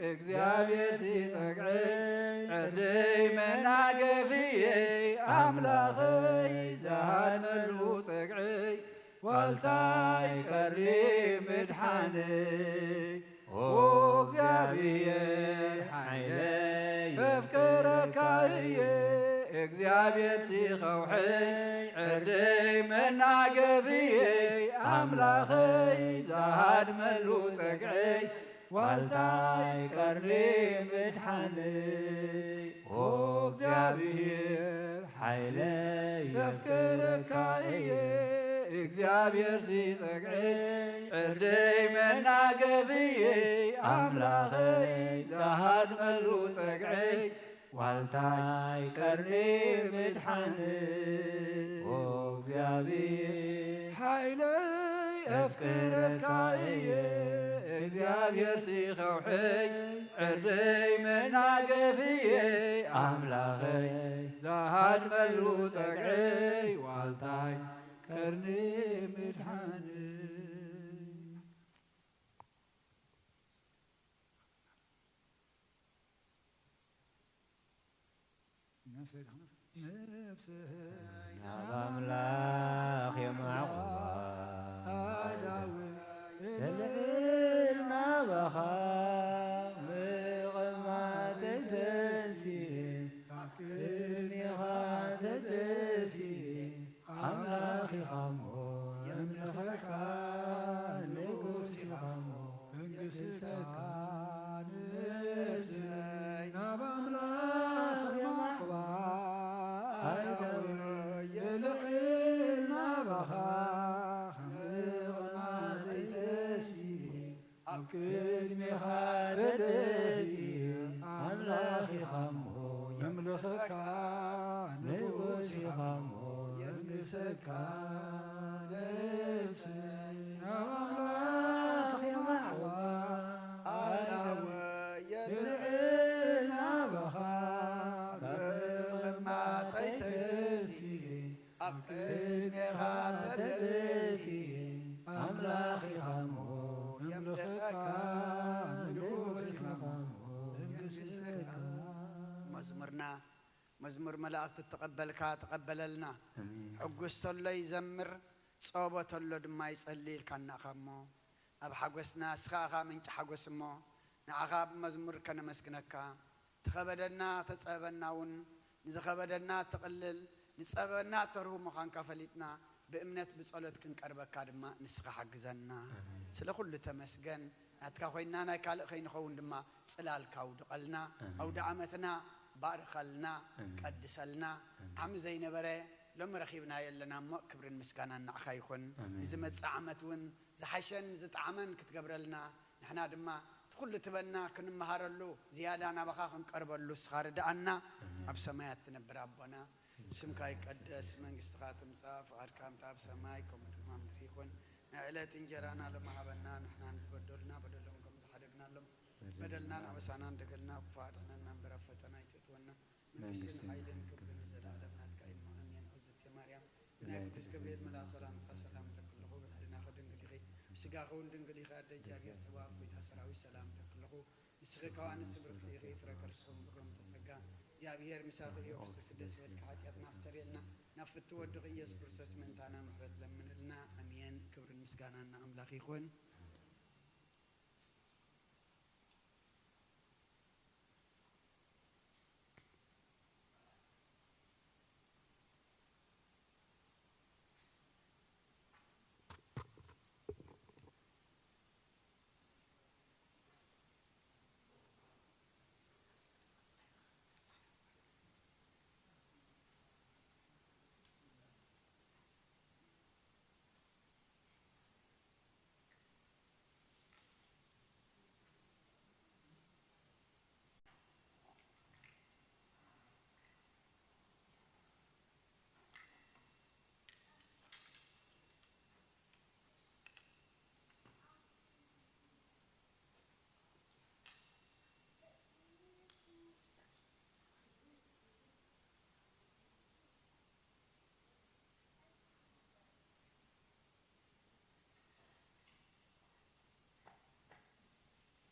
እግዚኣብሔር ሲጸግዐይ፣ ዕርደይ መናገፍየይ፣ ኣምላኸይ ዝሃድመሉ ጸግዐይ፣ ዋልታይ ቀርኒ ምድሓነይ። ኦ እግዚኣብሔር ሓይለይ፣ የፍቅረካ እየ። እግዚኣብሔር ሲኸውሐይ፣ ዕርደይ መናገፍየይ፣ ኣምላኸይ ዝሃድመሉ ጸግዐይ፣ ዋልታይ ቀርኒ ምድሓነይ። ኦ እግዚኣብሔር ሓይለይ፣ የፍቅረካ እየ። እግዚኣብሔር ሲጸግዐይ፣ ዕርደይ መናገፍየይ፣ ኣምላኸይ ዝሃድመሉ ጸግዐይ፣ ዋልታይ ቀርኒ ምድሓነይ። ኦ እግዚኣብሔር ሓይለይ፣ የፍቅረካ እየ። እግዚኣብሔር ሲኸውሐይ፣ ዕርደይ መናገፍየይ፣ ኣምላኸይ ዝሃድመሉ ጸግዐይ፣ ዋልታይ ቀርኒ ምድሓነይ። ነፍሰይ ደኸመት። ነፍሰይ ናብ ኣምላኽ የማዕቑባ። ኣዳዊ ተልዕል ናባኻ ምቕማጥ ተንሲኤ፣ ካብ ቅድሜኻ ተደፊኤ፣ ኣምላኽ ኢኻ እሞ የምልኸካ፣ ንጉስ ኢኻ እሞ እግስጸካ። ነፍሰይ ናብ ኣምላኽ የማዕቑባ። ኣዳዊ የልዕል ኣብ ቅድሜኻ ተደፊ ኣምላኽ ኢኻ እሞ የምልኸካ፣ ንጉስ ኢኻ እሞ የንግሰካ። ነፍሰይ ናብ ኣምላኽ የማዕዋ፣ ኣናወ የብዕል ናባኻ፣ መማጠይተይ ተሲኤ ኣብ ቅድሜኻ ተደፊ ኣምላኽ ኢኻ እሞ የምልኸካ፣ ንጉስ ኢኻ እሞ የንግሰካ። መዝሙርና መዝሙር መላእክቲ እተቐበልካ ተቐበለልና። ኣሜን። ሕጉስ ተሎ ይዘምር፣ ጸወቦ ተሎ ድማ ይጸሊ ኢልካና ኢኻ እሞ፣ ኣብ ሓጎስና እስኻ ኢኻ ምንጪ ሓጎስ እሞ፣ ንዓኻ ብመዝሙር ከነመስግነካ። ተኸበደና ተጸበና እውን፣ ንዝኸበደና ተቕልል፣ ንጸበና ተርሁ ምዃንካ ፈሊጥና፣ ብእምነት ብጸሎት ክንቀርበካ ድማ ንስኻ ሓግዘና። ኣሜን። ስለ ኩሉ ተመስገን። ናትካ ኮይንና ናይ ካልእ ከይንኸውን ድማ ጽላልካ ኣውድቐልና። ኣሜን። ኣውደ ዓመትና ባርኸልና፣ ኣሜን። ቀድሰልና። ኣሜን። ዓሚ ዘይነበረ ሎሚ ረኺብናዮ ኣለና እሞ ክብርን ምስጋናን ንዓኻ ይኹን። ኣሜን። ንዝመጽእ ዓመት እውን ዝሓሸን ዝጠዓመን ክትገብረልና፣ ንሕና ድማ እቲ ኩሉ ትበና ክንመሃረሉ፣ ዝያዳ ናባኻ ክንቀርበሉ እስኻ ርድኣና። ኣሜን። ኣብ ሰማያት ትነብር ኣቦና፣ ስምካ ይቀደስ፣ መንግስትኻ ትምጻእ፣ ፍቓድካ ከምታ ኣብ ሰማይ ከምኡ ድማ ኣብ ምድሪ ይኹን። ናይ ዕለት እንጀራና ሎሚ ሃበና፣ ንሕና ንዝበደሉና በደሎም ከም ዝሓደግናሎም፣ በደልናን ኣበሳናን ደገልና ክፉእ ኣድሕነና እምበር ኣብ ፈተና ኣይተእትወና። መንግስትን መንግስትን ሓይልን ክብርን ንዘለኣለም ናትካ እዩ እሞ ኣሜን። እግዝእትየ ማርያም ብናይ ቅዱስ ገብርኤል መልኣኽ ሰላምታ ሰላም እብለኪ ኣለኹ። ብሕልናኺ ድንግል ኢኺ፣ ብስጋኺ እውን ድንግል ኢኺ። ኣደ እግዚኣብሔር ጸባኦት ጎይታ ሰራዊት ሰላም እብለኪ ኣለኹ። ንስኺ ካብ ኣንስቲ ብርኽቲ ኢኺ፣ ፍረ ከርስኺ እውን ብሩኽ ተጸጋ እግዚኣብሔር ምሳኺ እዩ። ፍስሕቲ ደስ ይበልኪ፣ ሓጢኣትና ክሰርየልና ናብ ፍትው ወድኺ ኢየሱስ ክርስቶስ ምእንታና ምሕረት ለምንልና። ኣሜን። ክብርን ምስጋናን ንኣምላኽ ይኹን።